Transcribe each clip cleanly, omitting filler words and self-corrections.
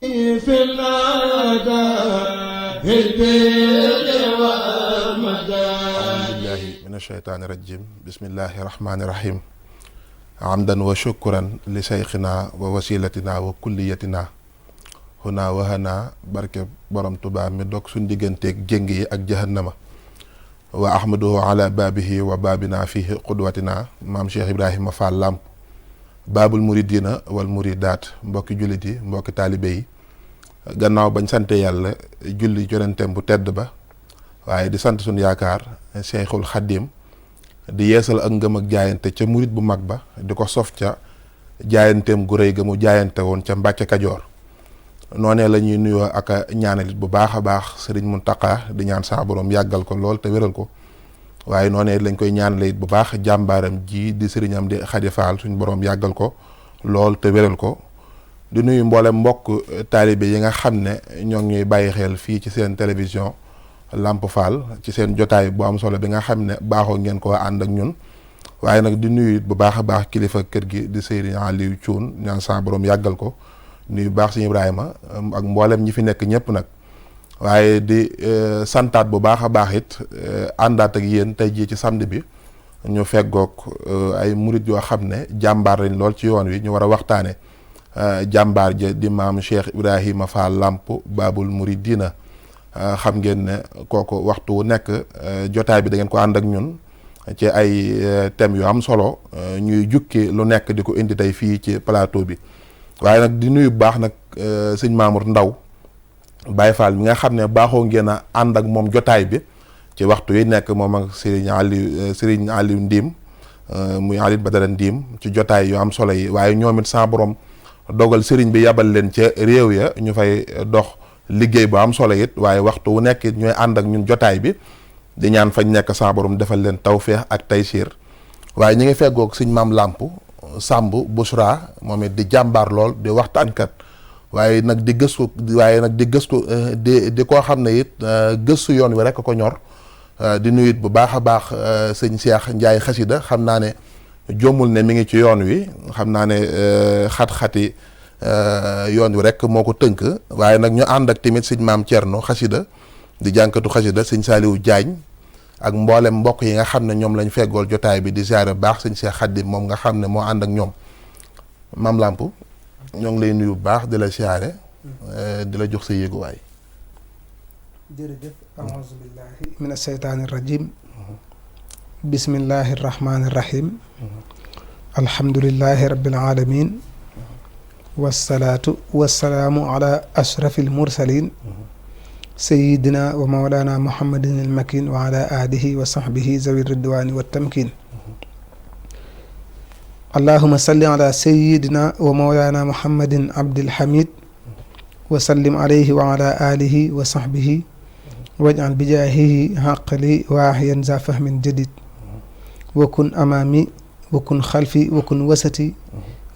في الأداء بالبر والمداد أعوذ بالله من الشيطان الرجيم بسم الله الرحمن الرحيم عمدا وشكرا لشيخنا ووسيلتنا وكليتنا هنا وهنا بركة برم تبا من دوك سون ديغنتك جنگي ak jahannama wa ahmaduhu ala babihi wa babina fihi qudwatina maam Cheikh Ibrahima Fall Lamp baabul muridina wal muridaat mbokki jullit yi mbokki taalibe yi gannaaw bañ sante yàlla julli jonentem bu tedd ba waaye di sant suñu yaakaar Cheikhul Khadim di yeesal ak ngëm ak jaayante ca murid bu mag ba di ko sof ca jaayanteem gu rëy ga mu jaayante woon ca Mbàkke Kajoor noonee la ñuy nuyoo ak ñaanalit bu baax a baax Sëriñ Muntaqa di ñaan saa borom yàggal ko lool te wéral ko waaye noonee lañ koy ñaanale it bu baax jàmbaaram ji di sëriñam di Xadi Faal suñ borom yàggal ko lool te wéral ko di nuyu mboolem mbokk taalibe yi nga xam ne ñoo ngi ñuy bàyyi xel fii ci seen télévision Lamp Fall ci seen jotaay bu am solo bi nga xam ne baaxoo ngeen ko ànd ak ñun waaye nag di nuyu it bu baax a baax kilifa kër gi di Sëriñ Aliou Thioune ñaan saa borom yàggal ko nuyu baax Sëriñ Ibrahima ak mboolem ñi fi nekk ñëpp nag waaye di santaat bu baax a baax it àndaat ak yéen tey jii ci samedi bi ñu feggoog ay murit yoo xam ne jàmbaar lañ lool ci yoon wi ñu war a waxtaane jàmbaar ja di maam Cheikh Ibrahima Fall Lamp Baabul Muridina xam ngeen ne kooku waxtu wu nekk jotaay bi da ngeen ko ànd ak ñun ci ay thèmes yu am solo ñuy jukki lu nekk di ko indi tey fii ci plateau bi waaye nag di nuyu bu baax nag sëñ Mamour Ndaw Baye Fall mi nga xam ne baaxoo ngeen a ànd ak moom jotaay bi ci waxtu yi nekk moom ak Serigne Aliou Ndim muy Aliou Badara Ndim ci jotaay yu am solo yi waaye ñoom it sa borom dogal Serigne bi yabal leen ca réew ya ñu fay dox liggéey bu am solo it waaye waxtu wu nekk ñooy ànd ak ñun jotaay bi di ñaan fañ nekk sa borom defal leen tawféex ak taysiir waaye ñi ngi feggoog sëñ Maam Lamp Samb Bouchra moom it di jàmbaar lool di waxtaankat waaye nag di gëstu di koo xam ne it gëstu yoon wi rek ko ñor di nuyu it bu baax a baax sëñ Cheikh Ndiaye xasida xam naa ne jommul ne mi ngi ci yoon wi xam naa ne xat-xati yoon wi rek moo ko tënk waaye nag ñu ànd ak tamit sëñ Maam Thierno xasida di jànkatu xasida sëñ Saliou Diagne ak mboolem mbokk yi nga xam ne ñoom lañ feggool jotaay bi di ziare baax sëñ Cheikh Khadim moom nga xam ne moo ànd ak ñoom Maam Lamp ñoo ngi lay nuyu bu baax di la siyaare di la jox sa yéeguwaay jërëjëf a'uuzu billahi min asheytaani rajim bismillahi rahmaani rahim alhamdulillahi rabbil alamin wassalaatu wassalaamu ala ashrafil mursalin sayidina wa mawlana muhammadin almakin wa ala alihi wa sahbihi zawi ridwani wa tamkin allahuma salli ala sayidina wa mawlana muhammadin abdilhamid wa sallim alayhi wa ala alihi wa sahbihi waj'al bijaahihi haqli waahiyan za fahmin jadid wa kun amami wa kun xalfi wa kun wasati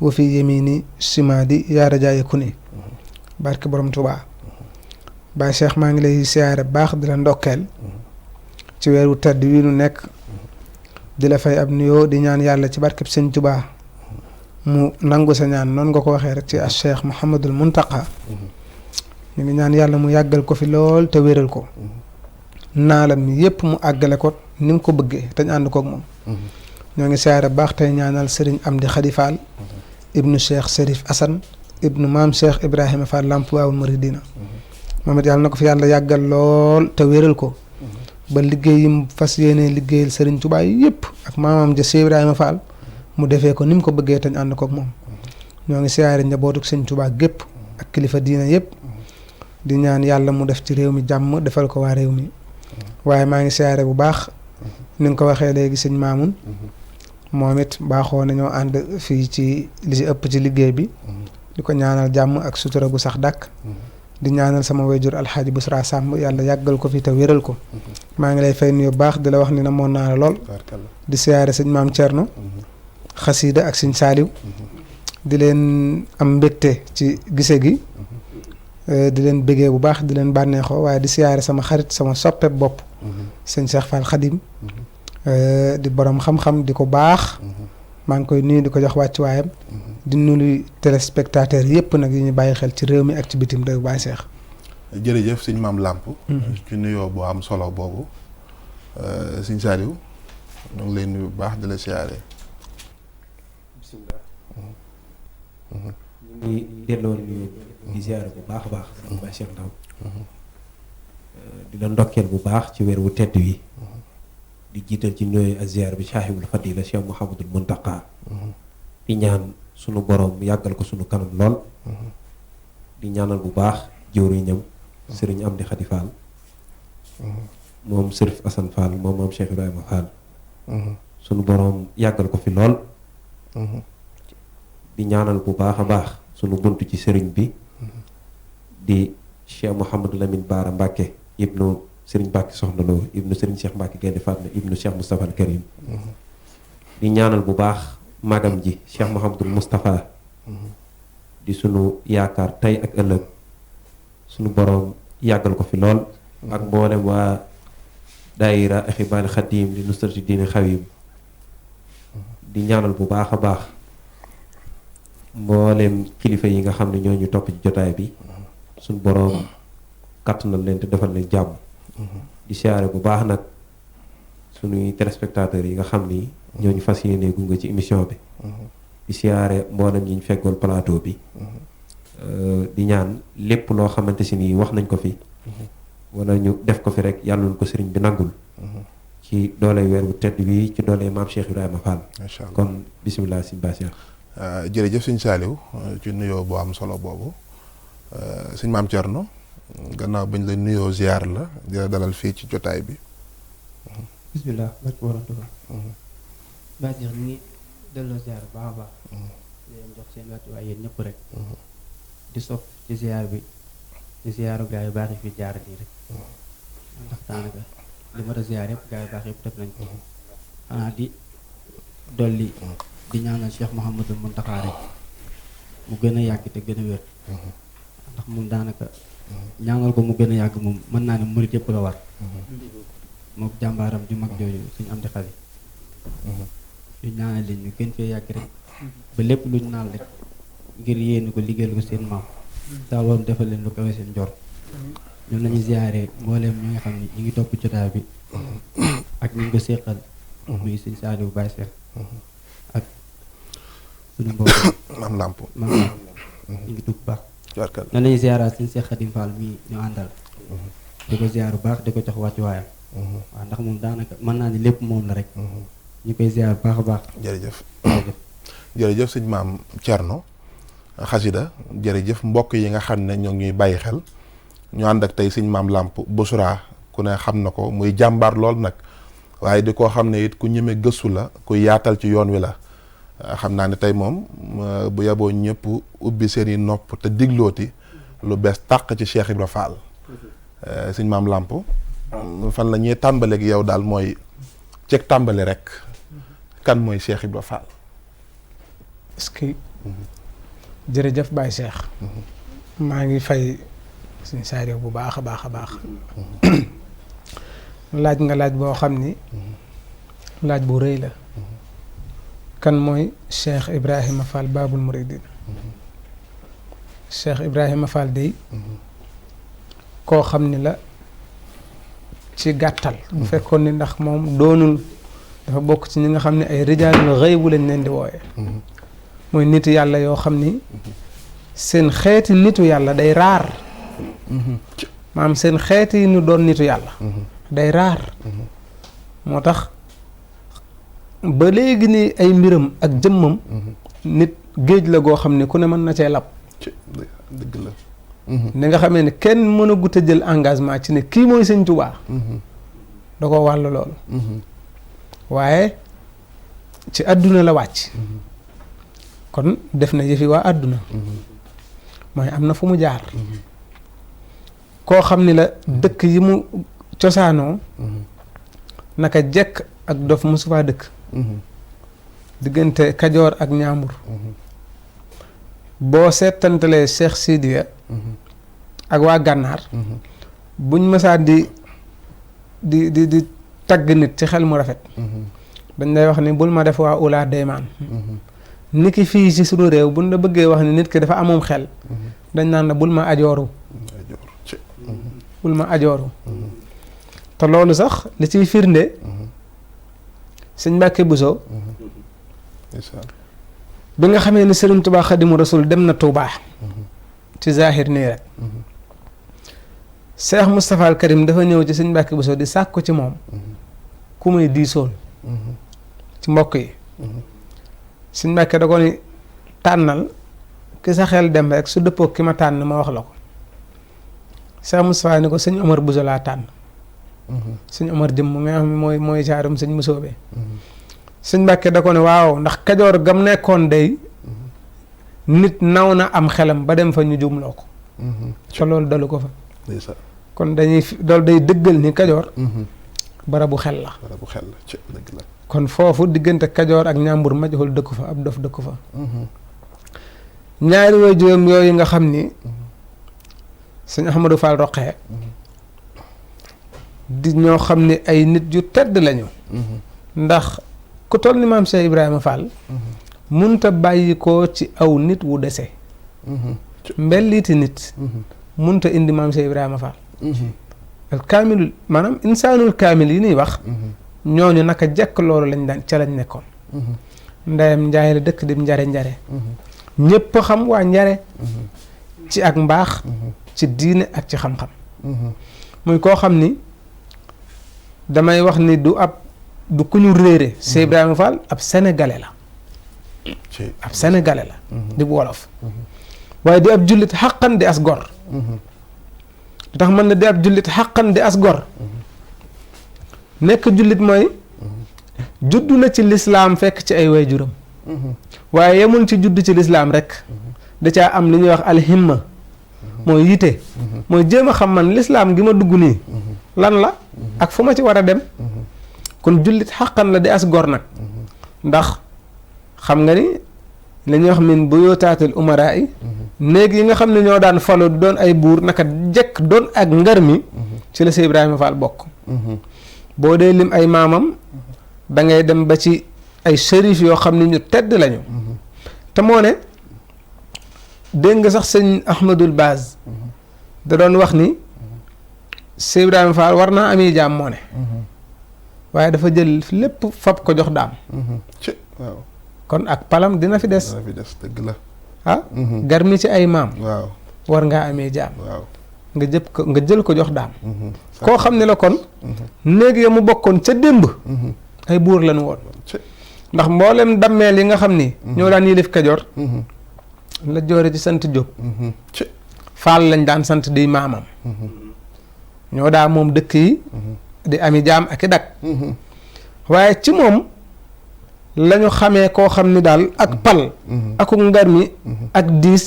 wa fi yamini simadi yaa rajaaya kuni barke borom Tuubaa Baay Cheikh maa ngi lay siyaare baax di la ndokkeel ci weeru tedd wi nu nekk di la fay ab nuyoo di ñaan yàlla ci barkeb sëñ Tuubaa mu nangu sa ñaan noonu nga ko waxee rek ci as Cheikh Mouhamadul Muntaqa ñu ngi ñaan yàlla mu yàggal ko fi lool te wéral ko naalam yépp mu àggale ko ni mu ko bëggee te ñu ànd koog moom ñoo ngi siyaare baax tey ñaanal sëriñ Amdi Xadi Fall ibnu Cheikh Serif Assane ibnu maam Cheikh Ibrahima Fall Lamp Baabul Muridina moom it yàlla na ko fi yàlla yàggal lool te wéral ko ba liggéeyim fas yéene liggéeyal sëriñ Tuubaa yépp ak maamam ja Cheikh Ibrahima Fall mu defee ko ni mu ko bëggee te ñu ànd koog moom ñoo ngi siyaare njabootuk sëriñ Tuubaa gépp ak kilifa diina yépp di ñaan yàlla mu def ci réew mi jàmm defal ko waa réew mi waaye maa ngi siyaare bu baax ni nga ko waxee léegi sëñ Maamun moom it baaxoo nañoo ànd fii ci li ci ëpp ci liggéey bi di ko ñaanal jàmm ak sutura gu sax dàkk di ñaanal sama wayjur alxaaji Busra Sàmb yàlla yàggal ko fi te wéral ko maa ngi lay fay nuyu baax di la wax ni na moon naa la lool di siyaare sëñ Maam Thierno xasiida ak sëñ Saaliw di leen am mbégte ci gise gi di leen bëggee bu baax di leen bànneexoo waaye di siyaare sama xarit sama soppe bopp sëñ Cheikh Fall Khadim di borom xam-xam di ko baax maa ngi koy nuyu di ko jox wàcc waayam di nuyu téléspectateurs yëpp nag yi ñu bàyyi xel ci réew mi ak ci bitim réew Baye Cheikh. jërëjëf sëñ Maam Lamp. ci nuyoo bu am solo boobu. sëñ Saliou ñu ngi lay nuyu bu baax di la siyaare. bisimilah. ñu ngi delloo nuyu di siyaare bu baax a baax. sëñ Baye Cheikh Ndaw di la ndokkeel bu baax ci weer wu tedd wi. di jiital ci nuyoo ak ziar bi saahibul fadila Cheikh Mouhamadul Muntaqa. di ñaan sunu borom yàggal ko sunu kanam lool. di ñaanal bu baax jëwriñam sëriñ Amdi Khady Fall. moom Sërif Assane Fall moom moom Cheikh Ibrahima Fall. sunu borom yàggal ko fi lool. di ñaanal bu baax a baax sunu bunt ci sëriñ bi. di Cheikh Mouhamadou Lamine Baara Mbacke ibnu sëriñ Mbacke Soxna Lo ibnu sëriñ Cheikh Mbacke Gaynde Fatma ibnu Cheikh Moustapha al Karim. di ñaanal bu baax magam ji Cheikh Mouhamadul Moustapha. di sunu yaakaar tey ak ëllëg sunu borom yàggal ko fi lool. ak mboolem waa daayira Ahibaal Xadim di nusrati diini xawim di ñaanal bu baax a baax mboolem kilifa yi nga xam ne ñoo ñu topp ci jotaay bi sunu borom kàttanal leen te defal leen jàmm. di siyaare bu baax nag sunuy téléspectateurs yi nga xam ni ñoo ñu fas yéene gunge ci émission bi. di siyaare mboolem ñi ñu feggool plateau bi. di ñaan lépp loo xamante si nii wax nañ ko fi. wala ñu def ko fi rek yàlla nañ ko sëriñ bi nangul. ci doole weer bu tedd bi ci doole maam Cheikh Ibrahima Fall. macha allah kon bisimilah sëñ Basia. jërëjëf sëñ Saliou ci nuyoo bu am solo boobu sëñ Maam Thierno gannaaw bañ la nuyoo ziar la di la dalal fii ci jotaay bi. bisimilah barke wa rahmatullah. Basia ñu ngi delloo ziar bu baax a baax. di leen jox seen wàccuwaay yéen ñëpp rek. di sof ci ziar bi. di ziyaaru gaa yu baax yi fi jaar nii rek ndax daanaka li ma doon ziyaar yëpp gaa yu baax yëpp def nañ ko xanaa di dolli di ñaanal Cheikh Mouhamadul Muntaqa rek mu gën a yàgg te gën a wér ndax moom daanaka ñaanal ko mu gën a yàgg moom mën naa ne murit yëpp la war mook jàmbaaram ju mag jooju suñu am di xale ñu ñaanal leen ñu gën fee yàgg rek ba lépp luñ naan rek ngir yéene ko liggéeyal ko seen maam saa borom defal leen lu kawe seen njort ñun lañuy ziyaare mbooleem ñi nga xam ni ñu ngi topp jotaay bi ak ñu ngi ko séqal muy sëñ Saliou Baye Cheikh ak suñu mbokk Maam Lamp ñu ngi tugg baax noonu lañuy ziyaaraat sëñ Cheikh Khadim Fall mii ñu àndal di ko ziyaar bu baax di ko jox wàccu waayam waaw ndax moom daanaka mën naa ni lépp moom la rek ñu koy ziyaar bu baax a baax jërëjëf sëñ Maam Thierno xasida jërëjëf mbokk yi nga xam ne ñoo ngi bàyyi xel ñu ànd ak tey sëñ Maam Lamp Bouchra ku ne xam na ko muy jàmbaar lool nag waaye di koo xam ne it ku ñeme gëstu la ku yaatal ci yoon wi la xam naa ne tey moom bu yeboo ñëpp ubbi seeni nopp te diglooti lu bees tàq ci Cheikh Ibra Fall sëñ Maam Lamp fan la ñuy tàmbaleeg yow daal mooy ceeg tàmbali rek kan mooy Cheikh Ibra Fall. est-ce que jërëjëf Baye Cheikh. maa ngi fay suñu Saliou bu baax a baax a baax. laaj nga laaj boo xam ni. laaj bu rëy la. kan mooy Cheikh Ibrahima Fall Babul Mouridine. Cheikh Ibrahima Fall dey koo xam ni la ci gàttal. bu fekkoon ni ndax moom doonul dafa bokk ci ñi nga xam ne ay rijaalul ghayb lañ leen di wooye mooy nitu yàlla yoo xam ni seen xeeti nitu yàlla day raar maanaam seen xeeti yi ñu doon nitu yàlla day raar moo tax ba léegi ni ay mbiram ak jëmmam nit géej la goo xam ne ku ne mën na cee lab dëgg la ni nga xamee ne kenn mën a gut a jël engagement ci ne kii mooy Sëñ Tuubaa da ko wàll loolu waaye ci àdduna la wàcc kon def na yëfi waa àdduna mooy am na fu mu jaar koo xam ni la dëkk yi mu cosaanoo naka jekk ak dof mosu faa dëkk diggante Kajoor ak Ñaambur boo seetantalee Cheikh Sidiya ak waa Gànnaar buñ mësaa di tagg nit ci xel mu rafet dañ lay wax ni bul ma def waa ulaa deymaan niki fii ci sunu réew buñ la bëggee wax ni nit ki dafa amoom xel dañ naan la bul ma ajooru bul ma ajooru te loolu sax li ciy firnde sëñ Mbàkke Buso bi nga xamee ni Sëriñ Tuubaa Xaadimu Rasuul dem na Tuubaa ci zahir nii rek Cheikh Moustapha al Karim dafa ñëw ci sëñ Mbàkke Buso di sàkku ci moom ku muy diisoon ci mbokk yi sëñ Mbàkke da ko ni tànnal ki sa xel dem rek su dëppoo ki ma tànn ma wax la ko Cheikh Moustapha ni ko sëñ Omar Buso laa tànn sëñ Omar jëm mu nga xam ne mooy jaarum sëñ Musoobe sëñ Mbàkke da ko ne waaw ndax Kajoor gam nekkoon day nit naw na am xelam ba dem fa ñu jumloo ko te loolu dalu ko fa kon dañuy loolu day dëggal ni Kajoor barabu xel la ci dëgg la kon foofu diggante Kajoor ak Ñàmbur ma joxul dëkku fa ab dof dëkku fa ñaari waajuram yooyu nga xam ni sëñ Ahmadou Fall Roqee di ñoo xam ni ay nit yu tedd lañu ndax ku toll ni maam Cheikh Ibrahima Fall munta bàyyi ko ci aw nit wu dese mbelliiti nit munta indi maam Cheikh Ibrahima Fall al kaamil maanaam insaanul kaamil yi ñuy wax ñooñu naka jekk loolu lañ daan ca lañ nekkoon ndeyam njaay la dëkk di njare ñépp xam waa njare ci ak mbaax ci diine ak ci xam-xam muy koo xam ni damay wax ni du ku ñu réere Cheikh Ibrahima Fall ab sénégalais la ab sénégalais la di wolof waaye di ab jullit xaqan di as gor tax mën na di ab jullit xaqan di as gor nekk jullit mooy juddu na ci lislaam fekk ci ay waajuram waaye yemul ci judd ci lislaam rek da caa am li ñuy wax alhimma mooy yite mooy jéem a xam man lislaam gi ma dugg nii lan la ak fu ma ci war a dem kon jullit xaqan la di as gor nag ndax xam nga ni li ñuy wax min buyutaatil umaraa yi néeg yi nga xam ne ñoo daan falu doon ay buur naka jekk doon ak ngar mi ci la Cheikh Ibrahima Fall bokk boo dee lim ay maamam da ngay dem ba ci ay shérif yoo xam ne ñu tedd lañu te moo ne dégg nga sax sëñ Ahmadul Baaz da doon wax ni Cheikh Ibrahima Fall war naa ami jaam moo ne waaye dafa jël lépp fab ko jox daam waaw kon ak palam dina fi des dëgg la garmi ci ay maam waaw war ngaa amee jaam waaw nga jël ko jox daam koo xam ne la kon néeg ya mu bokkoon ca démb ay buur lañu woon ndax mboolem dammeel yi nga xam ni ñoo daan yilif Kajoor la joore ci sant Jóob Faal lañ daan sant di maamam ñoo daa moom dëkk yi di ami jaam ak i dak waaye ci moom lañu xamee koo xam ni daal ak pal akuk ngar mi ak diis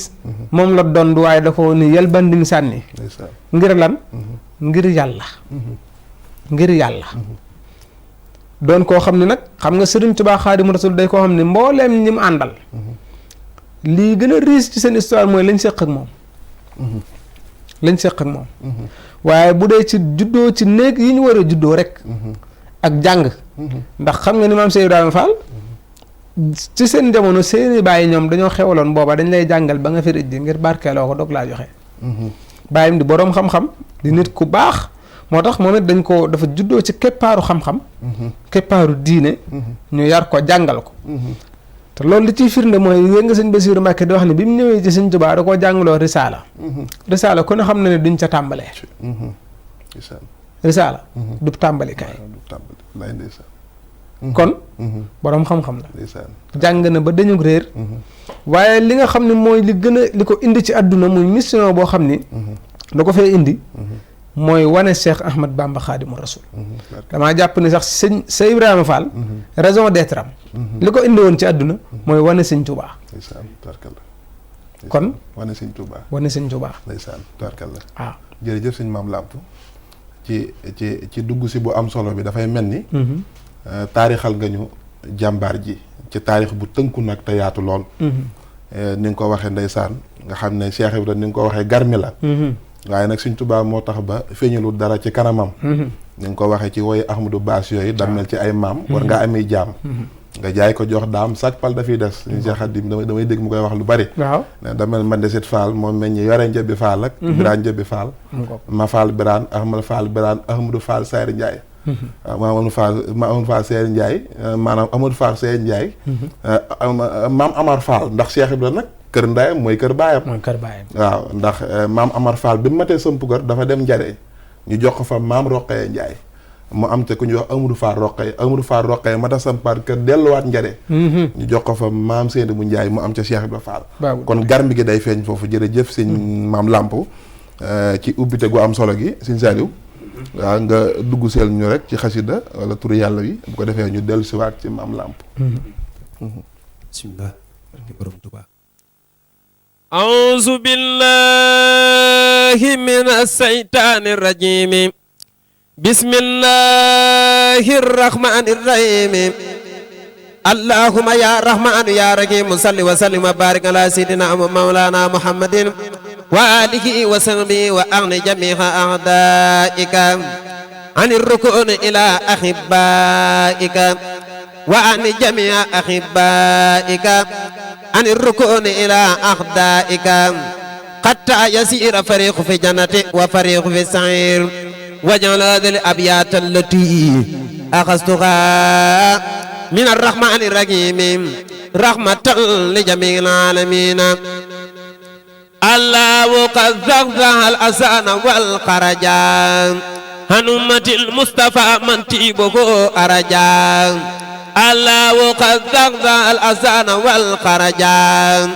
moom la dond waaye da ko ni yel banding sànni ngir lan ngir yàlla doon koo xam ne nag xam nga Sëriñ Tuubaa Xaadimu Rasuul day koo xam ne mbooleem ñi mu àndal lii gën a riis ci seen histoire mooy lañ séq ak moom waaye bu dee ci juddoo ci néeg yi ñu war a juddoo rek ak jàng ndax xam nga ni maam Cheikh Ibrahima Fall ci seen jamono seeni bàyyi ñoom dañoo xewaloon booba dañ lay jàngal ba nga fi rëj ngir barkeeloo ko doog laa joxe bàyyim di boroom xam-xam di nit ku baax moo tax moom it dafa juddoo ci keppaaru xam-xam keppaaru diine ñu yar ko jàngal ko te loolu li ciy firnde mooy yéen nga sëñ Basiiru Mbàkke di wax ne bi mu ñëwee ci sëñ Tuubaa da koo jàngaloo risaala ku ne xam na ne duñ ca tàmbalee risaala du tàmbalikaay kon boroom xam-xam la jàng na ba dañu réer waaye li nga xam ne mooy li gën a li ko indi ci àdduna muy mission boo xam ni da ko fee indi mooy wane Cheikh Ahmad Bamba Xaadimu Rasuul damaa jàpp ni sax sëñ Ibrahima Fall raison d'être am li ko indi woon ci àdduna mooy wane sëñ Tuubaa kon wane sëñ Tuubaa ndeysaan waaw jërëjëf sëñ Maam Lamp ci dugg si bu am solo bi dafay mel ni taarixal nga ñu jàmbaar ji ci taarix bu tënku nag te yaatu lool ni nga ko waxee ndeysaan nga xam ne Cheikh Ibrahima ni nga ko waxee garmi la waaye nag Sëñ Tuubaa moo tax ba feeñalul dara ci kanamam ni nga ko waxee ci woy Ahmadou Baas yooyu dammel ci ay maam war ngaa amee jaam nga jaay ko jox daam chaque pal dafiy des suñu Cheikh Khadim damay dégg mu koy wax lu bari waaw ne damel man desit Fall moom meññ yore njëbbi Fall ak Birane njëbbi Fall ma Fall Birane Ahmad Fall Birane Ahmadou Fall Sayri Ndiaye maam Amadou Fall Sayri Ndiaye maanaam Amadou Fall Sayri Ndiaye maam Amar Fall ndax Cheikh Ibra nag kër ndayam mooy kër baayam waaw ndax maam Amar Fall bi mu matee sëmp kër dafa dem Njare ñu jox ko fa maam Roqaya Ndiaye mu am te ku ñuy wax Amadou Fall Roqaya mata sampaat kër delluwaat Njare ñu jox ko fa maam Seydi bu Ndiaye mu am ca Cheikh Ibra Fall kon garmi gi day feeñ foofu jërëjëf sëñ maam Lamp ci ubbite gu am solo gi sëñ Saliou waaw nga dugg seel ñu rek ci xasida wala turu yàlla wi bu ko defee ñu dellu siwaat ci maam Lamp bismillah barke borom Tuubaa أعوذ بالله من الشيطان الرجيم بسم الله الرحمن الرحيم اللهم يا رحمن يا رحيم صل وسلم وبارك على سيدنا مولانا محمد وآله وصحبه وأغن جميع أعدائك عن الركون إلى أحبائك وعن جميع أحبائك عن الركون إلى أعدائك حتى يسير فريق في جنة وفريق في السعير وجعل هذه الأبيات التي أخذتها من الرحمن الرحيم رحمة لجميع العالمين الله قد زغزغ الأسان والقرجان عن أمة المصطفى من تيبه أرجان الله قد زغزغ الأسان والقرجان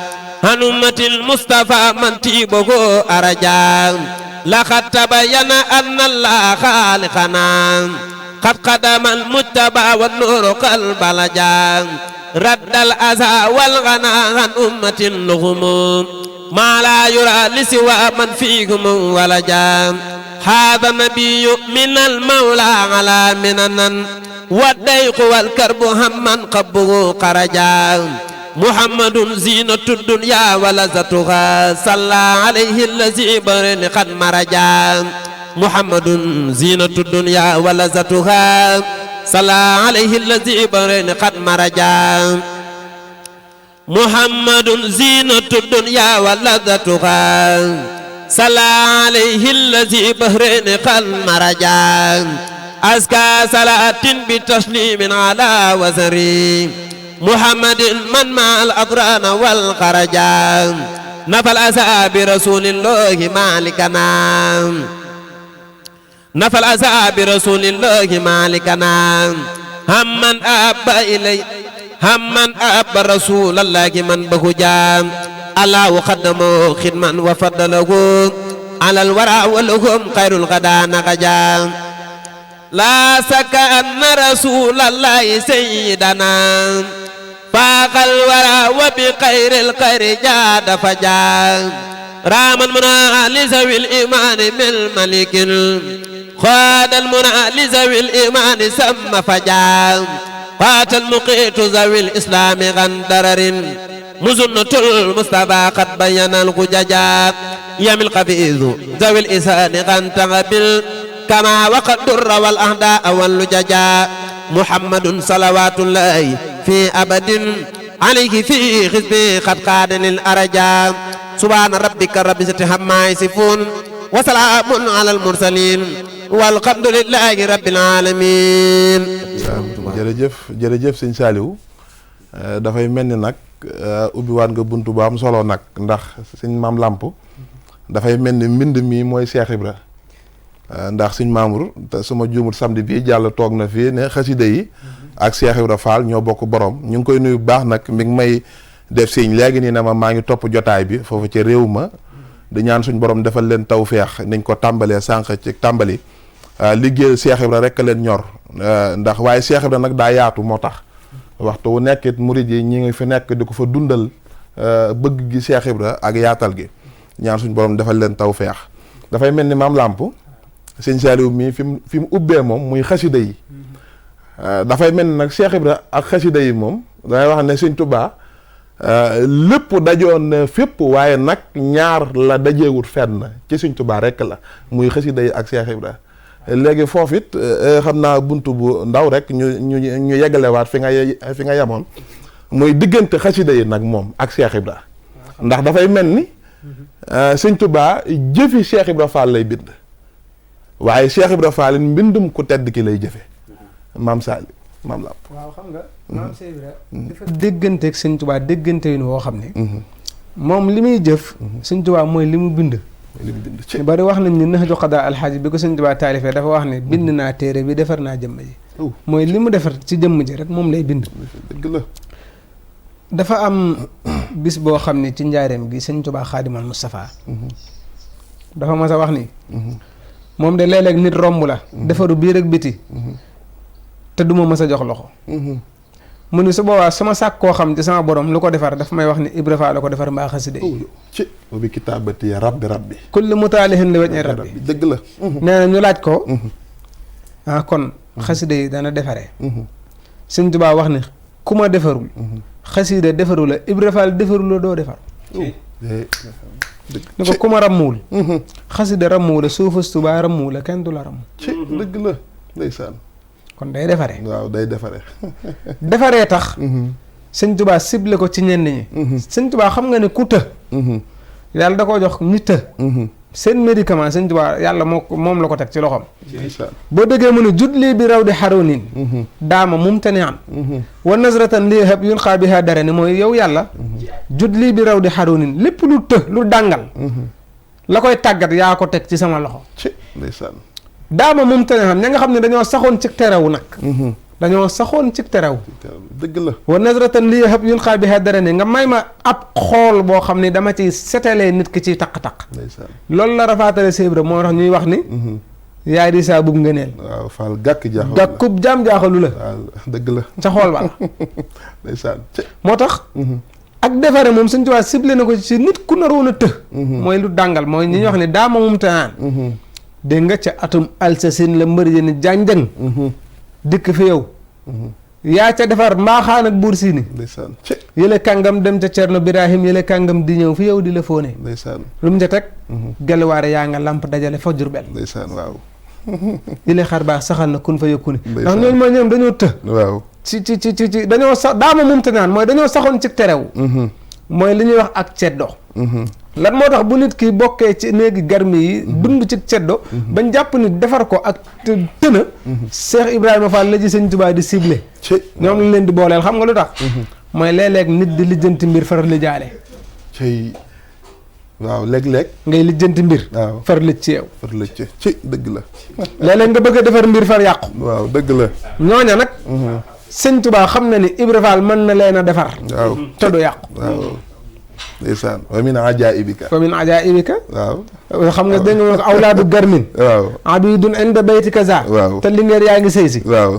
عن أمة المصطفى من تيبه أرجان لقد تبين أن الله خالقنا قد قدم المجتبى والنور قلب لجان رد الأذى والغنى عن أمة النغم ما لا يرى لسوى من فيهم ولجان هذا النبي من المولى على مننا والضيق والكرب هما قبه قرجان محمد زينة الدنيا ولذتها صلى عليه الذي برن قد مرجان محمد زينة الدنيا ولذتها صلى عليه الذي برن قد مرجان محمد زينة الدنيا ولذتها صلى عليه الذي برن قد مرجان أزكى صلاة بتسليم على وزري محمد من مع الأضران والخرجان نفى الأسى برسول الله مالكنا نفى الأسى برسول الله مالكنا همن أب إلي همن أب رسول الله من بهجام الله قدمه خدما وفضله على الورى ولهم خير الغدا نغجام لا شك أن رسول الله سيدنا فاق الورى وبخير الخير جاد فجاد رام المنى لذوي الإيمان من ملك خاد المنى لذوي الإيمان سم فجاد فات المقيت ذوي الإسلام غندرر مزنة المصطفى قد بين الغججات يم القبيذ ذوي الإسان غنتغبل كما وقد در والأهداء واللججاء محمد صلوات الله في أبد عليه في خزبه قد قاد للأرجاء سبحان ربك رب العزة عما يصفون وسلام على المرسلين والحمد لله رب العالمين. jërëjëf sëñ Saliou dafay mel ni nag ubbiwaat nga buntu bu am solo nag ndax sëñ Maam Lamp dafay mel ni mbind mi mooy Cheikh Ibra ndax sëñ Mamour te suma juumut samedi bii jàll toog na fii ne xasida yi ak Cheikh Ibra Fall ñoo bokk borom ñu ngi koy nuyu bu baax nag mi ngi may def siñ léegi nii ne ma maa ngi topp jotaay bi foofu ci réew ma di ñaan suñ borom defal leen tawféex niñ ko tàmbalee sànq ci tàmbali liggéey Cheikh Ibra rek leen ñor ndax waaye Cheikh Ibra nag daa yaatu moo tax waxtu wu nekkit murid yi ñi ngi fi nekk di ko fa dundal bëgg gi Cheikh Ibra ak yaatal gi ñaan suñ borom defal leen tawféex dafay mel ni Maam Lamp sëñ Saliou mii fi mu ubbee moom muy xasida yi dafay mel ni nag Cheikh Ibra ak xasida yi moom dangay wax ne sëñ Tuubaa lépp dajoon na fépp waaye nag ñaar la dajeewut fenn ci sëñ Tuubaa rekk la muy xasida yi ak Cheikh Ibra léegi foofu it xam naa buntu bu ndaw rek ñu yeggalewaat fi nga yemoon muy diggante xasida yi nag moom ak Cheikh Ibra ndax dafay mel ni sëñ Tuubaa jëfi Cheikh Ibra Fall lay bind waaye Cheikh Ibra Fall mbindum ku tedd ki lay jëfe maam Sali maam Lamp. waaw xam nga maam Cheikh Ibra dafa dégganteeg sëñ Tuubaa déggante yu woo xam ne moom li muy jëf sëñ Tuubaa mooy li mu bind. ñu bari wax nañ ni Nahju Qadaa alxaaji bi ko sëñ Tuubaa taalifee dafa wax ne bind naa téere bi defar naa jëmm ji mooy li mu defar ci jëmm ji rek moom lay bind. dëgg la. dafa am bis boo xam ne ci njaareem gi sëñ Tuubaa Xaadimal Mustafaa dafa mas a wax ni moom de léeg-léeg nit romb la defaru biir ak biti te duma mas a jox loxo mu ni su boobaa sama sàkk koo xam ci sama borom lu ko defar daf may wax ni Ibra Faal la ko defar mbaa xaside yi ci bi kitaabati ya rabbi kulli mutaalihin li wajhi rabbi dëgg la. nee na ñu laaj ko kon xaside yi dana defaree sëñ Tuubaa wax ni ku ma defarul xasida defaru la Ibra Faal defaru la doo defar ni ko ku ma rammuwul xasida rammuwul la suufas Tuubaa rammuwul la kenn du la ramm ci dëgg la ndeysaan kon day defaree waaw day defaree defaree tax sëñ Tuubaa ciblé ko ci ñenn ñi sëñ Tuubaa xam nga ne ku të yàlla da koo jox ñi të seen médicament sëñ Tuubaa yàlla moom la ko teg ci loxoom boo déggee mu ne jut lii bi raw di xaronin daama mumtani an wa nazratan lii hab yun xaa biha dara ni mooy yow yàlla jut lii bi raw di xaronin lépp lu të lu dàngal la koy tàggat yaa ko teg ci sama loxo ci ndeysaan daama mumtani an ña nga xam ne dañoo saxoon ci terew nag dañoo saxoon ci terew dëgg la wa nazratan lii hab yun xaa biha dara ni nga may ma ab xool boo xam ne dama ci setalee nit ki ciy taq-taq loolu la rafaatale Cheikh Ibra moo tax ñuy wax ni yaay di saa bub ngëneel waaw Fall jaaxalu gàkkub jaam jaaxalu la waaw dëgg la ca xool ba la ndeysaan moo tax ak defare moom Sëñ Tuubaa ciblé na ko ci nit ku naroon a të mooy lu dàngal mooy ñi ñuy wax ne daama mum tanaan dégg nga ca atum alsasin la mbër yi ni jànjang dikk fi yow yaa ca defar mbaaxaan ak buur siini ndeysaan yële kàngam dem ca Cerno Birahim yële kàngam di ñëw fi yow di la fóone ndeysaan lu mu ca teg gelwaare yaa nga lamp dajale fa Jurbel ndeysaan waaw yële xar baax saxal na kun fa yëkku ni ndax ñooñu mooy ñoom dañoo të waaw ci dañoo sax daama mum te naan mooy dañoo saxoon ci terew mooy li ñuy wax ak ceddo lan moo tax bu nit ki bokkee ci néegi garmi yi dund ci ceddo bañ jàpp ni defar ko ak tëna Cheikh Ibrahima Fall la ji Sëñ Tuubaa di ciblé ñoom lañ leen di booleel xam nga lu tax mooy léeg-léeg nit di lijjanti mbir far li jaale ci waaw léeg-léeg ngay lijjanti mbir waaw far lëj ci yow far lëj ci dëgg la léeg-léeg nga bëgg a defar mbir far yàqu waaw dëgg la ñooña nag Sëñ Tuubaa xam na ni Ibra Fall mën na leen a defar waaw te du yàqu waaw ndeysaan wa min ajaibika waaw xam nga dégg nga ko awlaadu garmin waaw abidun inda baytika za waaw te lingeer yaa ngi sëy si waaw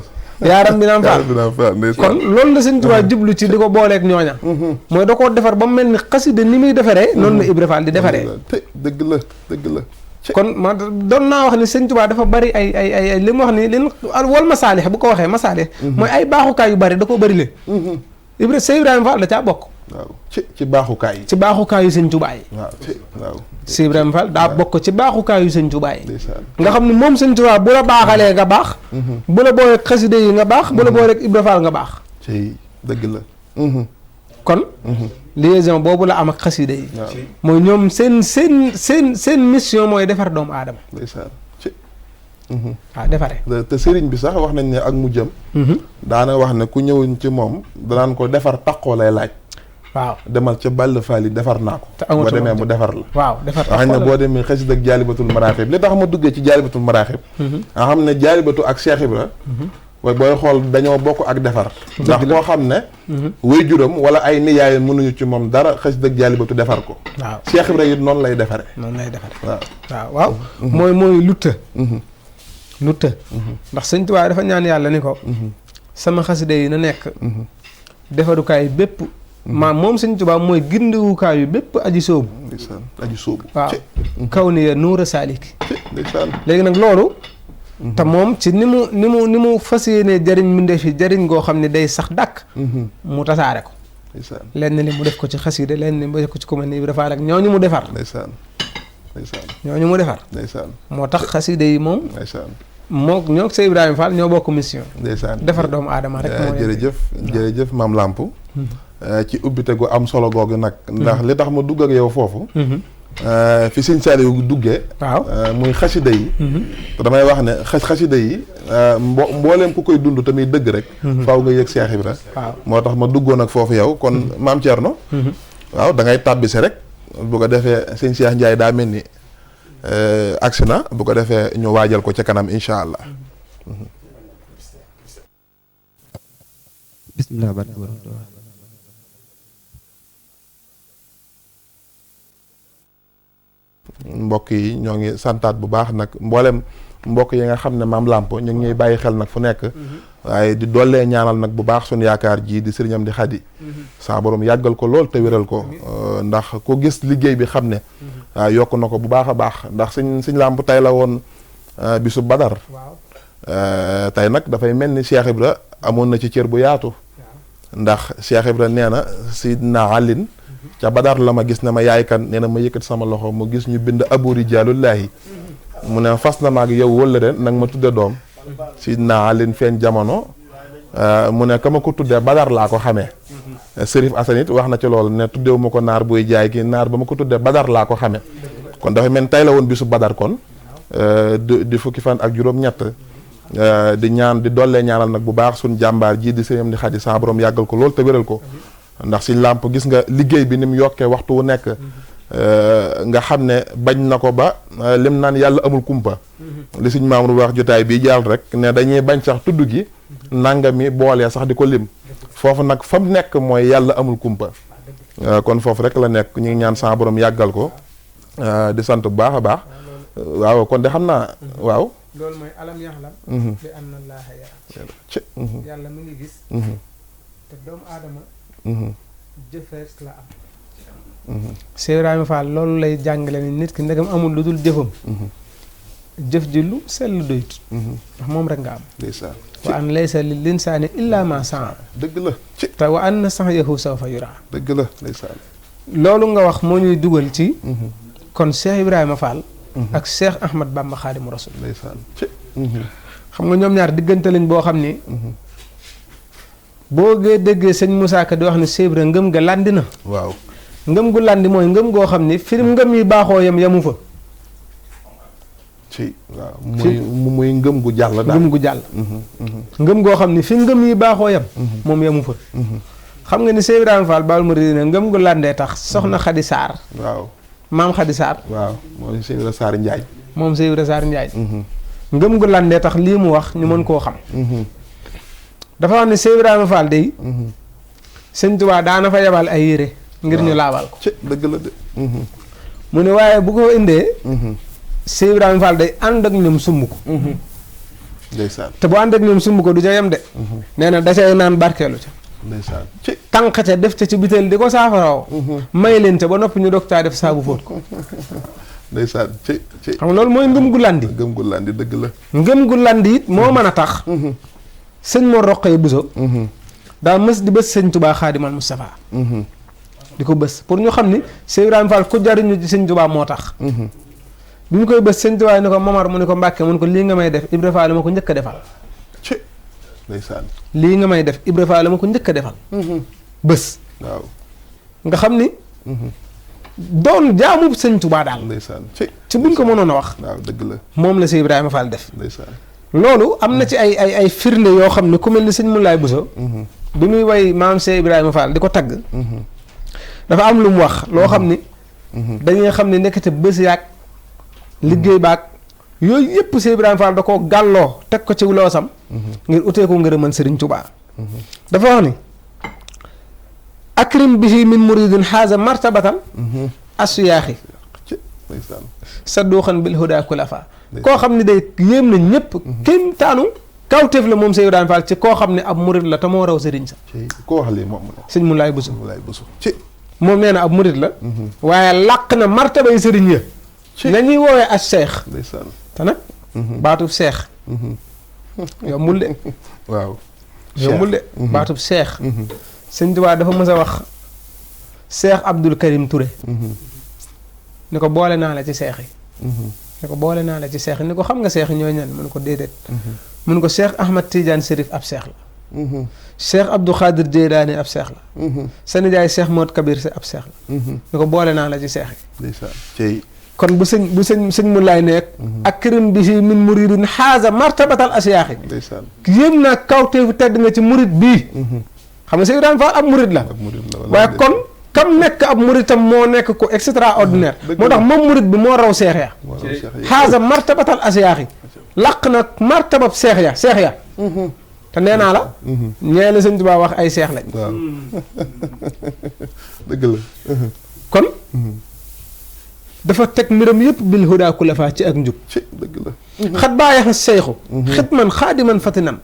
yaaram bi naam faal kon loolu la Sëñ Tuubaa jublu ci di ko booleeg ñooña mooy da koo defar ba mu mel ni xasida ni muy defaree noonu la Ibra Fall di defaree dëgg la kon ma doon naa wax ni Sëñ Tuubaa dafa bari ay li mu wax ni leen wal masaalix bu ko waxee masaalix mooy ay baaxukaay yu bari da koo bari leen Cheikh Ibrahima Fall da caa bokk waaw ci baaxukaay yi ci baaxukaayu Sëñ Tuubaa yi waaw Cheikh Ibrahima Fall daa bokk ci baaxukaayu Sëñ Tuubaa yi nga xam ne moom Sëñ Tuubaa bu la baaxalee nga baax bu la booleeg xasida yi nga baax bu la booleeg Ibra Fall nga baax ci dëgg la kon liaison boobu la am ak xasida yi mooy ñoom seen mission mooy defar doomu aadama ndeysaan waaw defare te sëriñ bi sax wax nañ ne ak mujjam daana wax ne ku ñëwuñ ci moom danaan ko defar taqoo lay laaj waaw demal ca bàll faal yi defar naa ko boo demee mu defar la waaw defar wax ne boo demee xasida ak jaalibatul maraaxib li tax ma duggee ci jaalibatul maraaxib nga xam ne jaalibatu ak Cheikh Ibra waaye booy xool dañoo bokk ak defar ndax koo xam ne way juram wala ay niyaay mënuñu ci moom dara xasida ak jaalibatu defar ko waaw Cheikh Ibra it noonu lay defare waaw mooy lutta ndax Sëñ Tuubaa dafa ñaan yàlla ni ko sama xasida yi na nekk defarukaay bépp moom Sëñ Tuubaa mooy gindiwukaay yu bépp aji sóobu waaw kaw ni ya nuura saaliki léegi nag loolu te moom ci ni mu fas yéenee jariñ mbindeef yi jariñ goo xam ne day sax dàkk mu tasaare ko lenn li mu def ko ci xasida lenn li mu def ko ci commune Ibra Fall ak ñooñu mu defar ñooñu mu defar moo tax xasida yi moom mook ñoo Sëñ Ibrahima Fall ñoo bokk mission. ndeysaan defar doomu aadama rek. moo jërëjëf maam Lamp. ci ubbite gu am solo googu nag. ndax li tax ma dugg ak yow foofu. fi Sëñ Saaliw duggee. waaw muy xasida yi. te damay wax ne xasida yi mbooleem ku koy dund tamit dëgg rek. faaw nga yëg Cheikh Ibra. waaw moo tax ma duggoon ak foofu yow kon maam Thierno. waaw da ngay tàbbisi rek. bu ko defee sëñ Cheikh Ndiaye daa mel ni agsi na bu ko defee ñu waajal ko ca kanam incha allah. bismillah. mbokk yi ñoo ngi santaat bu baax nag mboolem mbokk yi nga xam ne maam Lamp ñu ngi ñuy bàyyi xel nag fu nekk. waaye di dollee ñaanal nag bu baax suñu yaakaar ji di sëriñam di Xadi. saa borom yàggal ko lool te wéral ko ndax ku gis liggéey bi xam ne. yokk na ko bu baax a baax ndax sëñ Lamp tey la woon bisu Badar. tey nag dafay mel ni Cheikh Ibra amoon na ci cër bu yaatu. ndax Cheikh Ibra nee na Sidna Alin ca Badar la ma gis ne ma yaay kan nee na ma yëkkat sama loxo mu gis ñu bind Abu Rijaalullaahi mu ne fas na ma ak yow wëllëre nag ma tudde doom Sidna Alin feeñ jamono mu ne ka ma ko tuddee Badar laa ko xamee. Sërif Asanit wax na ci loolu ne tuddewu ma ko naar buy jaay ki naar ba ma ko tuddee Badar laa ko xamee. kon dafay mel tey la woon bisu Badar kon di fukki fan ak juróom-ñett di ñaan di dollee ñaanal nag bu baax suñ jàmbaar ji di sëriñam di Xadi saa borom yàggal ko lool te wéral ko. ndax Sëñ Lamp gis nga liggéey bi ni mu yokkee waxtu wu nekk nga xam ne bañ na ko ba lim naan yàlla amul kumpa li Sëñ Maamru wax jotaay bii jàll rek ne dañuy bañ sax tudd gi nangami boolee sax di ko lim foofu nag fa mu nekk mooy yàlla amul kumpa kon foofu rek la nekk ñu ngi ñaan sa borom yàggal ko di sant bu baax a baax waaw kon de xam naa waaw loolu mooy alam yaxlam bi anna Allaaha yara yàlla mu ngi gis te doomu aadama jëfees la am. Sëñ Ibrahima Fall loolu lay jàngale ni nit ki ndegam amul lu dul jëfam. jëf ji lu sell doyut. ndax moom rek nga am. ndeysaan wa an laysa lil insaani illa ma saa. dëgg la ci te wa anna sa'yahu sawfa yuraa. dëgg la ndeysaan loolu nga wax moo ñuy dugal ci. kon Cheikh Ibrahima Fall. ak Cheikh Ahmad Bamba Xaadimu Rasuul. ndeysaan ci xam nga ñoom ñaar diggante lañ boo xam ni. boo gee déggee sëñ Moussa Ka di wax ne Cheikh Ibra ngëm ga landi na. waaw ngëm gu landi mooy ngëm goo xam ni fi ngëm yi baaxoo yamu fa. ci waaw muy ngëm gu jàll daal ngëm gu jàll. ngëm goo xam ni fi ngëm yi baaxoo yam. moom yamu fa. xam nga ni Cheikh Ibrahima Fall Baol Mouridina ngëm gu landee tax soxna Xadi Saar. waaw maam Xadi Saar. waaw mooy Sëñ Ibra Saar Njaay. moom Sëñ Ibra Saar Njaay. ngëm gu landee tax lii mu wax ñu mën koo xam. dafa wax ne Sëñ Ibrahima Fall day Sëñ Tuubaa daana fa yebal ay yére ngir ñu laabal ko. ci dëgg la de. mu ne waaye bu ko indee. Sëñ Ibrahima Fall day ànd ak ñoom sumb ko. ndeysaan te bu ànd ak ñoom sumb ko du ca yem de. nee na da cay naan barkeelu ca. ndeysaan ci tànq ca def ca ci biteel di ko saafaroo. may leen ca ba noppi ñu doog caa def saabu fóot ko. ndeysaan ci xam nga loolu mooy ngëm gu landi. ngëm gu landi dëgg la. ngëm gu landi it moo mën a tax. sëñ Mor Roqee Buso daa mës di bës sëñ Tubaa Xaadimal Mustafaa di ko bës pour ñu xam ni Sëñ Ibrahima Fall ku jariñu ci sëñ Tubaa moo tax. bi mu koy bës sëñ Tubaa ni ko Momar mu ni ko Mbàkke mu ni ko lii nga may def Ibra Fall ma ko njëkk a defal. ci ndeysaan lii nga may def Ibra Fall ma ko njëkk a defal. bës. waaw nga xam ni. doon jaamu sëñ Tubaa daal. ndeysaan ci buñ ko mënoon a wax. waaw dëgg la moom la Sëñ Ibrahima Fall def. ndeysaan loolu am na ci ay firnde yoo xam ne ku mel ni sëñ Moulay Bousso. bi muy way maam Cheikh Ibrahima Fall di ko tagg. dafa am lu mu wax loo xam ni. dañuy xam ne nekkate bés yaag liggéey baag yooyu yëpp Cheikh Ibrahima Fall da koo gàlloo teg ko ci loosam. ngir utee ko ngërëmal Sëriñ Tuubaa. dafa wax ni. akrim bihi min muridin xaaza martabatan. asuyaaxi. ndeysaan sadduuxan bil hudaa kulafa koo xam ne day yéem na ñëpp. kenn taanu kawteef la moom Sëñ Ibrahima Fall ci koo xam ne ab murid la te moo raw sëriñ sa. ko wax lii moom sëñ Moulay Bousso. Moulay Bousso ci moom nee na ab murid la. waaye làq na martabay sëriñ ya. la ñuy woowee as seex. ndeysaan te nag. baatub seex. yombul de. waaw yombul de. baatub seex. sëñ Tuubaa dafa mës a wax Seex Abdul Karim Touré. ni ko boole naa la ci seex yi. ne ko boole naa la ci seex yi ni ko xam nga seex yi ñooy ñan mu ne ko déedéet mu ne ko Cheikh Ahmad Tidiane Chérif ab seex la Cheikh Abdou Khadir Jeylaani ab seex la sa nijaay Cheikh Modou Kabir si ab seex la ni ko boole naa la ci seex yi kon bu sëñ mu laay nekk akrim bi si min muridin xaasa martabatal asiyaaxi yéem naa kawteefu tedd nga ci murid bii xam nga Cheikh Ibrahima Fall ab murid la waaye kon kam nekk ab muritam moo nekk ko extraordinaire moo tax moom murid bi moo raw seex ya xaasa martabatal asiyaaxi laq na martabab seex ya te nee naa la ñee la sëñ Tuubaa wax ay seex lañ dëgg la kon dafa teg mbiram yëpp bil hudaa kulafaa ci ak njub dëgg la xat baayaxa seyxu xitman xaadiman fatinan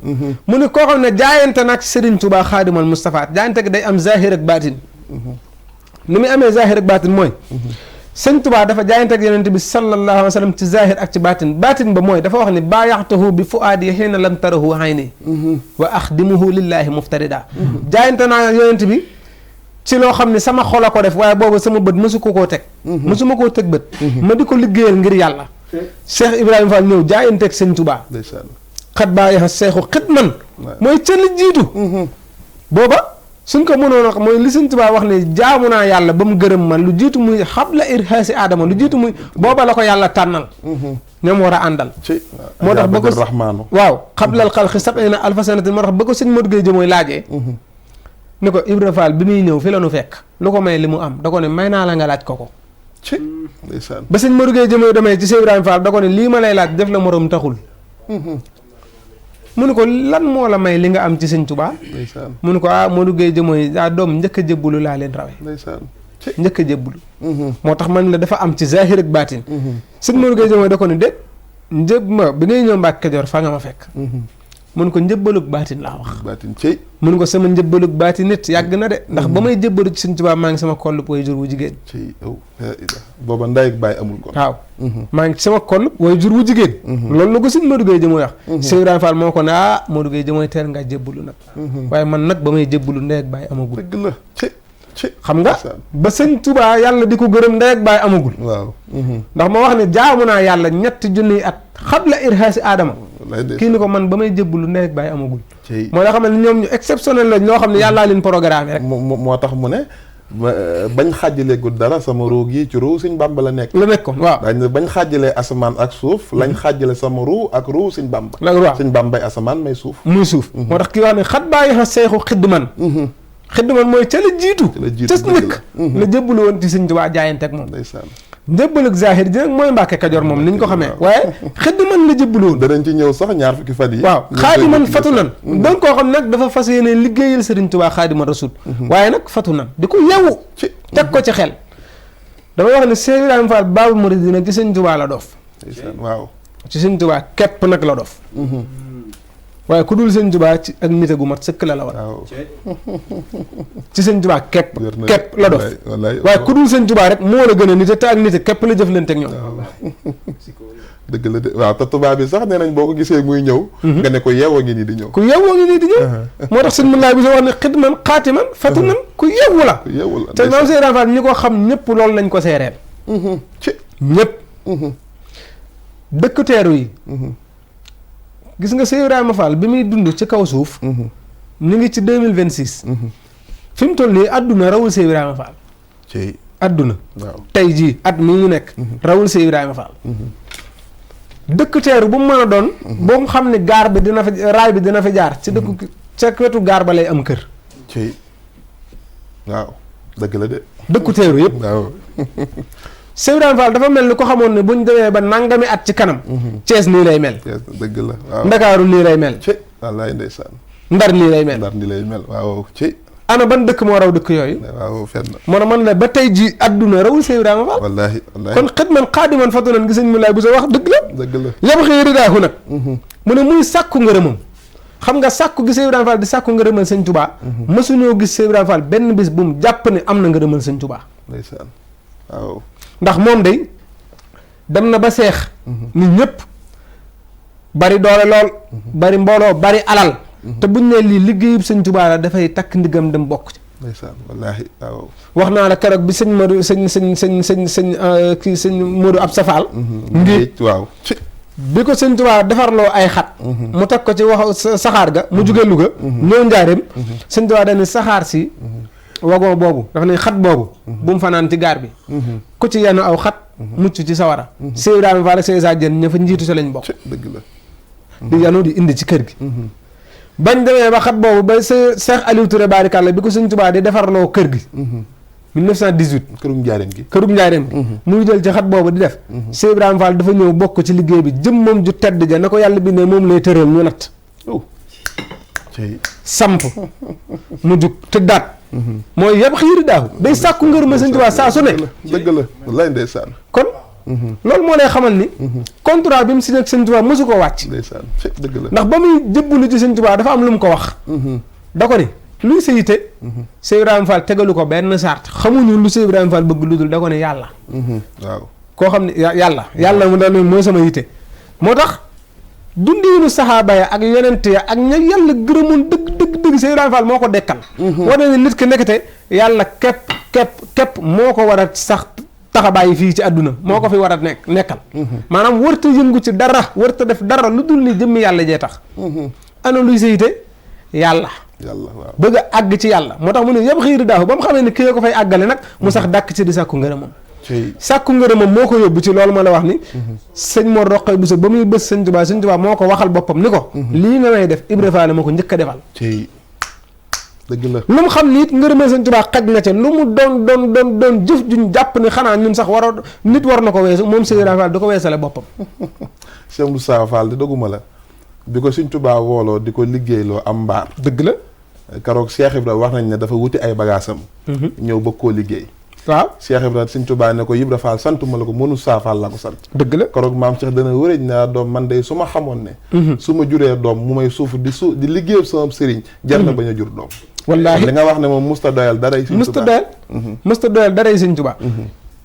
mu ne koo xam ne jaayante nag Sëriñ Tuubaa xaadimal Moustapha jaayante gi day am zahir ak baatin ni muy amee zahir ak baatin mooy sëñ Tuubaa dafa jaayante ak yonent bi sallallahu alayhi wa sallam ci zahir ak ci baatin baatin ba mooy dafa wax ni baayaxtahu bi fuaadi xiina lam tarahu ayni wa axdimuhu lillahi muftarida jaayante naa yonent bi ci loo xam ne sama xol a ko def waaye boobu sama bët mësu ko koo teg mësuma koo teg bët ma di ko liggéeyal ngir yàlla Cheikh Ibrahima Fall ñëw jaayanteeg sëñ Tuubaa xat baayaxa seexu xit man mooy ca li jiitu booba suñ ko mënoon a mooy li sëñ Tuubaa wax ne jaamu naa yàlla ba mu gërëm man lu jiitu muy xabla irhaasi aadama lu jiitu muy booba la ko yàlla tànnal ñoom war a àndal moo tax ba ko waaw xablal xalqi sab'ina alfa sanatin moo tax ba ko sëñ Modou Gueye jëmooy laajee ni ko Ibra Fall bi muy ñëw fi la nu fekk lu ko may li mu am da ko ne may naa la nga laaj ko ba sëñ Modou Gueye jëmooy demee ci Cheikh Ibrahima Fall da ko ne lii ma lay laaj def la morom taxul mu ne ko lan moo la may li nga am ci sëñ Tuubaa mu ne ko Modou Gueye jëmooy doom njëkk a jëbbulu laa leen rawe njëkk a jëbbulu moo tax man la dafa am ci zahir ak baatin sëñ Modou Gueye jëmooy da ko ne déet njëb ma bi ngay ñëw Mbàkke Kajoor fa nga ma fekk mun ko njëbbalug baatin laa wax mun ko sama njëbbalug baatin nit yàgg na de ndax ba may jëbbalu ci sëñ Tuubaa maa ngi sama kollub way jur wu jigéen booba ndey ak baay amul ko waaw maa ngi sama kollub way jur wu jigéen loolu la ko sëñ Modou Gueye jëmooy wax Cheikh Ibrahima Fall moo ko ne Modou Gueye jëmooy teel ngaa jëbbalu nag waaye man nag ba may jëbbalu ndey ak baay amagul dëgg la xam nga ba sëñ Tuubaa yàlla di ko gërëm ndey ak baay amagul waaw ndax ma wax ne jaamu naa yàlla ñetti junniy at xabla irhaasi aadama kii ni ko man ba may jëbbalu ndey ak baay amagul moo la xam ne ñoom ñu exceptionnel lañ ñoo xam ne yàllaa leen programme rek moo tax mu ne bañ xaajaleegul dara sama ruu gi ci ruu Sëñ Bàmba la nekk la nekkoon waaw dañ ne bañ xaajalee asamaan ak suuf lañ xaajale sama ruu ak ruu Sëñ Bàmba waaw Sëñ Bàmbay asamaan may suuf muy suuf moo tax kii wax ne xat bàyyi xa seexu xidman xidman mooy ca la jiitu ca njëkk la jëbbalu woon ci Sëñ Tuubaa jaayante ak moom njëbbalug zahir ji nag mooy Mbàkke Kajoor moom ni ñu ko xamee waaye xëdd man la jëbbalu woon danañ ci ñëw sax ñaar fukki fan yi waaw xaadi man fatu nan doon koo xam nag dafa fas yéene liggéeyal Sëriñ Tuubaa xaadima rasul waaye nag fatu nan di ko yewu teg ko ci xel damay wax ne Cheikh Ibrahima Fall Baabul Muridiina ci Sëñ Tuubaa la dof waaw ci Sëñ Tuubaa képp nag la dof waaye ku dul Sëñ Tuubaa ci ak nite gu mat sëkk la war ci Sëñ Tuubaa képp la dof waaye ku dul Sëñ Tuubaa rek moo la gën a nite te ak nite képp la jëflante ak ñoom dëgg la de waaw te tubaab bi sax nee nañ boo ko gisee muy ñëw nga ne ko yeewoo ngi nii di ñëw ku yeewoo ngi nii di ñëw moo tax sëñ mën laa bi soo wax ne xidman xaatiman fatu nan ku yeewu la te maam Cheikh Ibrahima Fall ñi ko xam ñëpp loolu lañ ko seereel ñëpp dëkk teeru yi gis nga Cheikh Ibrahima Fall bi muy dund ci kaw suuf ñu ngi ci 2026 fi mu toll nii adduna rawul Cheikh Ibrahima Fall adduna tey jii at mi ñu nekk rawul Cheikh Ibrahima Fall dëkk teeru bu mu mën a doon boo xam ne gaar bi dina fa raay bi dina fa jaar ci dëkk ca wetu gaar ba lay am kër waaw dëgg la de dëkku teeru yëpp waaw Cheikh Ibrahima Fall dafa mel ni ko xamoon ne buñ demee ba nangami at ci kanam Cees nii lay mel dëgg la waaw Ndakaaru nii lay mel wallaay ndeysaan Ndar nii lay mel Ndar nii lay mel waaw ana ban dëkk moo raw dëkk yooyu waaw fenn moo man la ba tey ji adduna rawul Cheikh Ibrahima Fall wallaahi kon xidman xaadiman fatu nan gis nañ mu laay bu sa wax dëgg la dëgg la yaba xëy ridaahu nag mu ne muy sàkku ngërëmam xam nga sàkku gi Cheikh Ibrahima Fall di sàkku ngërëmal sëñ Touba mësuñoo gis Cheikh Ibrahima Fall benn bis bu mu jàpp ne am na ngërëmal sëñ Touba ndeysaan waaw ndax moom day dem na ba seex nit ñëpp bari doole lool bari mbooloo bari alal te buñ ne lii liggéeyub sëñ Touba la dafay takk ndigam dem bokk ci ndeysaan wallaahi waaw. wax naa la keroog bi sëñ Modou kii sëñ Modou Absa Fall. ngéej waaw. bi ko sëñ Tuubaa defarloo ay xat. mu teg ko ci wax saxaar ga mu jugee Louga. ñëw Njaareem. sëñ Tuubaa dañuy saxaar si. wagon boobu dafa ne xat boobu. bu mu fanaan ci gaar bi. ku ci yenn aw xat. mucc ci sawara. Sëñ Ibrahima Fall ak Sëñ Issa Diène ña fa njiitu sa lañ bokk. dëgg la. di yanu di indi ci kër gi. bañ demee ba xat boobu ba Cheikh Aliou Touré barikàlla bi ko sëñ Tuubaa di defarloo kër gi. 1918. kërug njaareem gi. kërug njaareem gi. muy jël ci xat boobu di def. Sëñ Ibrahima Fall dafa ñëw bokk ci liggéey bi jëm moom ju tedd ja na ko yàlla bindee moom lay tëral ñu natt. samp mu jug tëddaat. mooy yëpp xiiri daaw day sàkku ngërëm sëñ Tuubaa saa su ne. dëgg la wallaay ndeysaan. kon. loolu moo lay xamal ni. contrat bi mu signé ak sëñ Tuubaa mosu koo wàcc. ndeysaan dëgg la. ndax ba muy jëbbalu ci sëñ Tuubaa dafa am lu mu ko wax. da ko ni luy sa yite. Sëñ Ibrahima Fall tegalu ko benn sart xamuñu lu Sëñ Ibrahima Fall bëgg lu dul da ko ne yàlla. waaw koo xam ne yàlla mu daal mooy sama yite. moo tax dundiinu saxaaba ya ak yonent ya ak ña yàlla gërëmoon dëgg Sëñ Ibrahima Fall moo ko dekkal. wane ne nit ki nekkate yàlla képp moo ko war a sax. taxabaay fii ci àdduna moo ko fi war a nekkal. maanaam wërta yëngu ci dara wërta def dara lu dul ni jëmmi yàlla jee tax. ana luy sayte yàlla. waaw bëgg a àgg ci yàlla moo tax mu ne yëpp xiiri daaw ba mu xamee ne kii ko fay àggale nag mu sax dàkk ci di sàkku ngërëmam. sàkku ngërëmam moo ko yóbbu ci loolu ma la wax ni. sëñ Mor Roqay Bousso ba muy bës sëñ Tuubaa moo ko waxal boppam ni ko. lii nga may def Ibra Faal ma ko njëkk a defal. dëgg la lu mu xam ni it ngërëmal sëñ Tuubaa xaj na ca lu mu doon jëf juñ jàpp ni xanaa ñun sax nit war na ko weesu moom Sëñ Ibrahima Fall da ko weesale boppam. Cheikh Moussa Fall di doguma la bi ko sëñ Tuubaa wooloo di ko liggéeyloo am mbaar. dëgg la. keroog Cheikh Ibrahima wax nañ ne dafa wuti ay bagaasam. ñëw bëgg koo liggéey. waaw Cheikh Ibrahima sëñ Tuubaa ne ko Ibra Fall sant ma la ko mënu Saa Fall la ko sant. dëgg la keroog maam Cheikh dana wërëj naa doom man de su ma xamoon ne. su ma juree doom mu may suuf di liggéeyal sama sëriñ jar na bañ a jur doom. wallaahi li nga wax ne moom musta doyal daray sëñ Tuubaa musta doyal daray sëñ Tuubaa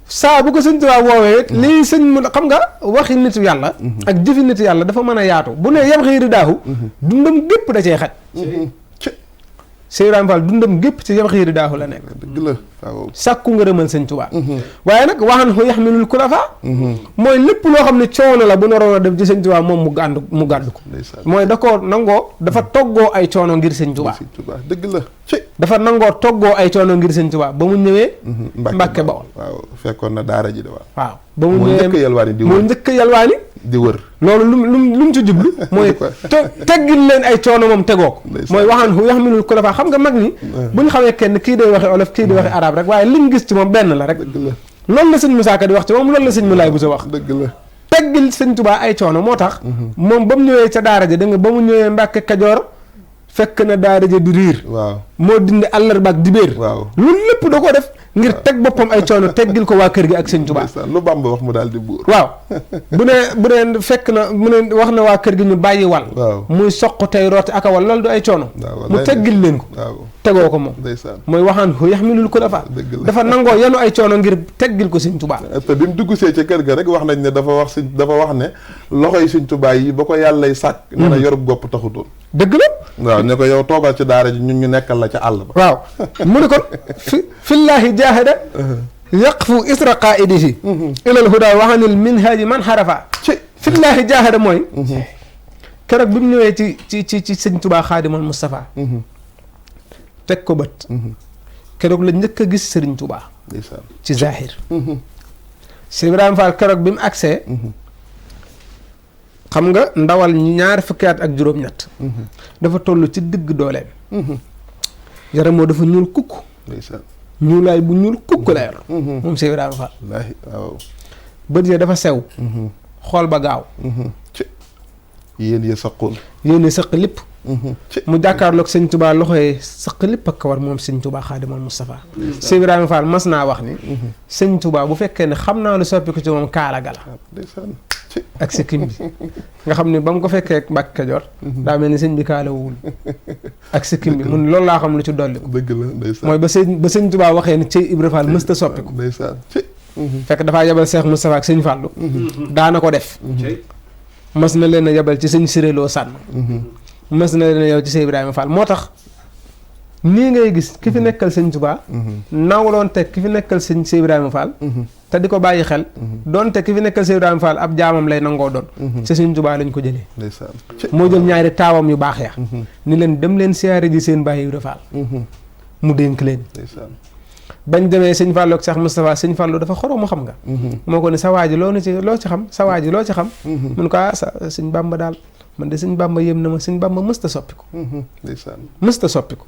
saa bu ko sëñ Tuubaa woowee lii sëñ mu xam nga waxi nitu yàlla ak jëfi nitu yàlla dafa mën a yaatu bu ne yam xiiri daahu dundam gépp da cee xaj Sëñ Ibrahima Fall dundam gépp ci yam xiiri daahu la nekk dëgg la waaw sàkku ngërëmal sëñ Tuubaa waaye nag waxan xu yaxmilul kulafa mooy lépp loo xam ne coono la bu naroon a def ci sëñ Tuubaa moom mu gàddu ko mooy da koo nangoo dafa toggoo ay coono ngir sëñ Tuubaa dëgg la dafa nangoo toggoo ay coono ngir sëñ Tuubaa ba mu ñëwee Mbàkke Bawol waaw fekkoon na daara ji de waaw ba mu ñëwee moo njëkk yalwaani di wër loolu lu mu ci jublu mooy teggil leen ay coono moom tegoo ko mooy waxaan xu yaxmilul kulafa xam nga mag ñi bu ñu xamee kenn kii day waxe olof kii di waxe arab rek waaye liñ gis ci moom benn la rek loolu la sëñ Musaa Ka di wax ci moom loolu la sëñ Mulaay bu sa wax dëgg la teggil sëñ Tuubaa ay coono moo tax moom ba mu ñëwee ca daara ja da nga ba mu ñëwee Mbàkke Kajoor fekk na daara ja di riir waaw moo dindi àllarba ak dibéer waaw loolu lépp da ko def ngir teg boppam ay coono teggil ko waa kër gi ak sëñ Tuubaa lu Bàmba wax mu daal di buur waaw bu ne fekk na mu ne wax na waa kër gi ñu bàyyi wal muy soq tey rooti aka wal loolu du ay coono mu teggil leen ko tegoo ko moom mooy waxaan ko yaxmilul ko dafa nangoo yenu ay coono ngir teggil ko sëñ Tuubaa te bi mu dugg see ca kër ga rek wax nañ ne dafa wax ne loxoy sëñ Tuubaa yi ba ko yàllay sàkk nee na yorub gopp taxutoon dëgg la waaw ne ko yow toogal ci daara ji ñun ñu nekkal la ca àll ba waaw mu ne ko fillaahi jaahada yaqfu isra qaaidihi ilal huda waxanil minhaaji man xarafa fillaahi jaahada mooy keroog bi mu ñëwee ci sëñ Tuubaa xaadimal Mustafa teg ko bët keroog la njëkk a gis sëriñ Tuubaa ci zahir Sëñ Ibrahima Fall keroog bi mu agsee xam nga ndawal ñaar fukki at ak juróom-ñett dafa toll ci digg dooleem yaram moo dafa ñuul kukk ñuulaay bu ñuul kukk la yor moom Sëñ Ibrahima Fall waaw bët ya dafa sew xool ba gaaw yéen ya saqul yéen sëq lépp mu jàkkaarloog sëñ Tuubaa loxo yi sëq lépp ak kawar moom sëñ Tuubaa Xaadimal Mustafaa Sëñ Ibrahima Fall mas naa wax ni sëñ Tuubaa bu fekkee ne xam naa lu soppi ko ci moom kaala gala ak sikkim bi nga xam ne ba mu ko fekkee Mbàkke Kajoor daa mel ni sëñ bi kaalawul ak sikkim bi mun loolu laa xam lu ci dolli ko dëgg la ndeysaan mooy ba sëñ Tuubaa waxee ni cey Ibra Fall mësta soppi ko ndeysaan fekk dafaa yebal Seex Mustafaa ak sëñ Fallu daana ko def mas na leen a yebal ci sëñ Siréloo Sànn mas na leen a yow ci Sëñ Ibrahima Fall moo tax nii ngay gis ki fi nekkal sëñ Tuubaa nawloon teg ki fi nekkal sëñ Cheikh Ibrahima Fall te di ko bàyyi xel doonte ki fi nekkal Cheikh Ibrahima Fall ab jaamam lay nangoo doon ci sëñ Tuubaa lañ ko jëlee moo jël ñaari taawam yu baax ya ni leen dem leen siyaare ji seen Baay Ibra Fall mu dénk leen bañ demee sëñ Fallou ak Cheikh Moustapha sëñ Fallou dafa xoromu xam nga moo ko ne sa waa ji loo ci xam sa waa ji loo ci xam mun ko sëñ Bàmba daal man de sëñ Bàmba yéem na ma sëñ Bàmba mësta soppiku mësta soppiku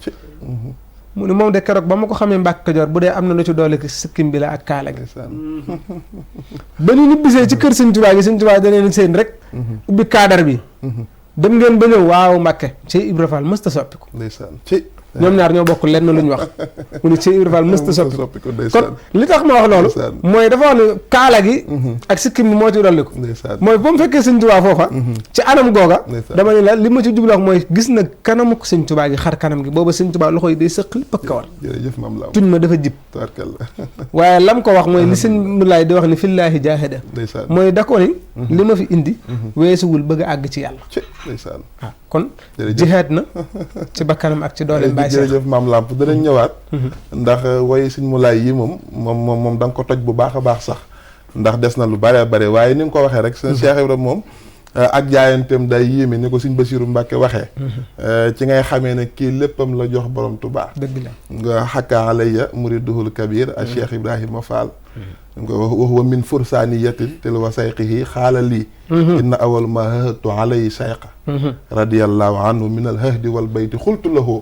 mu ne moom de keroog ba ma ko xamee Mbàkke Kajoor bu dee am na lu ci doole ki sikkim bi la ak kaala gi ba ñu ñibbisee ci kër sëñ Tuubaa da leen seen rek ubbi kaadar bi dem ngeen ba ñëw waaw Mbàkke ci Ibra Fall mësta soppiku ñoom ñaar ñoo bokk lenn lu ñu wax mu ne Cheikh Ibra Fall mësta soppiku kon li tax ma wax loolu mooy dafa wax ne kaala gi ak sikkim bi moo ci dolliku mooy ba mu fekkee sëñ Tuubaa foofa ci anam googa dama ne la li ma ci jublu wax mooy gis na kanamu sëñ Tuubaa gi xar kanam gi booba sëñ Tuubaa loxo yi day sëq lépp ak kawar tuñ ma dafa jib waaye lam ko wax mooy li sëñ Mulaay di wax ni fillaahi jaahada mooy da ko ni li ma fi indi weesuwul bëgg a àgg ci yàlla waaw kon jihaad na ci bakkanam ak ci doole jërëjëf maam Lamp danañ ñëwaat ndax way Sëñ Mulaay yi moom da nga ko toj bu baax a baax sax ndax des na lu bare bare waaye ni nga ko waxee rek sëñ Cheikh Ibra moom ak jaayanteem day yéeme ni ko Sëñ Basiiru Mbàkke waxee ci ngay xamee ne kii léppam la jox borom Tuubaa dëgg la nga xakka alayya muriduhul kabir ak Cheikh Ibrahima Fall nga wax wa min fursaaniyatin til wa sayqihi xaala lii inna awal ma hahatu alayhi sayqa radiyallahu anhu min al hahdi wal bayti xultu lahu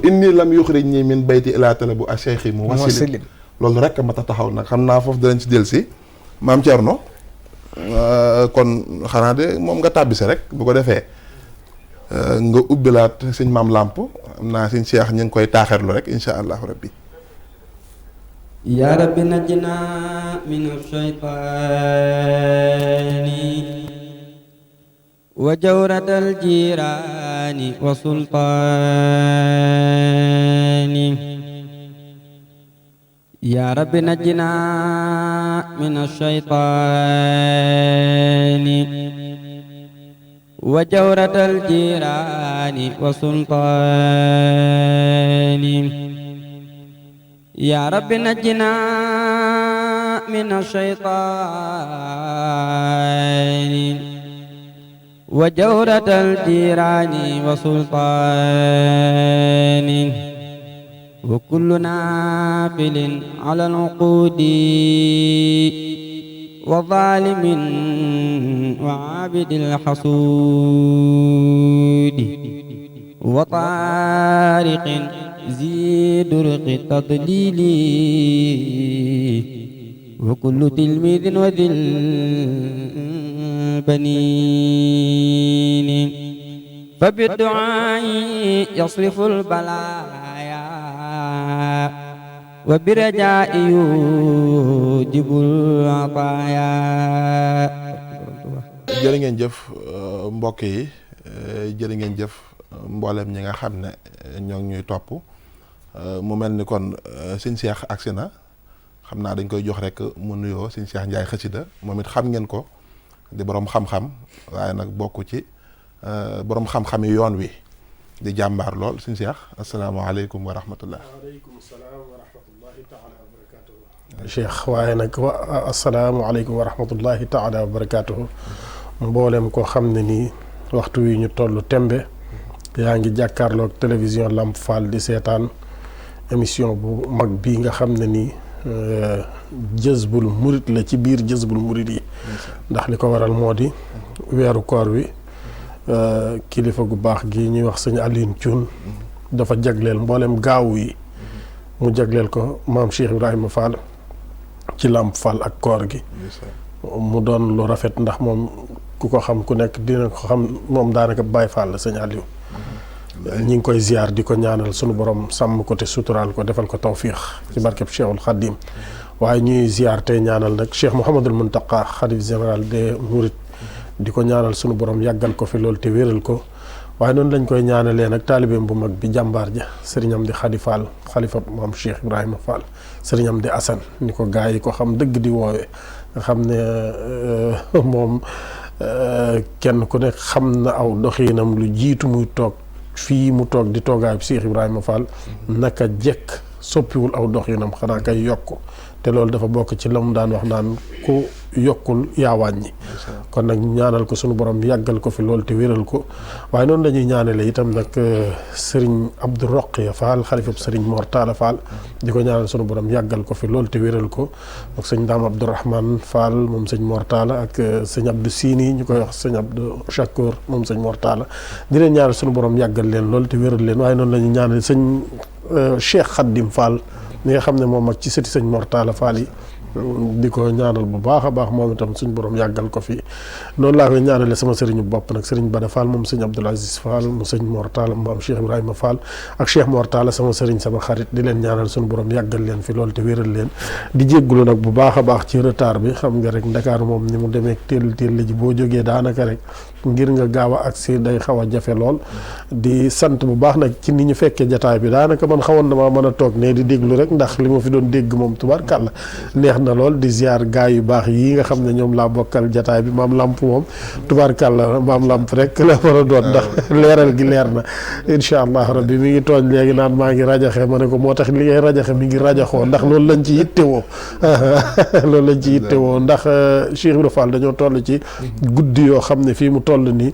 inni lam yuxrijni min bayti ila talabu a cheikhi mu wasilin loolu rek ma taxaw nag xam naa foofu danañ ci del si maam Thierno kon xanaa de moom nga tàbbise rek bu ko defee nga ubbilaat sëñ maam Lamp am naa sëñ Cheikh ñu ngi koy taaxerlu rek insha allahu rabbi يا رب نجنا من الشيطان وجورة الجيران وسلطان يا رب نجنا من الشيطان وجورة الجيران وسلطان يا رب نجنا من الشيطان وجورة الجيران وسلطان وكل نافل على العقود وظالم وعابد الحسود وطارق ذي درق التضليل وكل تلميذ وذي البنين فبالدعاء يصرف البلايا وبرجاء يوجب العطايا jërë ngeen jëf mbokk yi jërë ngeen jëf mboolem ñi nga xam ne ñoo ngi ñuy topp mu mel ni kon sëñ Cheikh agsi na xam naa dañ koy jox rek mu nuyoo sëñ Cheikh Ndiaye xasida moom it xam ngeen ko di borom xam-xam waaye nag bokk ci borom xam-xam yi yoon wi di jàmbaar lool sëñ Cheikh asalaamaaleykum wa rahmatullah. waaleykum salaam wa rahmatullahi taala wa barakaatuhu. Cheikh waaye nag asalaamaaleykum wa rahmatullahi taala wa barakaatuhu. mboolem koo xam ne nii waxtu wi ñu toll tembe yaa ngi jàkkaarloog télévision Lamp Fall di seetaan émission bu mag bii nga xam ne nii jëzbul murit la ci biir jëzbul murit yi ndax li ko waral moo di weeru koor wi kilifa gu baax gi ñuy wax sëñ Alioune Thioune dafa jagleel mboolem gaawu yi mu jagleel ko maam Cheikh Ibrahima Fall ci Lamp Fall ak koor gi mu doon lu rafet ndax moom ku ko xam ku nekk dina ko xam moom daanaka Baye Fall la sëñ Aliou ñi ngi koy ziar di ko ñaanal sunu borom sàmm ko te suturaal ko defal ko tawfiix ci barkeb Cheikhul Khadim waaye ñuy ziar tey ñaanal nag Cheikh Mouhamadul Mountakha xalif général des Mourides di ko ñaanal sunu borom yàggal ko fi loolu te wéral ko waaye noonu lañ koy ñaanalee nag taalibeem bu mag bi jàmbaar ja sëriñam di Khady Fall xalifa maam Cheikh Ibrahima Fall sëriñam di Assane ni ko gaa yi ko xam dëgg di woowee nga xam ne moom kenn ku nekk xam na aw doxiinam lu jiitu muy toog fii mu toog di toogaayu Cheikh Ibrahima Fall naka jekk soppiwul aw doxinam xanaa kay yokk te loolu dafa bokk ci la mu daan wax naan ku yokkul yaa wàññi kon nag ñaanal ko sunu borom yàggal ko fi loolu te wéral ko waaye noonu lañuy ñaanale itam nag sëriñ Abdou Roqiya Fall xalifab sëriñ Mor Talla Fall di ko ñaanal sunu borom yàggal ko fi loolu te wéral ko ak sëñ Daam Abdourahman Fall moom sëñ Mor Talla ak sëñ Abdou Sini ñu koy wax sëñ Abdou Chakour moom sëñ Mor Talla di leen ñaanal sunu borom yàggal leen loolu te wéral leen waaye noonu la ñuy ñaanal sëñ Cheikh Khadim Fall mi nga xam ne moom ak ci sëti sëñ Mor Talla Fall yi di ko ñaanal bu baax a baax moom itam suñ borom yàggal ko fi noonu laa koy ñaanale sama sëriñu bopp nag sëriñ Bada Fall moom sëñ Abdoul Aziz Fall mu sëñ Mor Talla moom Cheikh Ibrahima Fall ak Cheikh Mor Talla sama sëriñ sama xarit di leen ñaanal suñu borom yàggal leen fi loolu te wéral leen di jéggulu nag bu baax a baax ci retard bi xam nga rek Ndakaaru moom ni mu demee teel ji boo jógee daanaka rek ngir nga gaaw a agsi day xaw a jafe lool di sant bu baax nag ci ni ñu fekkee jataay bi daanaka man xawoon na maa mën a toog ne di déglu rek ndax li ma fi doon dégg moom tubaarkàlla neex na lool di ziar gaay yu baax yii nga xam ne ñoom laa bokkal jataay bi maam lamp moom tubaarkàlla maam lamp rek la war a doon ndax leeral gi leer na incha allah rabbi mi ngi tooñ léegi naan maa ngi rajaxe ma ne ko moo tax li ngay rajaxe mi ngi rajaxoo ndax loolu lañ ci yittewoo loolu lañ ci yittewoo ndax Cheikh Ibrahima Fall dañoo toll ci guddi yoo xam ne fii mu toll nii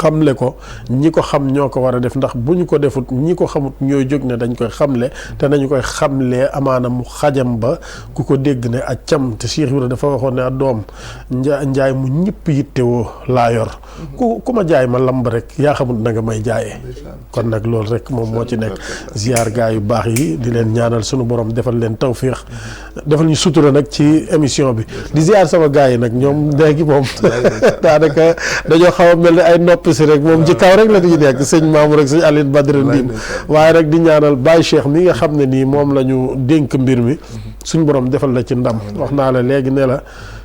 xamle ko ñi ko xam ñoo ko war a def ndax bu ñu ko defut ñi ko xamut ñooy jóg ne dañ koy xamle te nañu koy xamlee amaana mu xajam ba ku ko dégg ne ak cam te Cheikh Ibrahima dafa waxoon ne a doom njaay mu ñëpp yittewoo laa yor ku ma jaay ma lamb rek yaa xamut na nga may jaayee kon nag loolu rek moom moo ci nekk ziar gaa yu baax yi di leen ñaanal sunu borom defal leen tawféex defal ñu sutura nag ci émission bi di ziar sama gaa yi nag ñoom léegi moom daanaka dañoo xaw a mel ne ay nopp si rek moom ci kaw rek la di nekk sëñ Mamour rek sëñ Aline Badara Ndim waaye rek di ñaanal Baye Cheikh mi nga xam ne nii moom la ñu dénk mbir mi suñ borom defal la ci ndam wax naa la léegi ne la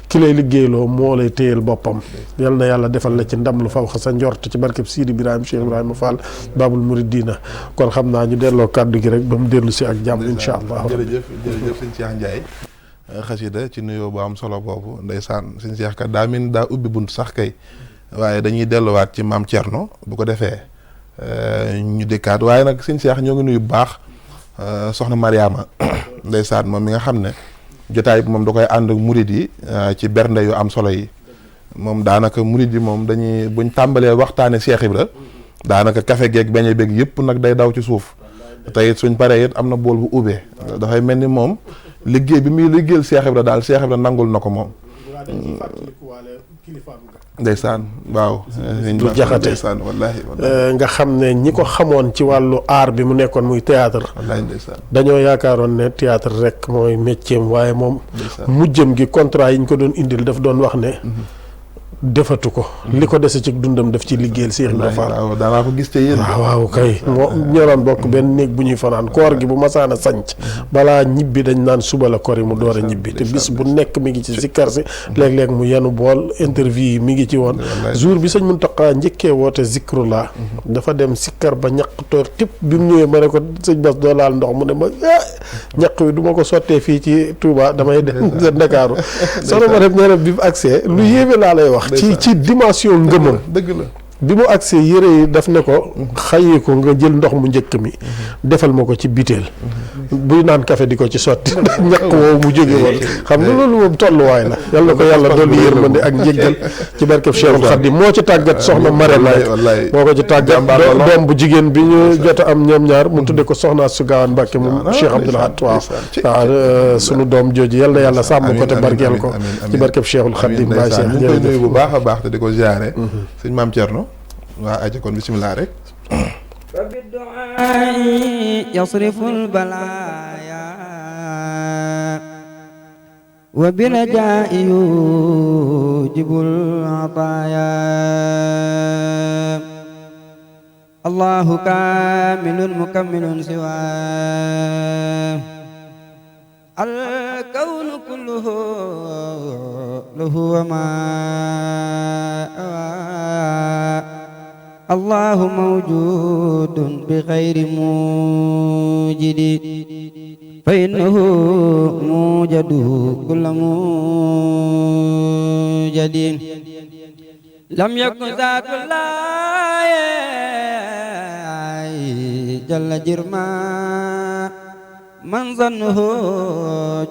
ki lay liggéeyloo moo lay téyel boppam yal na yàlla defal la ci ndam lu faw xa sa njort ci barkeb Sidi Ibrahima Cheikh Ibrahima Fall Babul Mouridina kon xam naa ñu delloo kàddu gi rek ba mu dellu si ak jàmm insha allah. jërëjëf sëñ Cheikh Ndiaye xasida ci nuyoo bu am solo boobu ndeysaan sëñ Cheikh kat daa min daa ubbi bunt sax kay waaye dañuy delluwaat ci maam Thierno bu ko defee ñu dëkkaat waaye nag sëñ Cheikh ñoo ngi nuyu bu baax soxna Mariama ndeysaan moom mi nga xam ne jotaay bi moom da koy ànd ak murid yi ci bernde yu am solo yi moom daanaka murid yi moom dañuy buñ tàmbalee waxtaane Cheikh Ibra daanaka café geeg beñe beeg yëpp nag day daw ci suuf te it suñ paree it am na bool bu ubbee dafay mel ni moom liggéey bi muy liggéeyal Cheikh Ibra daal Cheikh Ibra nangul na ko moom ndeysaan waaw du jaxate ndeysaan wallaahi nga xam ne ñi ko xamoon ci wàllu art bi mu nekkoon muy théâtre wallaahi ndeysaan dañoo yaakaaroon ne théâtre rek mooy métier waaye moom mujjëm gi contrat yi ñu ko doon indil daf doon wax ne defatu ko li ko dese ci dundam daf ci liggéeyal Cheikh Ibrahima Fall waaw daanaa ko gis te yéen waaw kay moo ñoroon bokk benn néeg bu ñuy fanaan koor gi bu masaana sanc balaa ñibbi dañ naan suba la kor yi mu door a ñibbi te bis bu nekk mi ngi ci sikkar si léeg-léeg mu yenu bool interview yi mi ngi ci woon jour bi sëñ Muntaxa njëkkee woote zikrullah dafa dem sikkar ba ñaq toor tipp bi mu ñëwee ma ne ko sëñ Bass doo laal ndox mu ne ma ñaq wi du ma ko sottee fii ci Touba damay dem Ndakaaru sono ma dem ñeneen bi mu accès lu yéeme laa lay wax ci dimension ngëmam dëgg la bi mu agsee yére yi daf ne ko xayee ko nga jël ndox mu njëkk mi defal ma ko ci biteel buy naan café di ko ci sotti ñaq woowu mu jóge woon xam nga loolu moom tolluwaay la yal na ko yàlla dolli yërmande ak njëggal ci barkeb Cheikhul Khadim moo ci tàggat soxna Marème moo ko ci tàggat doom bu jigéen bi ñu jot a am ñoom ñaar mu tudde ko soxna su gaawaan Mbàkke moom Cheikh Abdoul Ahad waaw sunu doom jooju yal na yàlla sàmm ko te barkeel ko ci barkeb Cheikhul Khadim Baye Cheikh ñu koy nuyu bu baax a baax te di ko ziare sëñ Maam Thierno waa aja kon bisimilah rek fa bi du'a yasriful balaaya wa bi rajaa'i yujibul ataaya allahu kaamilun mukammilun siwaa al kawnu kulluhu lahu wa maa الله موجود بغير موجد فإنه موجد كل موجد لم يكن ذات الله جل جرما من ظنه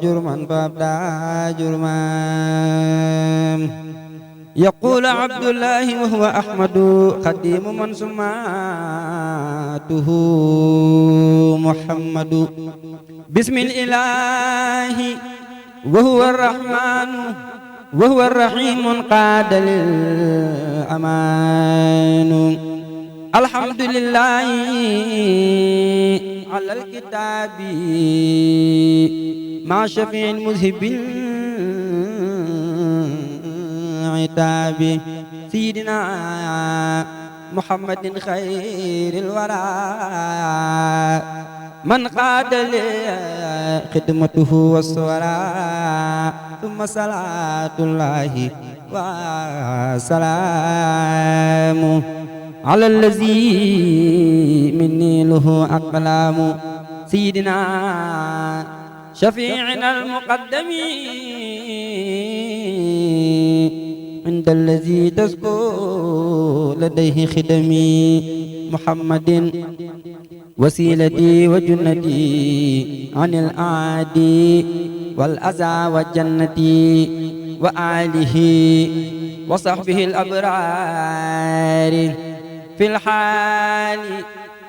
جرما فابدا جرما يقول عبد الله وهو أحمد خديم من سماته محمد بسم الإله وهو الرحمن وهو الرحيم قاد للأمان الحمد لله على الكتاب مع شفيع مذهب العتاب سيدنا محمد خير الورى من قاد لخدمته والصورى ثم صلاة الله وسلامه على الذي مني له أقلام سيدنا شفيعنا المقدم عند الذي تزكو لديه خدمي محمد وسيلتي وجنتي عن الأعادي والأذى والجنة وآله وصحبه الأبرار في الحال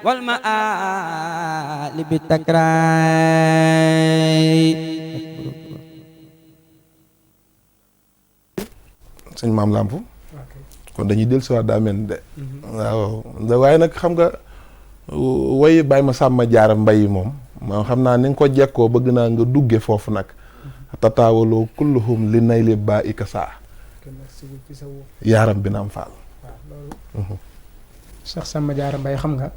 والمآل بالتكرار. sëñ Maam Lamp kon dañuy dellu si waat daa mel de waaw waaye nag xam nga way bàyyi ma sàmma jaara mbay moom maa xam naa ni nga ko jekkoo bëgg naa nga dugge foofu nag tataawaloo kulluhum li nay li baa ika saa yaaram bi naam faal Cheikh Samba Diarra Mbaye xam nga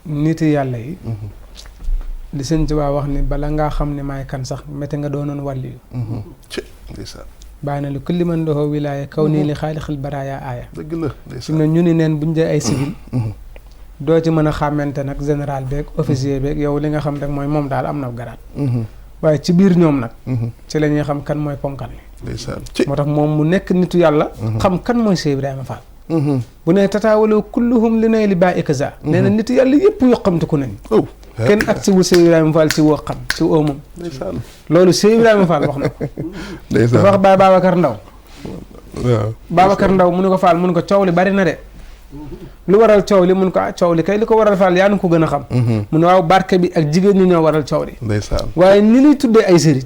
nit yàlla yi li sëñ Tuubaa wax ni bala ngaa xam ne maay kan sax métti nga doonoon wàlli yu bàyyi na li kulli man doxoo wilaaya kaw nii li xaalixil baraaya aaya dëgg la fi mu ne ñu ni neen buñ dee ay civil doo ci mën a xàmmante nag général beeg officier beeg yow li nga xam rek mooy moom daal am na garaat waaye ci biir ñoom nag ci la ñuy xam kan mooy ponkal ni moo tax moom mu nekk nitu yàlla xam kan mooy Cheikh Ibrahima Fall bu ne tataawaloo kulluhum li nay li baa ikaza nee na nitu yàlla yëpp yoqamte ku nañ kenn ak si wu Cheikh Ibrahima Fall si woo xam si woo moom loolu Cheikh Ibrahima Fall wax na ko dafa wax Baay Babacar Ndaw waaw Babacar Ndaw mu ne ko Fall mu ne ko coow li bari na de lu waral coow li mun ko coow li kay li ko waral Fall yaa nu ko gën a xam mu ne waaw barke bi ak jigéen ñi ñoo waral coow li waaye ni ñuy tuddee ay sëriñ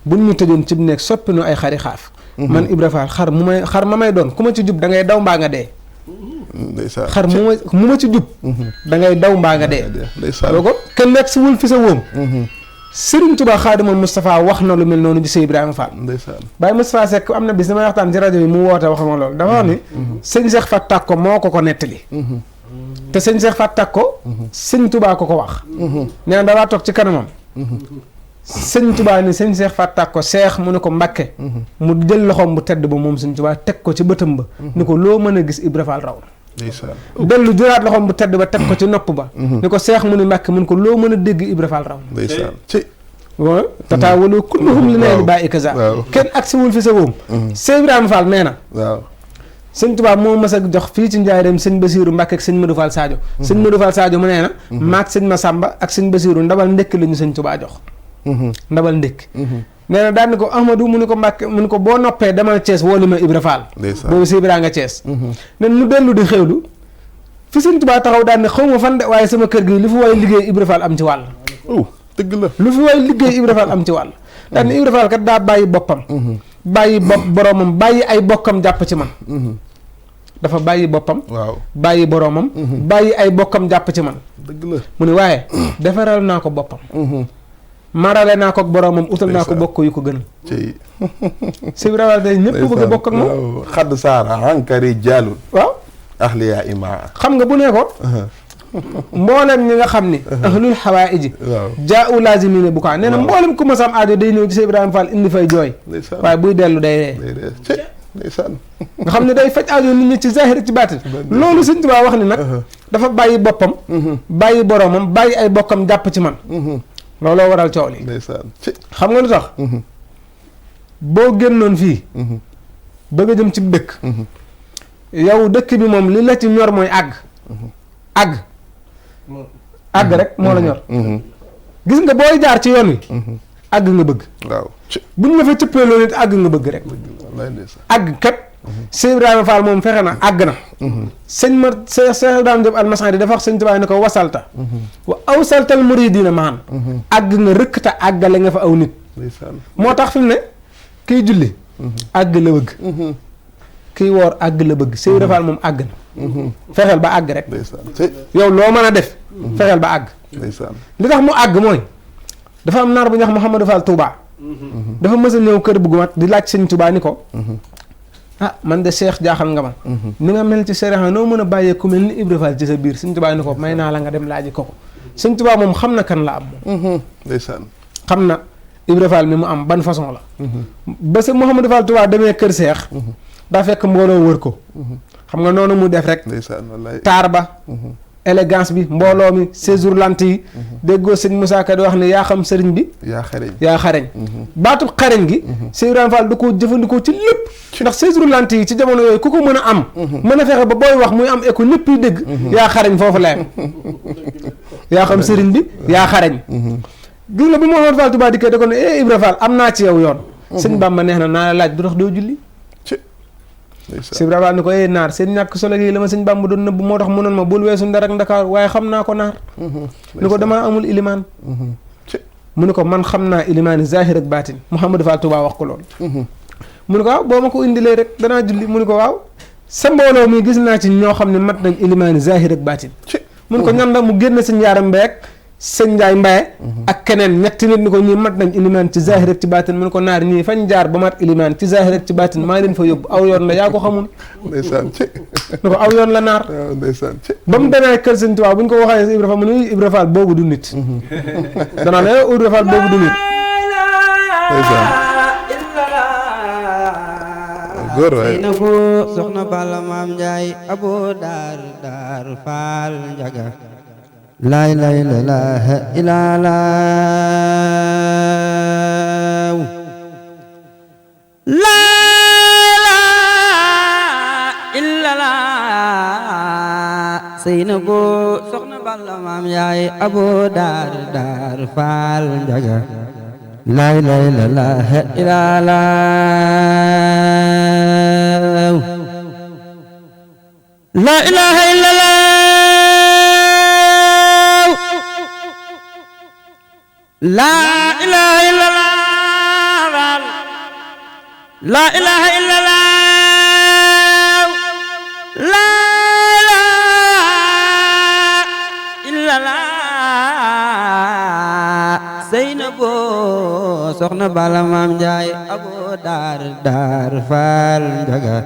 buñ ñu tëjoon ci nekk soppi nu ay xari xaaf man Ibra Fall xar ma may doon ku ma ci jub da ngay daw mbaa nga dee xar mu ma ci jub da ngay daw mbaa nga dee loo ko kenn nekk si wul fi sa wóom Sëriñ Tuubaa Xaadimul Moustapha wax na lu mel noonu ci Sëñ Ibrahima Fall Baye Moustapha Seck am na bis damay waxtaan ci rajo bi mu woote wax ma loolu dafa wax ni sëñ Cheikh Fat Takko moo ko nettali te sëñ Cheikh Fat Takko sëñ Tuubaa ko wax nee na dawaa toog ci kanamam sëñ Tuubaa ni sëñ Cheikh Fat Takko Cheikh mu ne ko Mbàkke mu jël loxoom bu tedd ba moom sëñ Tuubaa teg ko ci bëtam ba ni ko loo mën a gis Ibra Fall raw na dellu jëlaat loxoom bu tedd ba teg ko ci nopp ba ni ko Cheikh mu ne Mbàkke mun ko loo mën a dégg Ibra Fall raw na waaw tataawaloo kulluhum li nay li baa ikaza kenn ak si wul fi sa wóom Cheikh Ibrahima Fall nee na sëñ Tuubaa moo mas a jox fii ci Njaaréem sëñ Basiiru Mbàkke ak sëñ Modou Fall Sadio sëñ Modou Fall Sadio mu nee na maag sëñ Masamba ak sëñ Basiiru ndabal ndékk la ñu sëñ Tuubaa jox ndabal ndékk nee na daal ni ko Ahmadou mu ni ko Mbàkke mu ni ko boo noppee demal Thiès woo li ma Ibra Fall boobu si Ibra nga Thiès nen mu dellu di xewlu fi sëñ Tuubaa taxaw daal ne xaw ma fan de waaye sama kër gi lu fi waay liggéey Ibra Fall am ci wàll dëgg la lu fi waay liggéey Ibra Fall am ci wàll daal ne Ibra Fall kat daa bàyyi boppam bàyyi boromam bàyyi ay bokkam jàpp ci man dafa bàyyi boppam bàyyi boromam bàyyi ay bokkam jàpp ci man dëgg la mu ne waaye defaral naa ko boppam marale naa ko ak boromam utal naa ko bokk yu ko gënal Sëñ Ibrahima day ñëpp bëgg a bokk ak moom xadd saara ankari jaalul waaw ahliya imaa xam nga bu ne ko mboolem ñi nga xam ni ahlul xawaaiji jaa u laazimine bu kaa nee na mboolem ku ma sam aajo day ñëw ci Sëñ Ibrahima Fall indi fay jooy waaye buy dellu day ree nga xam ne day faj aajo nit ñi ci zahir ci baatin loolu Sëñ Tuubaa wax ni nag dafa bàyyi boppam bàyyi boromam bàyyi ay bokkam jàpp ci man looloo waral coow li xam nga lu tax boo génnoon fii bëgg a jëm ci dëkk yow dëkk bi moom li la ci ñor mooy àgg rek moo la ñor gis nga booy jaar ci yoon wi àgg nga bëgg waaw buñ la fa cëppeeloo nit àgg nga bëgg rek àgg kat Cheikh Ibrahima Fall moom fexe na àgg na sëñ ma Cheikh Ibrahima Diop almasari dafa wax sëñ Tuubaa ne ko wasalta wa awsaltal muridina maan àgg nga rëkk te àggale nga fa aw nit moo tax fi mu ne kiy julli àgg la bëgg kiy woor àgg la bëgg Cheikh Ibrahima Fall moom àgg na fexeel ba àgg rek yow loo mën a def fexeel ba àgg li tax mu àgg mooy dafa am naar bu ñuy wax Mouhamadou Fall Touba dafa mës a ñëw kër bu mat di laaj sëñ Touba ni ko ah man de Cheikh jaaxal nga ma ni nga mel ci sëriñ noo mën a bàyyee ku mel ni Ibra Fall ci sa biir sëñ Touba ni ko may naa la nga dem laaji ko sëñ Touba moom xam na kan la am moom ndeysaan xam na Ibra Fall mi mu am ban façon la ba sa Mouhamadou Fall Touba demee kër Cheikh daa fekk mbooloo wër ko xam nga noonu mu def rek taar ba élégance bi mbooloo mi séjour lant yi déggoo sëñ Moussa Ka di wax ne yaa xam sëriñ bi yaa xareñ baatub xareñ gi Cheikh Ibrahima Fall da koo jëfandikoo ci lépp ndax séjour lant yi ci jamono yooyu ku ko mën a am mën a fexe ba booy wax muy am écho ñëpp yi dégg yaa xareñ foofu la yem yaa xam sëriñ bi yaa xareñ gis nga bi Mouhamadou Fall Touba dikkee da ko ne Ibra Fall am naa ci yow yoon sëñ Bamba neex na naa la laaj du tax doo julli Cheikh Ibrahima ni ko naar seen ñàkk solo gi la ma sëñ Bamba doon nëbb moo tax mu noon ma bul weesu Ndar ak Ndakaar waaye xam naa ko naar ni ko damaa amul ilimaan mu ni ko man xam naa ilimaani zahir ak baatin Mouhamadou Fall Touba wax ko loolu mu ni ko waaw boo ma ko indilee rek danaa julli mu ni ko waaw sa mbooloo mi gis naa ci ñoo xam ne mat nañ ilimaani zahir ak baatin mu ni ko ñan la mu génn sëñ Yaaram Mbeek sëñ Njaay Mbaye ak keneen ñetti nit ni ko ñii mat nañ ilimaan ci zahir ak ci baatin mu ne ko naar ñii fañ jaar ba mat ilimaan ci zahir ak ci baatin maa leen fa yóbbu aw yoon la yaa ko xamul ndeysaan ci ni ko aw yoon la naar ndeysaan ci ba mu demee kër sëñ Tuubaa bu ñu ko waxee Ibra Fall mu ne Ibra Fall boobu du nit danaa ne Ibra Fall boobu du nit góor waay na ko soxna Balla Maam Njaay abo daar Fall njaga laa ilaaha illallaah laa ilaaha illallaah Seynabu soxna Balla Maam Njaay abo daar Fall njaga laa ilaaha illallaah laa ilaaha illallaah laa ilaaha illallaah laa ilaaha illallaah laa ilaaha illallaah Seynabu soxna Balla Maam Njaay abo daar Fall njaga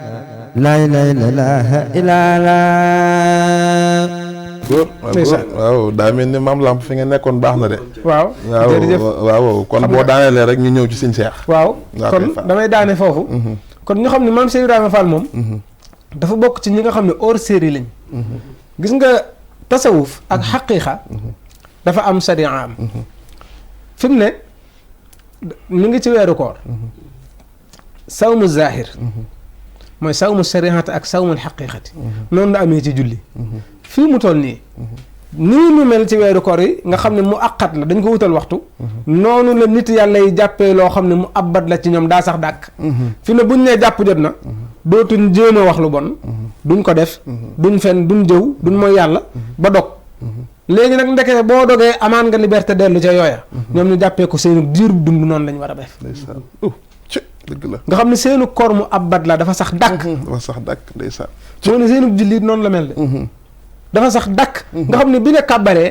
laa ilaaha illallaah góor waaw daa mel ni maam Lamp fi nga nekkoon baax na de waaw jërëjëf waaw kon boo daanelee rek ñu ñëw ci sëñ Cheikh waaw kon damay daane foofu kon ñu xam ne maam Cheikh Ibrahima Fall moom dafa bokk ci ñi nga xam ne hors série lañ gis nga tasawuf ak xaqiiqa dafa am sariya am fi mu ne ñu ngi ci weeru koor sawmu zahir mooy sawmu sariyaati ak sawmu xaqiiqati noonu la amee ci julli fii mu toll nii nii ñu mel ci weeru koor yi nga xam ne mu àqat la dañ ko wutal waxtu noonu la nit yàlla yi jàppee loo xam ne mu abbat la ci ñoom daa sax dàkk fi ne buñ nee jàpp jot na dootuñ jéem a wax lu bon duñ ko def duñ fen duñ jëw duñ mooy yàlla ba dog léegi nag ndeke boo dogee amaan nga liberté dellu ca yooya ñoom ñu jàppee ko seenu diirub dund noonu lañ war a def dëgg la nga xam ne seenu koor mu abbat la dafa sax dàkk dafa sax dàkk ndeysaan moo ne seenu jullit noonu la mel de dafa sax dakk nga xam ne bi nga kàbbaree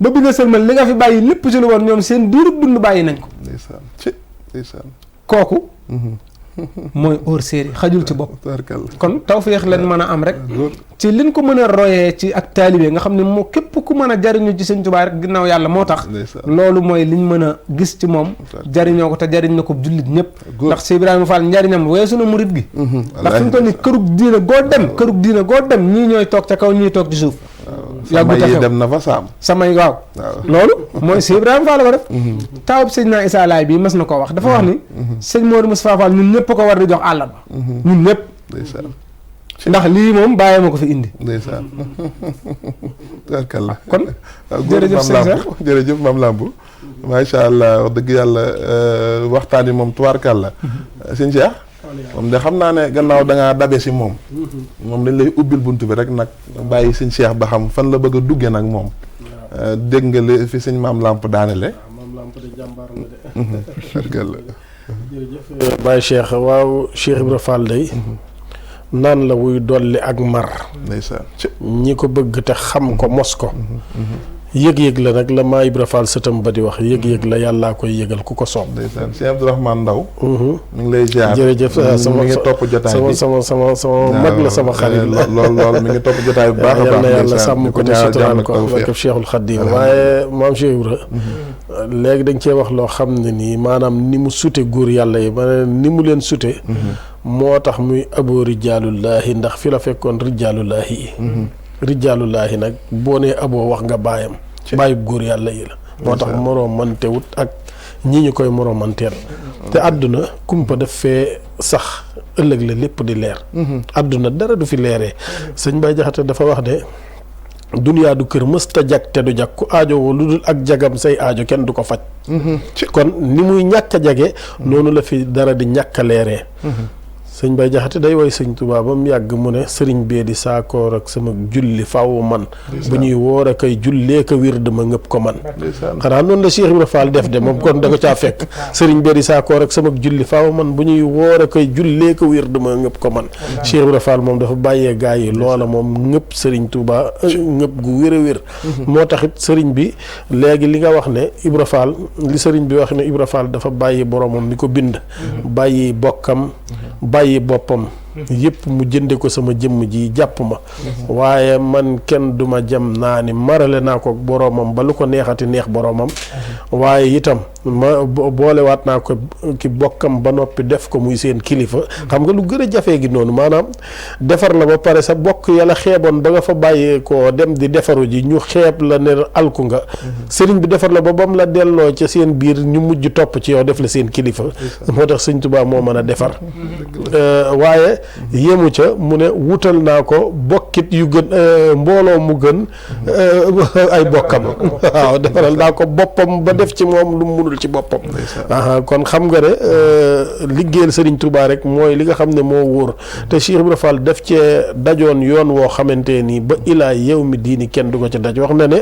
ba bi nga sëlmal li nga fi bàyyi lépp ci lu woon ñoom seen diirub dund bàyyi nañ ko ndeysaan ci ndeysaan kooku mooy hors série xajul ci bopp kon tawfeex leen mën a am rek ci liñ ko mën a royee ci ak taalibe nga xam ne moo képp ku mën a jariñu ci Sëñ Tuubaa rek ginnaaw yàlla moo tax loolu mooy liñ mën a gis ci moom jariñoo ko te jariñ na ko jullit ñëpp ndax Cheikh Ibrahima Fall njariñam weesu na murit gi ndax fi mu toll ni kërug diina goo dem ñii ñooy toog ca kaw ñii toog ci suuf yàggut a yi xew dem na fa saam. samay waaw loolu mooy Cheikh Ibrahima Fall ko def taawub sëñ naa Issa Laay bii mas na ko wax dafa wax ni sëñ Modou Moustapha Fall ñun ñëpp ko war di jox àllarba ñun ñëpp ndeysaan ndax lii moom bàyyi ma ko fi indi ndeysaan tubaarkalla kon jërëjëf sëñ Cheikh jërëjëf Maam Lamp macha allah wax dëgg yàlla waxtaan yi moom tubaarkalla sëñ Cheikh moom de xam naa ne gannaaw da ngaa dabe si moom dañ lay ubbil bunt bi rek nag bàyyi sëñ Cheikh ba xam fan la bëgg a dugge nag moom dégg nga li fi sëñ Maam Lamp daanele Maam Lamp de jàmbaar la de jërëjëf Baye Cheikh waaw Cheikh Ibra Fall day naan la wuy dolli ak mar ndeysaan ñi ko bëgg te xam ko mos ko yëg-yëg la nag la maa Ibra Fall sëtam ba di wax yëg-yëg la yàllaa koy yëgal ku ko soob ndeysaan Cheikh Abdourahmane Ndaw mi ngi lay ziar jërëjëf mi ngi topp jotaay bi sama mag la sama xarit la lool mi ngi topp jotaay bu baax a baax yal na yàlla sàmm ko te suturaal ko barkeb Cheikhul Khadim waaye maam Cheikh Ibra léegi dañ cee wax loo xam ne nii maanaam ni mu sute góor yàlla yi maanaam ni mu leen sute moo tax muy aboo rijaalullaahi ndax fi la fekkoon rijaalullaahi yi rijaalullaahi nag boo nee aboo wax nga baayam bàyyib góor yàlla yi la moo tax moroomantewut ak ñi ñu koy moroomanteel te àdduna kumpa daf fee sax ëllëg la lépp di leer àdduna dara du fi leeree sëñ Baye Jaxate dafa wax de duniyaa du kër mësta jag te du jag ku aajo woo lu dul ak jagam say aajo kenn du ko faj kon ni muy ñàkk a jage noonu la fi dara di ñàkk a leeree sëñ Baye Jaxate day woy sëñ Tuubaa ba mu yàgg mu ne sëriñ bee di saakoor ak sama julli faw man bu ñuy woor a koy jullee ko wir dama ngëpp ko man xanaa noonu la Cheikh Ibra Fall def de moom kon da ko caa fekk sëriñ bee di saakoor ak sama julli faw man bu ñuy woor a koy jullee ko wir dama ngëpp ko man Cheikh Ibra Fall moom dafa bàyyee gaa yi loola moom ngëpp sëriñ Tuubaa ngëpp gu wér a wér moo taxit sëriñ bi léegi li nga wax ne Ibra Fall li sëriñ bi wax ne Ibra Fall dafa bàyyi boromam mi ko bind bàyyi bokkam bàyyi boppam yëpp mu jënde ko sama jëmm ji jàpp ma waaye man kenn duma jam naa ni marale naa ko boroomam ba lu ko neexati neex boroomam waaye itam ma boolewaat naa ko ki bokkam ba noppi def ko muy seen kilifa xam nga lu gën a jafee gi noonu maanaam defar la ba pare sa bokk yàlla xeeboon ba nga fa bàyyee ko dem di defaru ji ñu xeeb la ne alku nga sëriñ bi defar la ba bam la delloo ca seen biir ñu mujj topp ci yow def la seen kilifa moo tax sëñ Tuubaa moo mën a defar waaye yemu ca mu ne wutal naa ko bokkit yu gën mbooloo mu gën ay bokkam waaw defaral naa ko boppam ba def ci moom lu mu munul ci boppam kon xam nga ne liggéeyal Sëriñ Tuubaa rek mooy li nga xam ne moo wóor te Cheikh Ibra Fall def cee dajoon yoon woo xamante nii ba ilaa yow mi diini kenn du ko ca daj wax na ne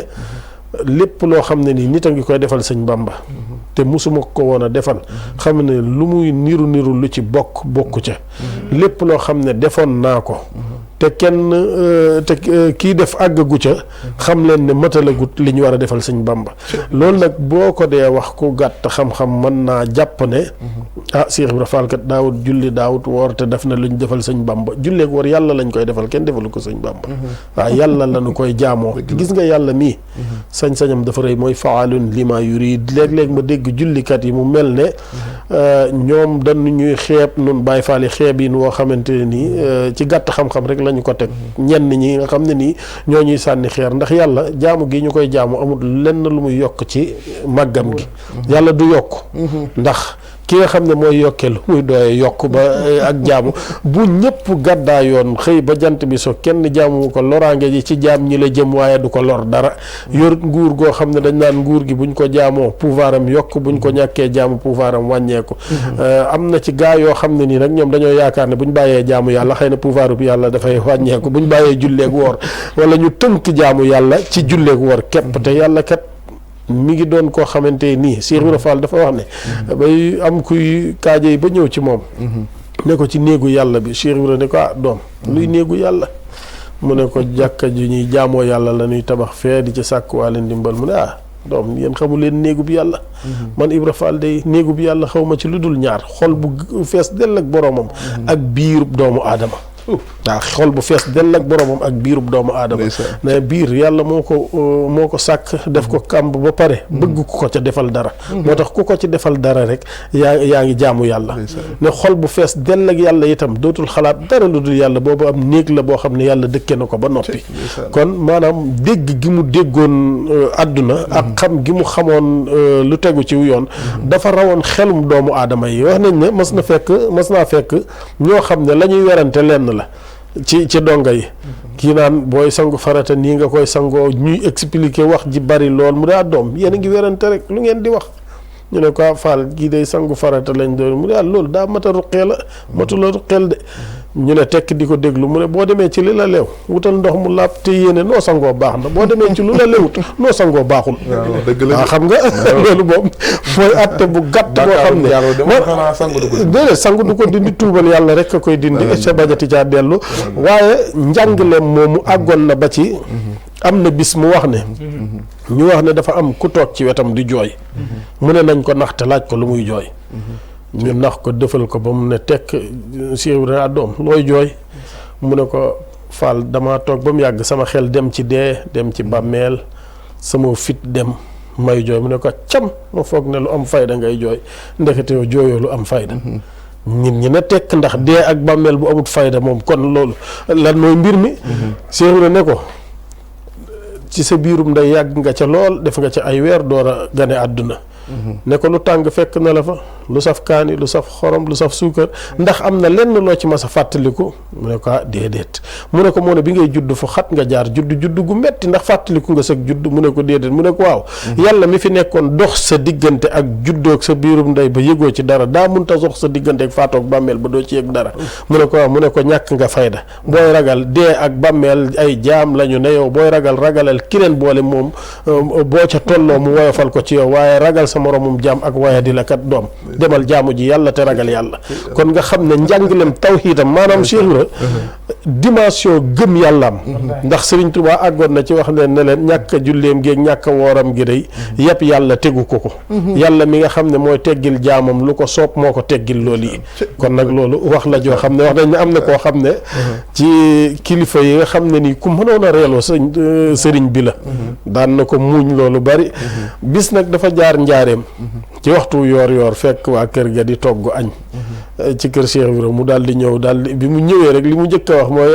lépp loo xam ne nii nit a ngi koy defal sëñ Bamba te musuma ko woon a defal xam ne lu muy niru lu ci bokku ca lépp loo xam ne defoon naa ko te kenn te kii def àggagu ca xam leen ne matalagut li ñu war a defal sëñ Bamba loolu nag boo ko dee wax ku gàtt xam-xam mën naa jàpp ne Cheikh Ibra Fall kat daawut julli daawut woor te def na lu ñu defal sëñ Bamba julleek woor yàlla lañ koy defal kenn defalu ko sëñ Bamba waaw yàlla lañu koy jaamoo gis nga yàlla mii sañ-sañam dafa rëy mooy faalun lima yurid léeg-léeg ma dégg jullikat yi mu mel ne ñoom dañu ñuy xeeb nun Baay Faal yi xeeb yi woo xamante ne nii ci gàtt xam-xam rek lañu ko teg ñenn ñi nga xam ne nii ñoo ñuy sànni xeer ndax yàlla jaamu gi ñu koy jaamu amul lenn lu muy yokk ci màggam gi yàlla du yokk ndax ki nga xam ne mooy yokkee lu muy doyee yokk ba ak jaamu bu ñëpp gàddaa yoon xëy ba jant bi so kenn jaamu ko loraange ji ci jaam ñi la jëm waaye du ko lor dara yor nguur goo xam ne dañ naan nguur gi buñ ko jaamoo pouvoir am yokk buñ ko ñàkkee jaamu pouvoir am wàññeeku am na ci gaa yoo xam ne nii nag ñoom dañoo yaakaar ne buñ bàyyee jaamu yàlla xëy na pouvoir bi yàlla dafay wàññeeku buñ bàyyee julleeg woor wala ñu tënk jaamu yàlla ci julleeg woor képp te yàlla kat mi ngi doon koo xamante nii Cheikh Ibra Fall dafa wax ne bay am kuy kaaje yi ba ñëw ci moom ne ko ci néegu yàlla bi Cheikh Ibra ne ko doom luy néegu yàlla mu ne ko jàkka ji ñuy jaamoo yàlla la ñuy tabax fee di ci sàkkuwaale ndimbal mu ne doom yéen xamu leen néegu bi yàlla man Ibra Fall day néegu bi yàlla xaw ma ci lu dul ñaar xol bu fees dell ak boroomam ak biirub doomu aadama waaw xol bu fees dell ak boromam ak biirub doomu aadama ne biir yàlla moo ko sàkk def ko kàmb ba pare bëgg ku ko ca defal dara moo tax ku ko ci defal dara rek yaa ngi jaamu yàlla ne xol bu fees dell ak yàlla itam dootul xalaat dara lu dul yàlla boobu am néeg la boo xam ne yàlla dëkke na ko ba noppi kon maanaam dégg gi mu déggoon àdduna ak xam gi mu xamoon lu tegu ci yoon dafa rawoon xelum doomu aadama yi wax nañ ne mas naa fekk ñoo xam ne la ñuy werante lenn la ci donga yi kii naan booy sangu farata nii nga koy sangoo ñuy expliquer wax ji bari lool mu daa doom yéen a ngi werante rek lu ngeen di wax ñu ne ko faal kii day sangu farata lañ doon mu daa loolu daa mata ruqee la matu la ruqeel de ñu ne tekk di ko déglu mu ne boo demee ci li la leew wutal ndox mu laab te yéene noo sangoo baax na boo demee ci lu la leewut noo sangoo baaxul waaw xam nga loolu moom mooy atte bu gàtt boo xam ne déedéet sangu du ko dindi tuubal yàlla rek a koy dindi sa bañati caa dellu waaye njàngaleem moomu àggoon na ba ci am na bis mu wax ne ñu wax ne dafa am ku toog ci wetam di jooy mu ne nañ ko naxte laaj ko lu muy jooy ñu nax ko defal ko ba mu ne tekk Cheikh Ibrahima doom looy jooy mu ne ko Fall dama toog ba mu yàgg sama xel dem ci dee dem ci bàmmeel sama fit dem may jooy mu ne ko cam ma foog ne lu am fayda ngay jooy ndekete yow jooyoo lu am fayda nit ñi ne tekk ndax dee ak bàmmeel bu amut fayda moom kon loolu lan mooy mbir mi Cheikh Ibrahima ne ko ci sa biirum nday yàgg nga ca lool def nga ca ay weer door a gane àdduna ne ko lu tàng fekk na la fa lu saf kaani lu saf xorom lu saf suukar ndax am na lenn loo ci mas a fàttaliku mu ne ko déedéet mu ne ko moo ne bi ngay judd fu xat nga jaar judd gu metti ndax fàttaliku nga sag judd mu ne ko déedéet mu ne ko waaw yàlla mi fi nekkoon dox sa diggante ak juddoog sa biirum ndey ba yëgoo ci dara daa munta dox sa diggante ak faatoog bàmmeel ba doo ci yëg dara mu ne ko waaw mu ne ko ñàkk nga fayda booy ragal dee ak bàmmeel ay jaam lañu ne yow booy ragalal ki leen boole moom boo ca tolloo mu woyofal ko ci yow waaye ragal sa moromum jaam ak waaye di la kat doom demal jaamu ji yàlla te ragal yàlla kon nga xam ne njàngalem tawxiidam maanaam Cheikh Ibra dimension gëm yàllaam ndax Sëriñ Tuubaa àggoon na ci wax leen ne leen ñàkk a julleem gi ak ñàkk a wooram gi day yëpp yàlla tegu ko yàlla mi nga xam ne mooy teggil jaamam lu ko soob moo ko teggil loolu yi kon nag loolu wax la joo xam ne wax nañ ne am na koo xam ne ci kilifa yi nga xam ne nii ku mënoon a reeloo sëriñ bi la daan na ko muuñ loolu bari bis nag dafa jaar njaareem ci waxtu yoor fekk waa kër ga di togg añ ci kër Cheikh Ibra mu daal di ñëw bi mu ñëwee rek li mu njëkk a wax mooy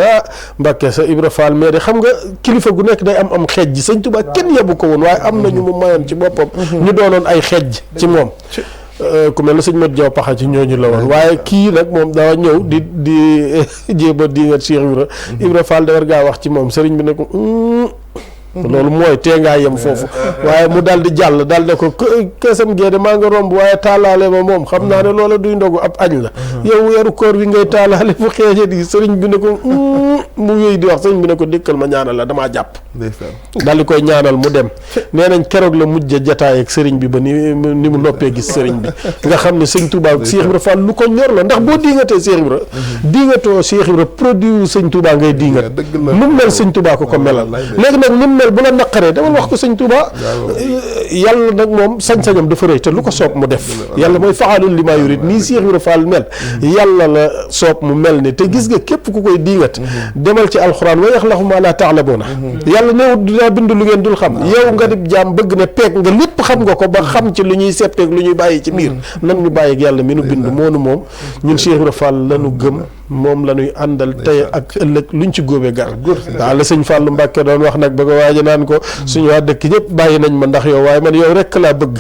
Mbàkke sa Ibra Fall mais de xam nga kilifa gu nekk day am xeej ji Sëñ Tuubaa kenn yebu ko woon waaye am na ñu mu mayoon ci boppam ñu doonoon ay xeej ci moom ku mel ne sëñ Mat Jaw Paxa ci ñooñu la woon waaye kii nag moom daa ñëw di jéeba di nga Cheikh Ibra Fall da war gaa wax ci moom sëriñ bi ne ko loolu mooy tee ngaa yem foofu waaye mu daal di jàll daal ne ko kësam géede maa nga romb waaye taalaale ma moom xam naa ne loola duy ndogu ab añ la yow weeru koor wi ngay taalaale fu xeeje di sëriñ bi ne ko mu wéy di wax sëriñ bi ne ko dékkal ma ñaanal la damaa jàpp daal di koy ñaanal mu dem nee nañ keroog la mujj jataay ak sëriñ bi ba ni mu noppee gis sëriñ bi nga xam ne sëñ Touba Cheikh Ibra Fall lu ko ñor la ndax boo diingatee Cheikh Ibra diingatoo Cheikh Ibra produit sëñ Touba ngay diingat mu mel sëñ Touba ko melal léegi nag ni bu la naqaree dama wax ko sëñ Touba yàlla nag moom sañ-sañam dafa rëy te lu ko soob mu def yàlla mooy faxaalul li maa yurid nii Cheikh Ibra Fall mel yàlla la soob mu mel ni te gis nga képp ku koy diingat demal ci alxuraan wa yaxlaqu maa laa ta'lamuuna yàlla newut dinaa bind lu ngeen dul xam yow nga dib jaam bëgg ne peeg nga lépp xam nga ko ba xam ci lu ñuy septeeg lu ñuy bàyyi ci biir nan ñu bàyyi ak yàlla mi nu bind moonu moom ñun Cheikh Ibra Fall la nu gëm moom la ñuy àndal tey ak ëllëg luñ ci góobee gar waaw la sëñ Fallou Mbacke doon wax nag ba ko waaja naan ko suñu waa dëkk ñëpp bàyyi nañ ma ndax yow waaye man yow rek laa bëgg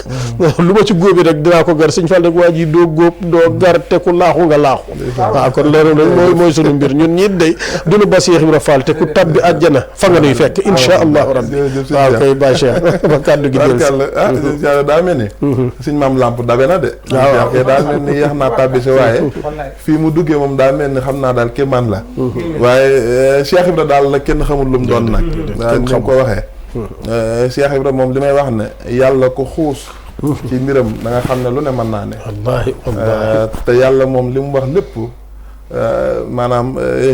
lu ma ci góobi rek dinaa ko gar sëñ Fall nag waa ji doo góob doo gar te ku laaxu nga laaxu waaw kon loolu nag mooy suñu mbir ñun ñit day duñu ba Cheikh Ibra Fall te ku tabbi àjjana fa nga nuy fekk insha allahu rabbi waaw koy ba Cheikh ba kàddu gi del daa mel ni suñ maam lamp dabe na de waaw daa mel ni yeex naa tabbi si waaye fii mu duggee moom daa mel ni xam naa daal kéemaan la waaye Cheikh Ibra daal nag kenn xamul lu mu doon nag waaw ni ko waxee Cheikh Ibra moom li may wax ne yàlla ko xuus ci mbiram da nga xam ne lu ne mën naa ne wallaahi te yàlla moom li mu wax lépp maanaam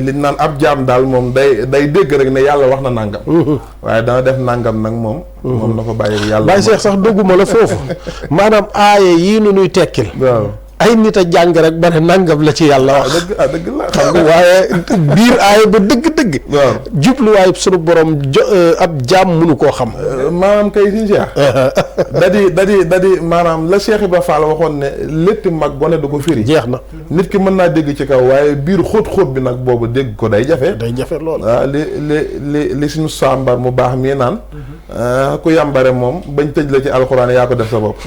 liñ naan ab jaam daal moom day dégg rek ne yàlla wax na nàngam waaye dana def nàngam nag moom na ko bàyyi yàlla bàyyi Cheikh sax dogguma la foofu maanaam aaye yii nu nuy tekkil waaw ay nit a jàng rek ba ne nangam la ci yàlla wax. dëgg la xam nga waaye biir aaya ba dëgg-dëgg. waaw jubluwaay sunu borom ab jaam mënu koo xam. maanaam kay siñ Cheikh da di maanaam la Cheikh Ibra Fall waxoon ne létti mag gone du ko firi. jeex na nit ki mën naa dégg ci kaw waaye biir xóot-xóot bi nag boobu dégg ko day jafe. day jafe lool. waaw li suñu sàmbar mu baax mii naan ku yàmbare moom bañ tëj la ci alxuraan yaa ko def sa bopp.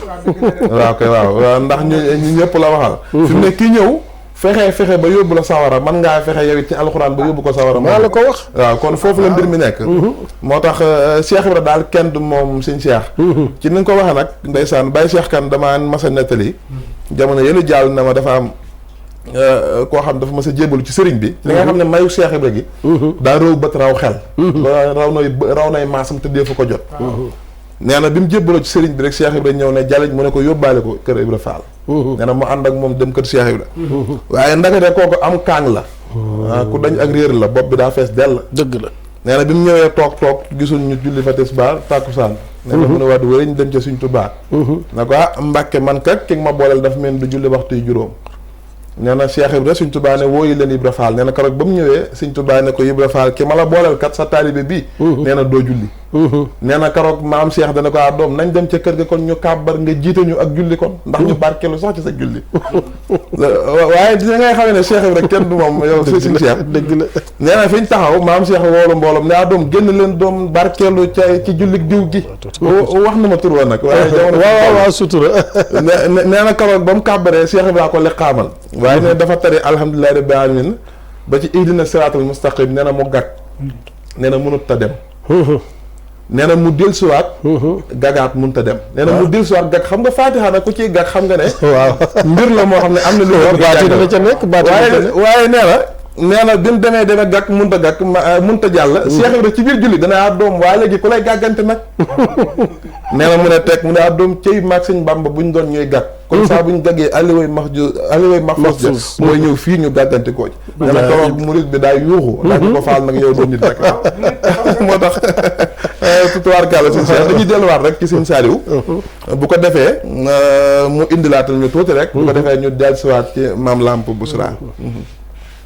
waaw kay waaw ndax ñu ñëpp la waxal. fi mu ne ki ñëw fexe ba yóbbu la sawara man ngaa fexe yow it ci alxuraan ba yóbbu ko sawara. maa la ko wax. waaw kon foofu la mbir mi nekk. moo tax Cheikh Ibra daal kenn du moom suñ Cheikh. ci ni nga ko waxee nag ndeysaan Baye Cheikh kan damaa mas a nettali. jamono yële jàll na ma dafa am koo xam dafa mas a jébalu ci sëriñ bi. li nga xam ne mayu Cheikh Ibra gi. daa raw bët raw xel. raw nay maasam te dee fa ko jot. nee na bi mu jébbaloo ci sëriñ bi rek Cheikh Ibra ñëw ne jalaj mu ne ko yóbbaale ko kër Ibra Fall. nee na mu ànd ak moom dem kër Cheikh Ibra. waaye ndakate kooku am kaang la. ku dañ ak réer la bopp bi daa fees dell. dëgg la nee na bi mu ñëwee toog gisul ñu julli fa tisbaar tàkkusaan. nee na mu ne waat wëriñ dem ca Sëriñ Tuubaa. na ko Mbàkke man kat ki nga ma booleel dafa mel du julli waxtu yu juróom. nee na Cheikh Ibra Sëriñ Tuubaa ne wooyi leen Ibra Fall nee na keroog ba mu ñëwee Sëriñ Tuubaa ne ko Ibra Fall ki ma la booleel kat sa taalibe bii. nee na doo julli. nee na keroog maam Cheikh dana ko doom nañ dem ca kër ga kon ñu kàbbar nga jiite ñu ak julli kon ndax ñu barkeelu sax ci sa julli. waaye dina ngay xam ne Cheikh Ibra kenn du moom yow Sëriñ Cheikh. dëgg la nee na fi ñu taxaw maam Cheikh woolu mbooloom ne doom génn leen doom barkeelu ci julli diw gi. wax na ma tur wa nag. waaye jamono waaw sutura. nee na keroog ba mu kàbbaree Cheikh Ibra ko liqaamal. waaye ne dafa tari alhamdulillahi rabbil alamin ba ci ihdina siraatal mustaqim nee na mu gàtt. nee na mënut a dem. nee na mu dellusiwaat. gagaat mënut a dem. nee na mu dellusiwaat gag xam nga Faatiha nag ku ciy gag xam nga ne. waaw mbir la moo xam ne am na lu. baati dana ca nekk baati dana ca nekk waaye nee na bi mu demee gàkk mënut a gàkk mënut a jàll. Cheikh Ibra ci biir julli dana doom waaye léegi ku lay gàggante nag. nee na mu ne teg mu ne doom cëy maag sëñ Bàmba buñ doon ñuy gàkk. comme ça buñ gaggee aliway maxfos ja mooy ñëw fii ñu gàggante koo ci. nee na karoog murid bi daay yuuxu. ndax ko faal nag yow doon nit rek moo tax tubaarkàlla sëñ Cheikh dañuy delluwaat rek ci sëñ Saliou. bu ko defee mu indilaatal ñu tuuti rek. bu ko defee ñu dellusiwaat ci maam Lamp Bousra.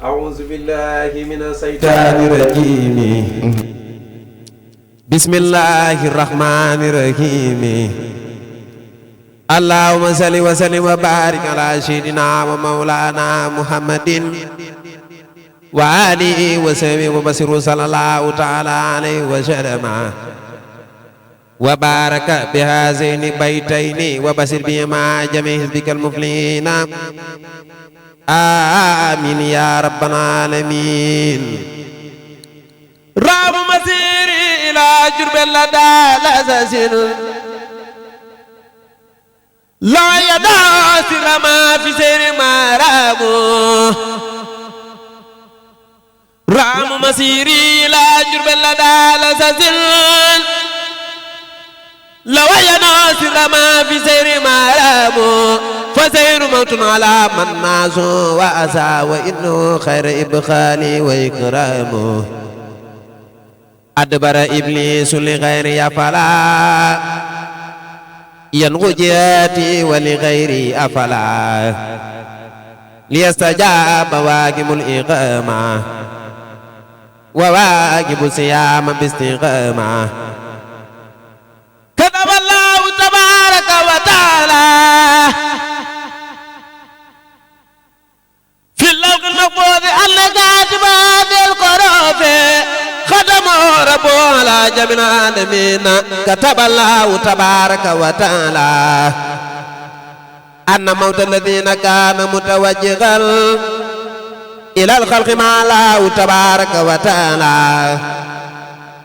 أعوذ بالله من الشيطان الرجيم بسم الله الرحمن الرحيم اللهم صل وسلم وبارك على سيدنا ومولانا محمد وآله وصحبه وبشر صلى الله تعالى عليه وسلم وبارك بهذين البيتين وبشر بهما جميع بك المفلحين آمين يا رب العالمين رام مسيري إلى جرب لدى الأساسين لا يدع سر ما في سير ما رامو رام مسيري إلى جرب لدى الأساسين لا يدع سر ما في سير ما رامو فسير موت على من ناسو وأسى وإنه خير إبخالي وإكرامه أدبر إبليس لغير يفلا ينغو جهاتي ولغيري أفلا ليستجاب واجب الإقامة وواجب الصيام باستقامة كتب الله تبارك وتعالى في اللوح المحفوظ أن كاتبات القروف ختموا ربه على جميع العالمين كتب الله تبارك وتعالى أن موت الذين كان متوجها إلى الخلق مع الله تبارك وتعالى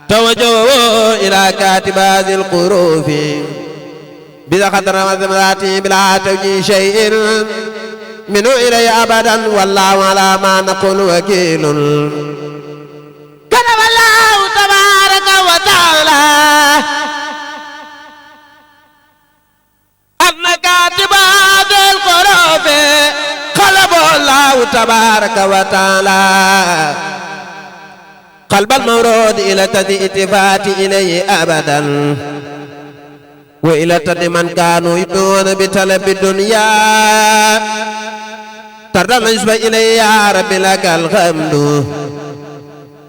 توجهوا إلى كاتبات القروف بذا خطر وذمراتي بلا توجيه شيء منه إلي أبدا والله على ما نقول وكيل كتب الله تبارك وتعالى أن كاتبات القروف قلب الله تبارك وتعالى قلب المورود إلى التفات إليه أبدا وإلى من كانوا يدون بطلب الدنيا ترضى النسبة إلي يا ربي لك الحمد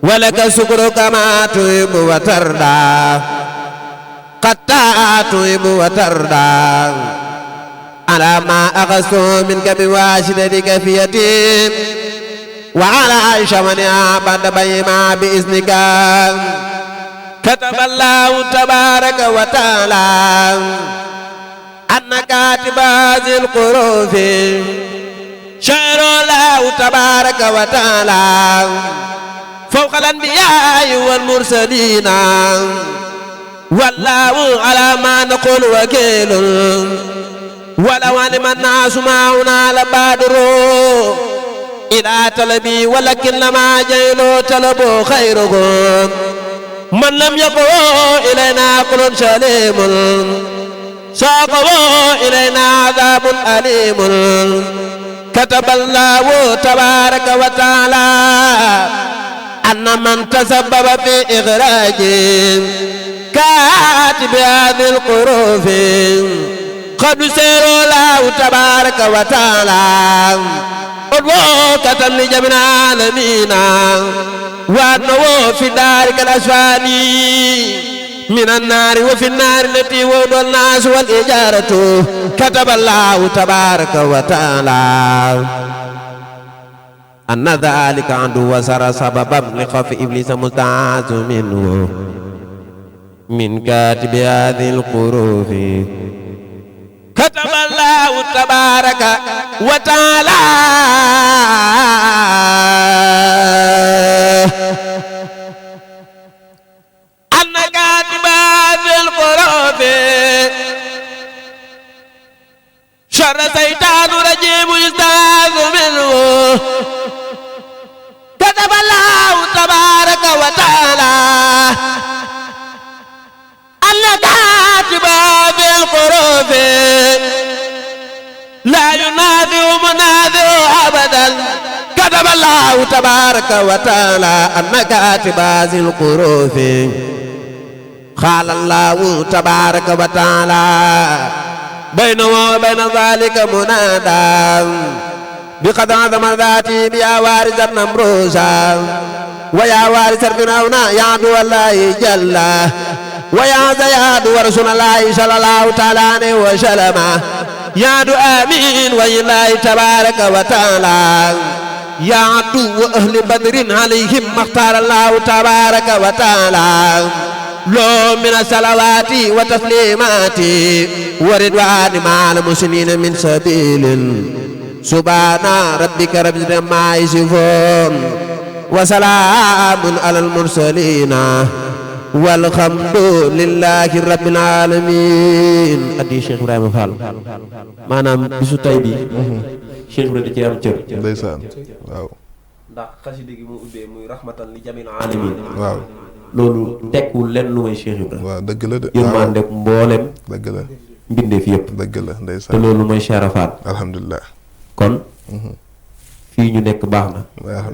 ولك الشكر كما تحب وترضى قد تحب وترضى على ما أخذت منك بواسطة كفيتي وعلى شمنها بعد بيما بإذنك كتب الله تبارك وتعالى أن كاتب هذه الحروف شعر الله تبارك وتعالى فوق الأنبياء والمرسلين والله على ما نقول وكيل ولو علم الناس ما هنا لبادروا إلى طلبي ولكن لما جئلوا طلبوا خيرهم من لم يقوا إلينا قل سليم ساقوا إلينا عذاب أليم كتب الله تبارك وتعالى أن من تسبب في إخراج كاتب هذه الحروف قد سير الله تبارك وتعالى أدوكة لجميع العالمين وأنه في دارك الأسفاني من النار وفي النار التي وعد الناس والإجارة كتب الله تبارك وتعالى أن ذلك عنده وسر سببا لخوف إبليس مستعاذ منه من كاتب هذه الحروف كتب الله تبارك وتعالى أن كاتب هذه الحروف شر شيطان رجيم يستعاذ منه كتب الله تبارك وتعالى أن كاتب هذه الحروف لا ينادي منادي أبدا كتب الله تبارك وتعالى أن كاتب هذه الحروف قال الله تبارك وتعالى بينه وبين ذلك منادى بقد عظم ذاتي بيا وارث النمروسا ويا وارث فرعون يا عدو الله جل ويا زياد ورسول الله صلى الله تعالى عليه وسلم يا عدو آمين وإلهي تبارك وتعالى يا عدو أهل بدر عليهم ما اختار الله تبارك وتعالى لو من الصلوات وتسليمات وردوان مع المسلمين من سبيل سبحان ربك رب العزة عما يصفون وسلام على المرسلين والحمد لله رب العالمين addi Cheikh Ibrahima Fall maanaam bisu tay bi Cheikh Ibrahima da ci am cër ndeysaan waaw ndax xasida gi mu ubbee muy rahmatan li jamil alamin waaw loolu tekkul lenn lu may Cheikh Ibrahima waaw dëgg la de yërmande mboolem dëgg la mbindeef yëpp dëgg la te ndeysaan loolu mooy Cheikh Fall alhamdulilah kon fii ñu nekk baax na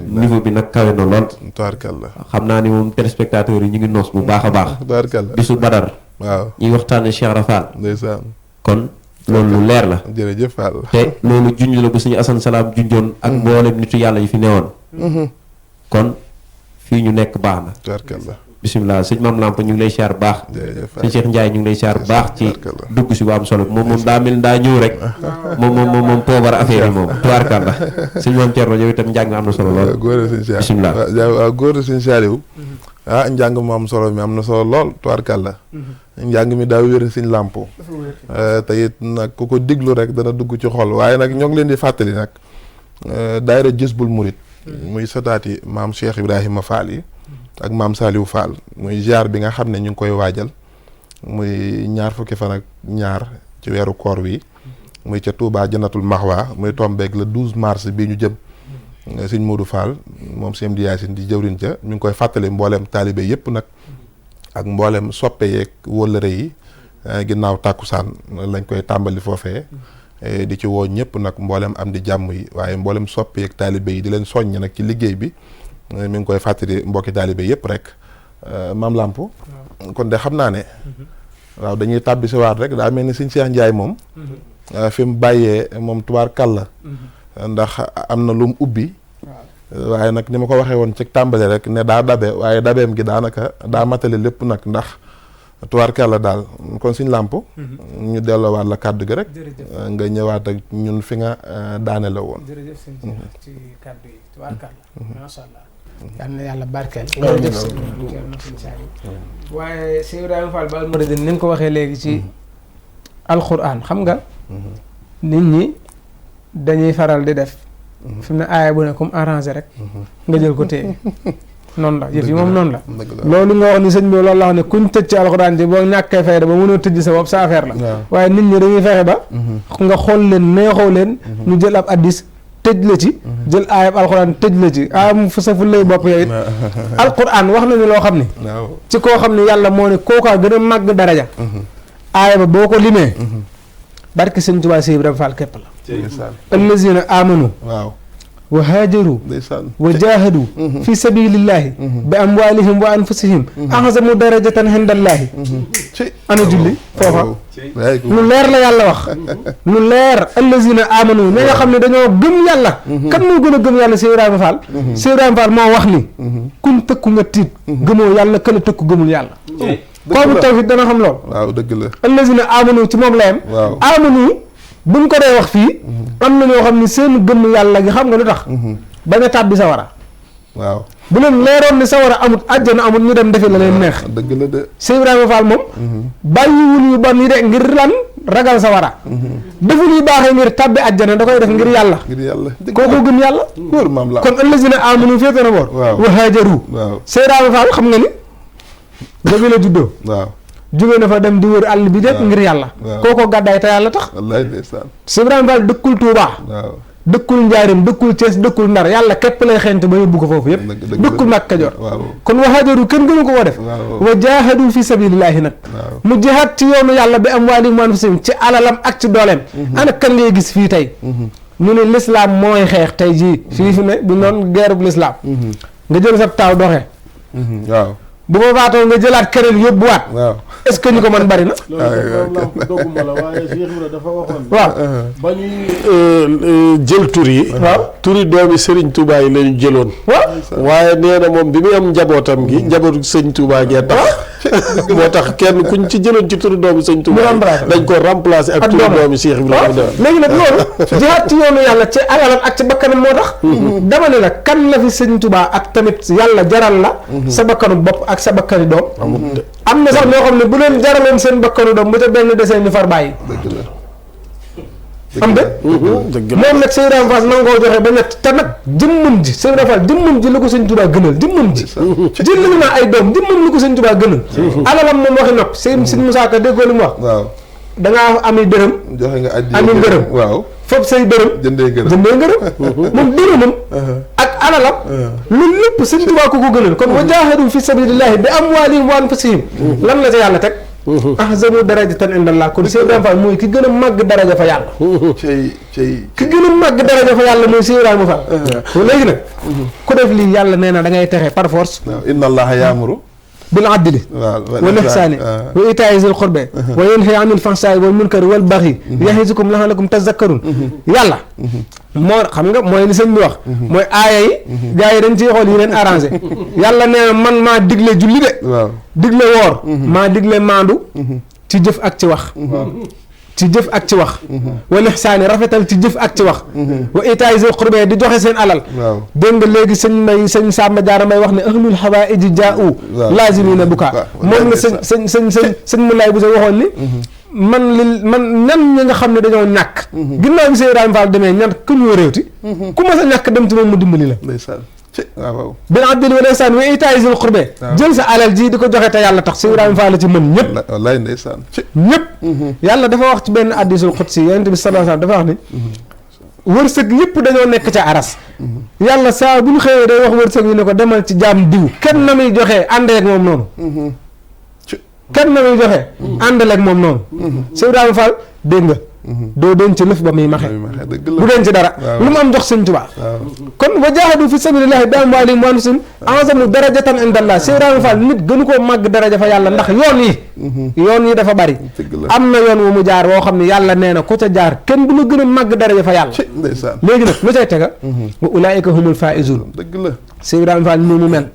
niveau bi nag kawe na lool tubaarkalla xam naa ni moom téléspectateurs yi ñu ngi noos bu baax a baax tubaarkalla bisu Badar waaw ñuy waxtaane Cheikh Fall ndeysaan kon loolu lu leer la jërëjëf Fall te loolu junj la bu suñu Assane Salam junjoon ak mboolem nitu yàlla yi fi newoon kon fii ñu nekk baax na tubaarkalla bisimilah sëñ Mame Lamp ñu ngi lay siyaar bu baax jërëjëf sëñ Cheikh Ndiaye ñu ngi lay siyaar bu baax ci tubaarkalla dugg si bu am solo moom daa mel daa ñëw rek moom poobar affaire yi moom tubaarkalla sëñ Mame Thierno yow itam njàng am na solo lool góor a sëñ Saaliw bisimilah waaw góor a sëñ Saaliw njàng mu am solo mi am na solo lool tubaarkalla njàng mi daa wér sëñ Lamp te it nag ku ko diglu rek dana dugg ci xol waaye nag ñoo ngi leen di fàttali nag daayira Jazbul Murid muy sataati maam Cheikh Ibrahima Fall yi ak maam Saliou Fall muy ziar bi nga xam ne ñu ngi koy waajal muy ñaar fukki fan ak ñaar ci weeru koor wi muy ca Touba Jannatul Mahwa muy tombeeg le 12 mars bii ñu jëm sëñ Modou Fall moom sëñ di Yaasin di jëwriñ ca ñu ngi koy fàttali mboolem taalibe yëpp nag ak mboolem soppe yeeg wëllëre yi ginnaaw tàkkusaan lañ koy tàmbali foofee di ci woo ñëpp nag mboolem am di jàmm yi waaye mboolem soppe yeeg taalibe yi di leen soññ nag ci liggéey bi mi ngi koy fàttali mbokki taalibe yëpp rek Mame Lamp kon de xam naa ne waaw dañuy tàbbi si waat rek daa mel ni sëñ Cheikh Ndiaye moom fi mu bàyyee moom tubaar kàlla ndax am na lu mu ubbi waaye nag ni ma ko waxee woon ci tàmbali rek ne daa dabe waaye dabeem gi daanaka daa matale lépp nag ndax tubaarkàlla daal kon suñ làmp ñu delloowaat la kàddu gi rek nga ñëwaat ak ñun fi nga daane la woon jërëjëf sëñ ci kàddu yi tubaarkàlla masha Allah yal na yàlla barkeel jërëjëf sëñ Saliou waaye Cheikh Ibrahima Fall Baol Mouridine ni nga ko waxee léegi ci alquran xam nga nit ñi dañuy faral di def fi mu ne aaya bu ne comme arrangé rek nga jël ko téye noonu la yëf yi moom noonu la loolu nga wax ni sëñ bi loolu la wax ne kuñ tëj ci alxuraan ji boo ñàkkee fayda ba mënoo tëj sa bopp sa affaire la waaye nit ñi dañuy fexe ba nga xool leen neexoo leen ñu jël ab addis tëj la ci jël aayab alxuraan tëj la ci am fu sa fu lay bopp yow it alxuraan wax nañu loo xam ni ci koo xam ne yàlla moo ne kookaa gën a màgg daraja aaya ba boo ko limee barke sëñ Tuubaa Cheikh Ibrahima Fall képp la allazina amanu wa haajaru wa jaahadu fi sabilillahi bi amwalihim wa anfusihim ahzamu darajatan indallahi ana julli foofa lu leer la yàlla wax lu leer allazina amanu ñi nga xam ne dañoo gëm yàlla kan moo gën a gëm yàlla Cheikh Ibrahima Fall Cheikh Ibrahima Fall moo wax ni kuñ tëkku nga tiit gëmoo yàlla këla tëkku gëmul yàlla kooku tawhid dana xam lool waaw dëgg la allazina amanu ci moom la yem amanu buñ ko dee wax fii am na ñoo xam ne seen gëm yàlla gi xam nga lu tax bañ a tàbbi sawara waaw bu leen leeroon ni sawara amut àjjana amut ñu dem defi la leen neex dëgg la de Cheikh Ibrahima Fall moom bàyyiwul yu bon yi de ngir lan ragal sawara deful yu baaxee ngir tàbbi àjjana da koy def ngir yàlla kooku gëm yàlla wóor maam la kon allazina amanu féete na boor wa haajaru Cheikh Ibrahima Fall xam nga ni dëgg la juddoo waaw jóge na fa dem di wër àll bi lépp ngir yàlla kooko gàddaay te yàlla tax wallaay ndeysaan Cheikh Ibrahima Fall dëkkul Touba dëkkul Njaarim dëkkul Thiès dëkkul Ndar yàlla képp lay xeeñte ba yóbbu ko foofu yëpp dëkkul Mbàkke Kajoor kon wa haajaru kenn gënu ko ko def wa jaahadu fi sabilillahi nag mu jihaad ci yoonu yàlla bi amwaalihim wa anfusihim ci alalam ak ci dooleem ana kan ngay gis fii tey ñu ne l'islam mooy xeex tey jii fii fi ne bu noon guerre bu l'islam nga jël sa taaw doxee waaw bu ma faatoo nga jëlaat keneen yóbbuwaat est-ce que ñu ko mën bari na dogguma la waaye Cheikh Ibrahima dafa waxoon waaw ba ñuy jël tur yi turi doomi Serigne Touba yi lañu jëloon waaye nee na moom bi muy am njabootam gi njabootu Sëñ Touba gee tax moo tax kenn kuñ ci jëloon ci turi doomi Sëñ Touba dañ ko remplacer ak turi doomi Cheikh Ibrahima léegi nag loolu jihaat ci yoonu yàlla ci alalam ak ci bakkanam moo tax dama ne la kan la fi Sëñ Touba ak tamit yàlla jaral la sa bakkanu bopp ak sa bakkani doom am na sax ñoo xam ne bu leen jaraloon seen bakkanu doom bu ca benn desee ñu far bàyyi am de moom nag Cheikh Ibrahima Fall nangoo joxe ba ñett te nag jëmmam ji Cheikh Ibrahima Fall jëmmam ji la ko Sëñ Touba gënal jëmmam ji jël nañu naa ay doom jëmmam li ko Sëñ Touba gënal alalam moom waxi nopp Sëñ Musaa Ka déggoo li mu wax dangaa ami dërëm joxe nga addi ami ngërëm foofu say dërëm jëndee ngërëm moom dërëmam ak alalam loolu lépp Sëñ Touba ko gënal kon wa jaahadu fi sabilillahi bi amwaalihim wa anfusihim lan la ca yàlla teg ahzamu darajatan indallah kon Cheikh Ibrahima Fall mooy ki gën a màgg daraja fa yàlla ki gën a màgg daraja fa yàlla mooy Cheikh Ibrahima Fall léegi nag ku def lii yàlla nee na da ngay texe par force inna allaha yaamuru bil adli wal ihsani wa itaa'i zil qurbi wa yanha anil fahsaa'i wal munkari wal baghi ya'izukum la'allakum tazakkarun yàlla moo xam nga mooy li sëñ bi wax mooy aaya yi gars yi dañ ciy xool yi leen arrangé yàlla nee na man maa digle julli de digle woor maa digle maandu ci jëf ak ci wax ci jëf ak ci wax wal ihsaani rafetal ci jëf ak ci wax wa itaa'i zil qurbi di joxe seen alal dégg nga léegi sëñ Samba Diarra may wax ne ahlul hawaa'iji jaa'u laazimiina bukaa moom la sëñ mu lay bu sa waxoon ni man ñan ñi nga xam ne dañoo ñàkk ginnaaw bi Cheikh Ibrahima Fall demee ñan ku ñoo réewti ku ma sa ñàkk dem ci moom mu dimbali la bil adli wal ihsaan wa itaa'i zil qurbi jël sa alal ji di ko joxe te yàlla tax Cheikh Ibrahima Fall la ci mën ñëpp wallaay ndeysaan ñëpp yàlla dafa wax ci benn hadiisul qudsi yonent bi sallallahu alayhi wasallam dafa wax ni wërsëg yëpp dañoo nekk ca aras yàlla saa bu ñu xëyee day wax wërsëg yi ne ko demal ci jaam diw kenn na muy joxee àndeek moom noonu kenn na muy joxee àndaleek moom noonu Cheikh Ibrahima Fall dégg nga doo denc lëf ba muy maxe dëgg du la denc dara lu mu am jox sëñ Tuubaa kon wa jaahadu fi sabilillahi bi amwaalihim wa anfusihim a'zamu darajatan indallah Cheikh Ibrahima Fall nit gënu koo màgg daraja fa yàlla ndax yoon yi dafa bari am na yoon wu mu jaar woo xam ne yàlla nee na ku ca jaar kenn du la gën a màgg daraja fa yàlla ndeysaan léegi nag lu cay tega wa ulaa'ika humul faa'izun dëgg la Cheikh Ibrahima Fall ni mu mel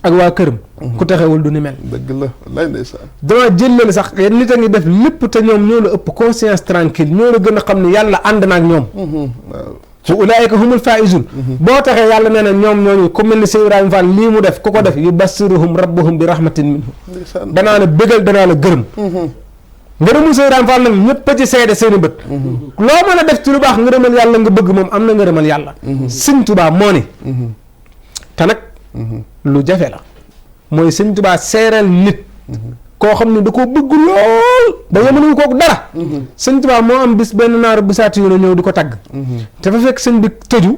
ak waa këram ku taxewul du ni mel dëgg la wallaay ndeysaan dama jëlleen sax yéen nit a ngi def lépp te ñoom ñoo la ëpp conscience tranquille ñoo la gën a xam ne yàlla ànd na ak ñoom waaw wa ulaa'ika humul faa'izun boo taxee yàlla nee na ñoom ñooñu ku mel ni Cheikh Ibrahima Fall lii mu def ku ko def yubassiruhum rabbuhum bi rahmatin minhu ndeysaan danaa la bégal danaa la gërëm ngërëmul Cheikh Ibrahima Fall nag ñëpp a ci seede seeni bët loo mën a def ci lu baax ngërëmal yàlla nga bëgg moom am na ngërëmal yàlla Sëñ Tuubaa moo ni te nag lu jafe la mooy Sëñ Tuubaa seereel nit koo xam ne da koo bëgg lool ba yemalewu kook dara Sëñ Tuubaa moo am bis benn naar bu saati yoon ñëw di ko tagg te fa fekk sëñ bi tëju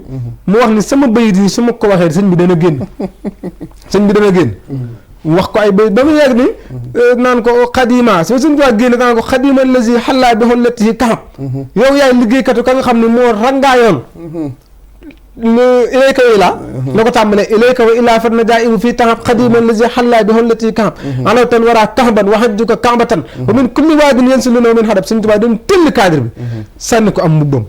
mu wax ni sama bayit yi su ma ko waxee sëñ bi dana génn wax ko ay bayit ba mu yegg ni naan ko xadima soo Sëñ Tuubaa génn naan ko xadima lazi xallaa bi xollati yi kaxam yow yaay liggéeykatu ka nga xam ne moo rangaayoon ilayka wa ilaa la ko tàmbalee ilayka wa ilaa fat na jaa ibu fii taxab xadiman lazi xallaa bi xollati kaxam alaw tan waraa kaxban waxajjuka kaxbatan wa min kulli waadin yansiluna min xadab Sëñ Tuubaa dem tëll cadre bi sànni ko am mbubbam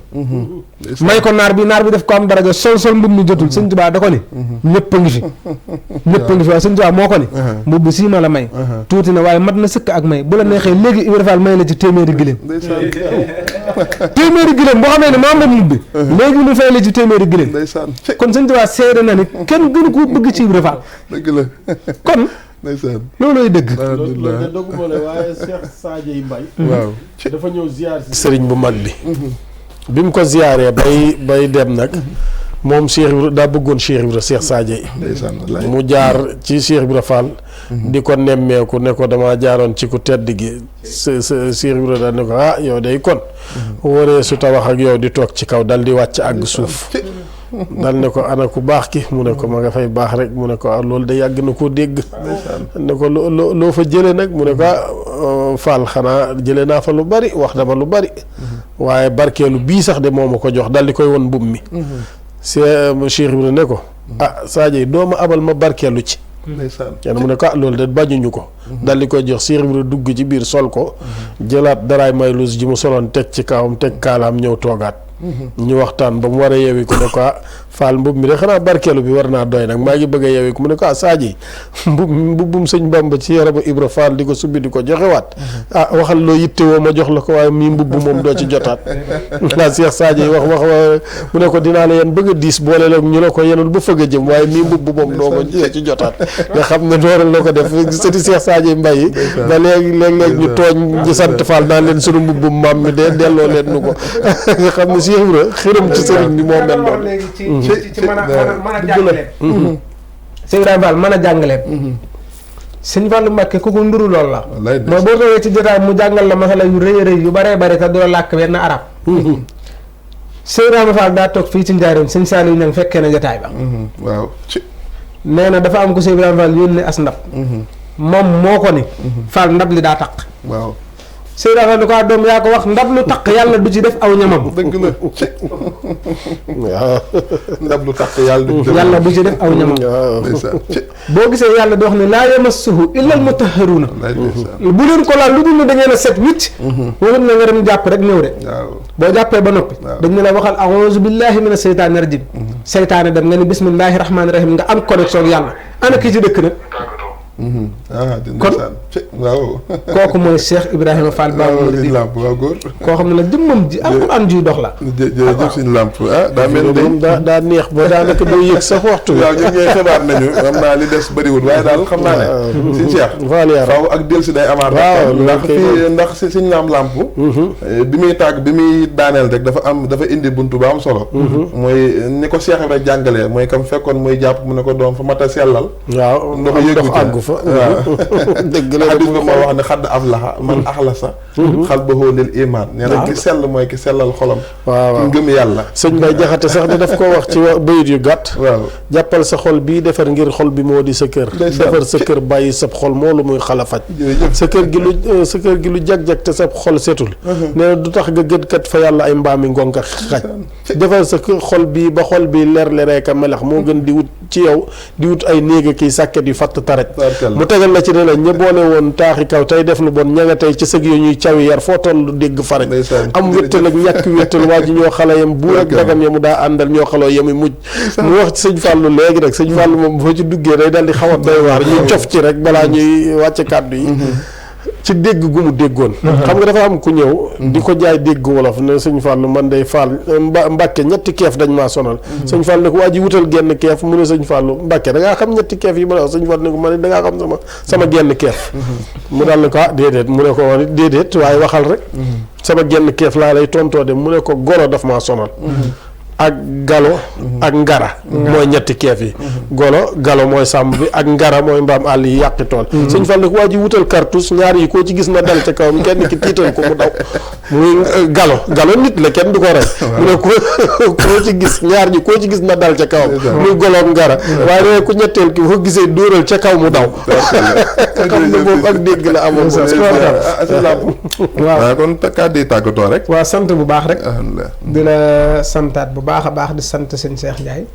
may ko naar bi def ko am daraja sol mbubb mi jotul Sëñ Tuubaa da ko ni ñëpp a ngi fi waaye Sëñ Tuubaa moo ko ni mbubb sii ma la may tuuti na waaye mat na sëkk ak may bu la neexee léegi Ibra Fall may la ci téeméeri giléem boo xamee ne maa moom mbubb bi léegi mu fay la ci téeméeri giléem kon Sëñ Tuubaa seede na ni kenn gënu ko bëgg ci Ibra Fall dëgg la kon ndeysaan loolooy dëgg loolu de dogguma la waaye Cheikh Sadio Mbaye waaw dafa ñëw ziar si sëriñ bu mag bi mu ko ziaree bay dem nag moom Cheikh Ibra daa bëggoon Cheikh Ibra Cheikh Sadio ndeysaan mu jaar ci Cheikh Ibra Fall di ko nemmeeku ne ko dama jaaroon ci ku tedd gi Cheikh Ibra daal ne ko yow day kon waree su ta wax ak yow di toog ci kaw dal di wàcc àgg suuf dal ne ko ana ku baax ki mu ne ko ma nga fay baax rek mu ne ko loolu de yàgg na koo dégg ne ko loo fa jële nag mu ne ko Fall xanaa jële naa fa lu bari wax dama lu bari waaye barkeelu bii sax de moo ma ko jox dal di koy won mbubb mi Cheikh Ibra ne ko Sadio dooma abal ma barkeelu ci kenn mu ne ko loolu de bañuñu ko dal di koy jox Cheikh Ibra dugg ci biir sol ko jëlaat daraay maylus ji mu soloon teg ci kawam teg kaalaam ñëw toogaat ñu waxtaan ba mu war a yeewi ko ne ko Fall mbubb mi de xanaa barkeelu bi war naa doy nag maa ngi bëgg a yeewi ko mu ne ko Sadio mbubbum sëñ Bamba ci yaramu Ibra Fall di ko subbi di ko joxewaat waxal loo yittewoo ma jox la ko waaye mii mbubb moom doo ci jotaat la Cheikh Sadio wax mu ne ko dinaa la yen bëgg a diis boole la ñu la ko yenul ba fëgg a jëm waaye mii mbubb moom doo ko ci jotaat nga xam ne dooral la ko def sëti Cheikh Sadio Mbaye yi ba léeg-léeg ñu tooñ ñi sant Fall naan leen sunu mbubbum maam mi de delloo leen nu ko nga xam ne Cheikh Ibra xiram ci sëriñ bi moo mel noonu ci mën a jàngaleem Cheikh Ibrahima Fall mën a jàngaleem Sëñ Fallu Mbàkke ku ko nduru loolu la mooy boo toogee ci jotaay mu jàngal la masala yu rëy rëy yu baree bari te doo làkk benn arab Cheikh Ibrahima Fall daa toog fii ci njaareem Sëñ Saaliw Ñaŋ fekkee na jotaay ba waaw nee na dafa am ko Cheikh Ibrahima Fall yónni as ndab moom moo ko ni Fall ndab li daa taq waaw Cheikh Ibrahima Fall ni ko doom yaa ko wax ndab lu taq yàlla du ci def aw ñamam dëgg la waaw ndab lu taq yàlla du ci def aw ñamam boo gisee yàlla di wax ne laa yamassuhu illa al mutahharuuna bu leen ko laal lu dul ne da ngeen a set wicc waxut na nga dem jàpp rek ñëw de boo jàppee ba noppi dañ ne la waxal a'uuzu billahi mina seytaani rajim seytaane dem nga ni bismillahi rahmaani rahim nga am connexion ak yàlla ana ki ci dëkk nag kon waaw kooku mooy Cheikh Ibrahima Fall Baabul Muridiin waaw góor koo xam ne nag jëmmam ji alxuraan juy dox la jërëjëf suñu làmp daa mel ni daa neex ba daanaka doo yëg sax waxtu waaw ñu ngi xabaar nañu xam naa li des bëriwul waaye daal xam naa ne suñu Cheikh faw ak del si day amaat ndax si suñu làmp bi muy tàgg bi muy daaneel rek dafa indi buntu ba am solo mooy ni ko Cheikh Ibrahima jàngalee mooy kam fekkoon muy jàpp mu ne ko doom fa mat a sellal waaw ndox àggu fa dëgg la xadis bi moo wax ne xadd aflaha man axlasa xalbahu lil iman nee na ki sell mooy ki sellal xolam waaw ki ngëm yàlla sëñ Bay Jaxate sax di daf koo wax ci bayit yu gàtt waaw jàppal sa xol bii defar ngir xol bi moo di sa kër defar sa kër bàyyi sab xol moo lu muy xala faj sa kër gi lu jag-jag te sab xol setul nee na du tax nga gët kat fa yàlla ay mbaami ngonka xaj defar sa xol bii ba xol bi leer lereeka melax moo gën di wut ci yow di wut ay néega kiy sàkket yu fatt taraj mu tegal la ci ne la ña boole woon taaxi kaw tey def lu bon ña nga tey ci sëg yo ñuy cawi yar foo toll dégg faraj am wéttal ak ñàkk wéttal waa ji ñoo xala yam buur ak dagam ya mu daa àndal ñoo xaloo yami mujj mu wax ci sëñ Fallou léegi rek sëñ Fallou moom boo ci duggee day dal di xaw a doy waar ñu cof ci rek balaa ñuy wàcce kàddu yi ci dégg gu mu déggoon xam nga dafa am ku ñëw di ko jaay dégg wolof ne sëñ Fallou man day Fall Mbàkke ñetti keef dañ maa sonal sëñ Fallou ne ko waa ji wutal genn keef mu ne sëñ Fallou Mbàkke da ngaa xam ñetti keef yi ma la wax sëñ Fallou ne ko man da ngaa xam sama genn keef mu daal ne ko déedéet mu ne ko woon déedéet waaye waxal rek sama genn keef laa lay tontoo de mu ne ko golo daf maa sonal ak galo ak ngara mooy ñetti keef yi galo mooy sàmm bi ak ngara mooy mbaam àll yi yàqi tool sëñ Fall ne ko waa ji wutal cartouche ñaar yi koo ci gis na dal ca kawam kenn ki tiital ko mu daw muy galo nit la kenn du ko rey mu ne koo ci gis ñaar ñi koo ci gis na dal ca kawam muy golo ak ngara waaye ne ku ñetteel ki boo gisee dóoral ca kaw mu daw xam ne boobu ak dégg la amoon waaw kon kàddu yi tàggatoo rek waaw sant bu baax rek alhamdulilah di la santaat bu baax a baax di sant sëñ Cheikh Ndiaye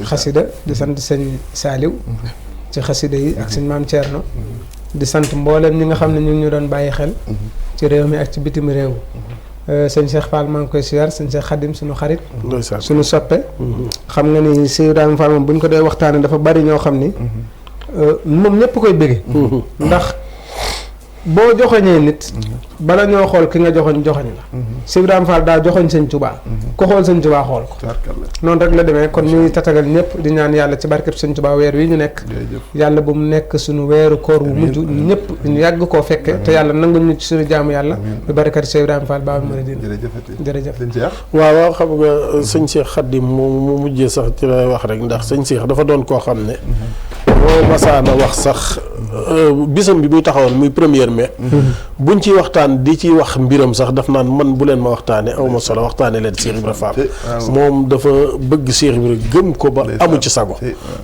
xasida di sant sëñ Saliou ci xasida yi ak sëñ Maam Thierno di sant mboolem ñi nga xam ne ñu ngi ñu doon bàyyi xel ci réew mi ak ci bitim réew sëñ Cheikh Fall maa ngi koy siyaar sëñ Cheikh Khadim suñu xarit suñu soppe xam nga ni Sëñ Ibrahima Fall moom bu ñu ko dee waxtaane dafa bari ñoo xam ni moom ñëpp koy bëgge ndax boo joxoñee nit bala ñoo xool ki nga joxoñ la Sëñ Ibrahima Fall daa joxoñ sëñ Tuubaa ko xool sëñ Tuubaa xool ko noonu rek la demee kon ñuy tatagal ñëpp di ñaan yàlla ci barkeb sëñ Tuubaa weer wi ñu nekk yàlla bu mu nekk suñu weeru koor wu mujj ñëpp ñu yàgg koo fekke te yàlla nangul ñu ci suñu jaamu yàlla bi barakati Sëñ Ibrahima Fall baa mën a din jërëjëf waaw xam nga sëñ Cheikh Khadim mu mujjee sax ci lay wax rek ndax sëñ Cheikh dafa doon koo xam ne boo masaana wax sax bisam bi muy taxawoon muy 1er mai buñ ci waxtaan di ci wax mbiram sax daf naan man bu leen ma waxtaane awma solo waxtaane leen Cheikh Ibra Fall moom dafa bëgg Cheikh Ibra gëm ko ba amu ci sago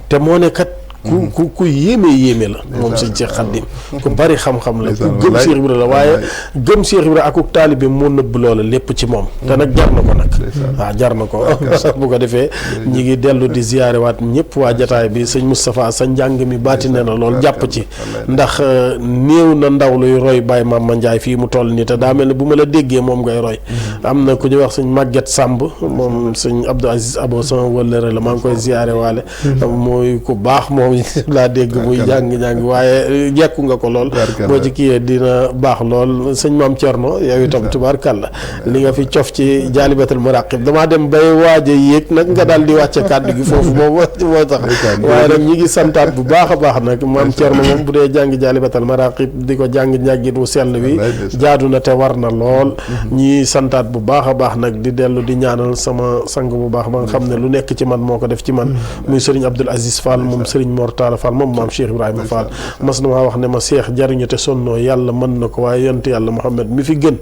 te moo ne kat ku yéeme la moom sëñ Cheikh Khadim ku bari xam-xam la ku gëm Cheikh Ibra la waaye gëm Cheikh Ibra akuk taalibe moo nëbb loola lépp ci moom te nag jar na ko nag waaw jar na ko sax bu ko defee ñi ngi dellu di ziyaare waat ñëpp waa jataay bi sëñ Moustapha sa njàng mi baati ne na lool jàpp ci ndax néew na ndaw luy roy Baye Mama Ndiaye fii mu toll nii te daa mel ne bu ma la déggee moom ngay roy am na ku ñuy wax sëñ Maguette Samb moom sëñ Abdou Aziz Abo sama wëllëre la maa ngi koy ziyaare waale mooy ku baax moom laa dégg muy jàng waaye jekku nga ko lool boo ci kiyee dina baax lool sëñ Maam Thierno yow itam tubaarkàlla li nga fi cof ci jaalibatul maraqib damaa dem bay waaje yéeg nag nga daal di wàcce kàddu gi foofu moom moo tax waaye nag ñi ngi santaat bu baax a baax nag Maam Thierno moom bu dee jàng jaalibatul maraqib di ko jàng njàngin wu sell wi jaadu na te war na lool ñi santaat bu baax a baax nag di dellu di ñaanal sama sang bu baax ba nga xam ne lu nekk ci man moo ko def ci man muy sëriñ Abdoul Aziz Fall moom sëriñ Mor Talla Fall moom maam Cheikh Ibrahima Fall mas na maa wax ne ma seex jariñu te sonnoo yàlla mën na ko waaye yonent yàlla Muhammad mi fi gën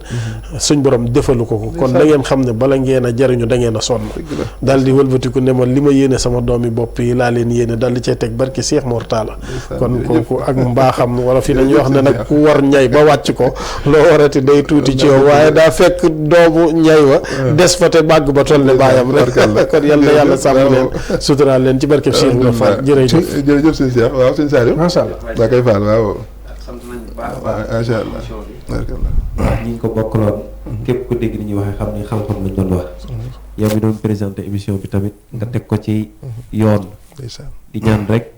suñ borom defalu ko kon da ngeen xam ne bala ngeen a jariñu da ngeen a sonn daal di wëlbatiku ne ma li ma yéene sama doomi bopp yi laa leen yéene daal di cay teg barki Cheikh Mor Talla kon kooku ak mbaaxam wala fi nañu wax ne nag ku war ñay ba wàcc ko loo warati day tuuti ci yow waaye daa fekk doomu ñay wa des fa te bàgg ba toll ne baayam rek kon yal na yàlla sàmm leen suturaal leen ci barki Cheikh Ibrahima Fall jërëjëf sëñ Cheikh waaw sëñ Saliou macha allah daa koy faal waaw sant nañ bu baax a waaw baax macha allah waaw ñi ngi ko bokkaloon képp ku dégg ni ñuy waxee xam ni xam-xam lañ doon wax yow mi doon présenté émission bi tamit nga teg ko ci yoon di ñaan rek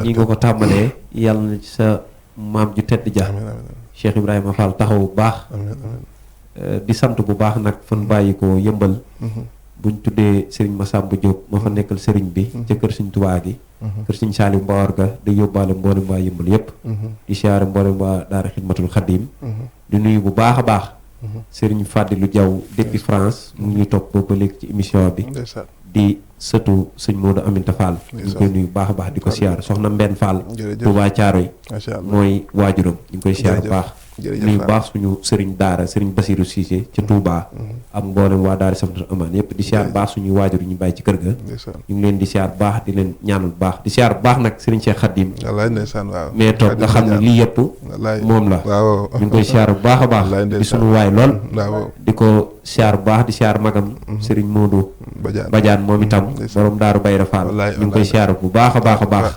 ñi nga ko tàmbalee yàlla na ci sa maam ju tedd ja Cheikh Ibrahima Fall taxaw bu baax di sant bu baax nag fan bàyyi ko yëmbal buñ tuddee Serigne Massamba Diop ma fa nekkal Serigne bi ca kër Serigne Touba gi kër Serigne Saliou Mbawar ga di yóbbaale mboolem waa yëmbal yépp di siyaare mboolem waa daara Xidmatul Xadim di nuyu bu baax a baax Serigne Fadilou Diaw depuis France mu ngi topp boobu ba léegi ci émission bi di sëtu sëñ Modou Aminta Fall ñu ngi koy nuyu baax a baax di ko siyaar soxna Mbenn Fall Touba Thiaroye mooy waajuram ñu ngi koy siyaar bu baax nuyu baax suñu sëriñ daara sëriñ Basirou Cissé ca Touba ak mboolem waa daara Samtul Amaan yëpp di siyaar baax suñuy waajur ñu bàyyi ci kër ga ñu ngi leen di siyaar baax di leen ñaanal baax di siyaar baax nag sëriñ Cheikh Khadim mais toog nga xam ne lii yëpp moom la ñu ngi koy siyaar bu baax a baax di suñu waay lool di ko siyaar bu baax di siyaar magam sëriñ Modou Badiane moom itam borom daaru Bayra Fall ñu ngi koy siyaar bu baax a baax a baax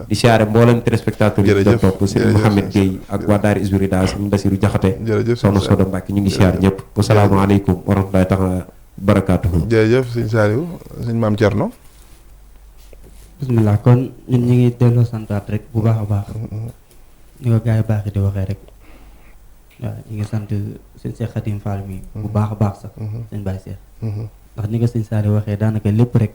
di siyaare mboolem téléspectateur yi doon topp sëriñ Mouhamed Gueye ak waa daara Isbirida sëriñ Bassirou Diakhaté soxna Soda Mbacke ñu ngi siyaar ñëpp wasalaamaaleykum wa rahmatullahi taala barakaatuhu jërëjëf sëñ Saliou sëñ Maam Thierno bismillah kon ñun ñu ngi delloo santaat rek bu baax a baax ni ko gars yi baax di waxee rek waaw ñu ngi sant sëñ Cheikh Khadim Fall mi bu baax a baax sax sëñ Baye Cheikh ndax ni nga sëñ Saliou waxee daanaka lépp rek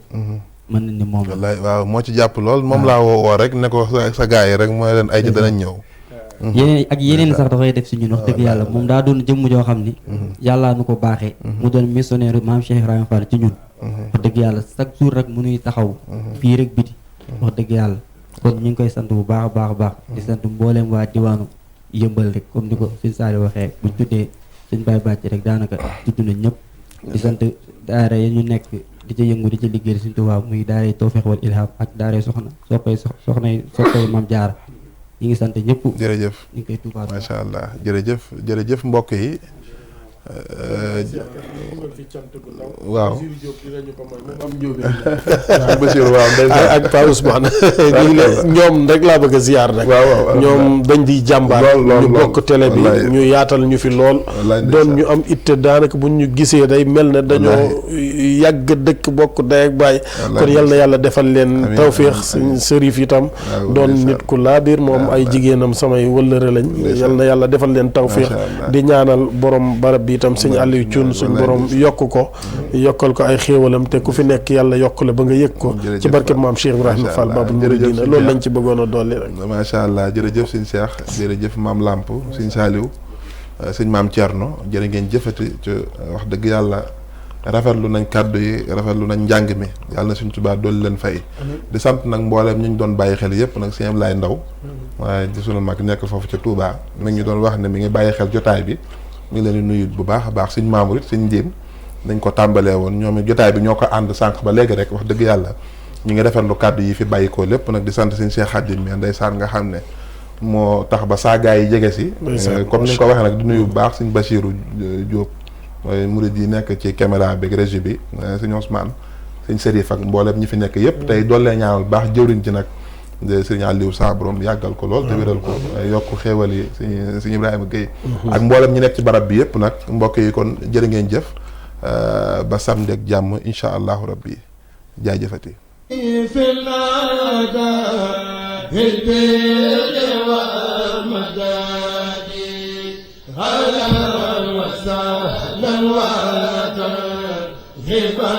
mën nañ ni moom la wallaay waaw moo ci jàpp lool moom laa woo rek ne ko sa gars yi rek mooy leen ay ci danañ ñëw yeneen sax dafay def si ñun wax dëgg yàlla moom daa doon jëmm joo xam ni yàllaa nu ko baaxee mu doon missionnaire maam Cheikh Ibrahima Fall ci ñun wax dëgg yàlla chaque jour rek mu nuy taxaw fii rek biti wax dëgg yàlla kon ñu ngi koy sant bu baax a baax a baax di sant mbooleem waa diwaanu yëmbal rek comme ni ko sëñ Saliou waxee buñ tuddee sëñ Baye Bàcc rek daanaka tudd nañ ñëpp di sant daara yi ñu nekk di ca yëngu di ca liggéey Sëñ Tuubaa muy daara Tawfekh wal Ilham ak daara soxna soppay Maam Jaara ñu ngi sant ñëpp jërëjëf ñu ngi koy tuubaat macha allah jërëjëf mbokk yi waaw Basiru waaw ak Pa Ousmane ñu ngi ñoom rek laa bëgg a ziar nag ñoom dañ di jàmbaar ñu bokk télé bi ñu yaatal ñu fi lool doon ñu am itte daanaka buñ ñu gisee day mel ne dañoo yàgg dëkk bokk day ak bàyyi kon yal na yàlla defal leen tawféex suñ sërif itam doon nit ku laa biir moom ay jigéenam samay wëllëre lañ yal na yàlla defal leen tawféex di ñaanal borom barab bi itam sëñ Aliou Thioune suñ borom yokk ko yokkal ko ay xéewalam te ku fi nekk yàlla yokk la ba nga yëg ko ci barkeb maam Cheikh Ibrahima Fall Babul Mouridina loolu lañ ci bëggoon a dolli rek macha allah jërëjëf sëñ Cheikh jërëjëf maam Lamp sëñ Saliou sëñ maam Thierno jërë ngeen jëfati ci wax dëgg yàlla rafetlu nañ kàddu yi rafetlu nañ njàng mi yàlla na suñ Tuubaa dolli leen fay di sant nag mbooleem ñu doon bàyyi xel yëpp nag sëñ Ablaye Ndaw waaye di sunu mag nekk foofu ca Touba mi ngi doon wax ne mi ngi bàyyi xel jotaay bi mi ngi leen di nuyu bu baax a baax suñ Mamour it suñ Ndiène dañ ko tàmbalee woon ñoom it jotaay bi ñoo ko ànd sànq ba léegi rek wax dëgg yàlla ñu ngi rafetlu kàddu yi fi bàyyi ko lépp nag di sant suñ Cheikh Khadim mais ndeysaan nga xam ne moo tax ba saa gaa yi jege si comme ni nga ko waxee nag di nuyu bu baax suñ Bachirou Diop mooy murid yi nekk ci caméra bi régie bi suñ Ousmane suñ Serif ak mboolem ñi fi nekk yëpp tey doollee ñaanal baax jëwriñ ci nag sëriñ Aliou Sa borom yàggal ko lool te wéral ko yokk xéewal yi sëriñ Ibrahima Gueye ak mboolem ñi nekk ci barab bi yëpp nag mbokk yi kon jërë ngeen jëf ba samedi ak jàmm insha allahu rabbi jaajëfati هلا وسهلا وترحبا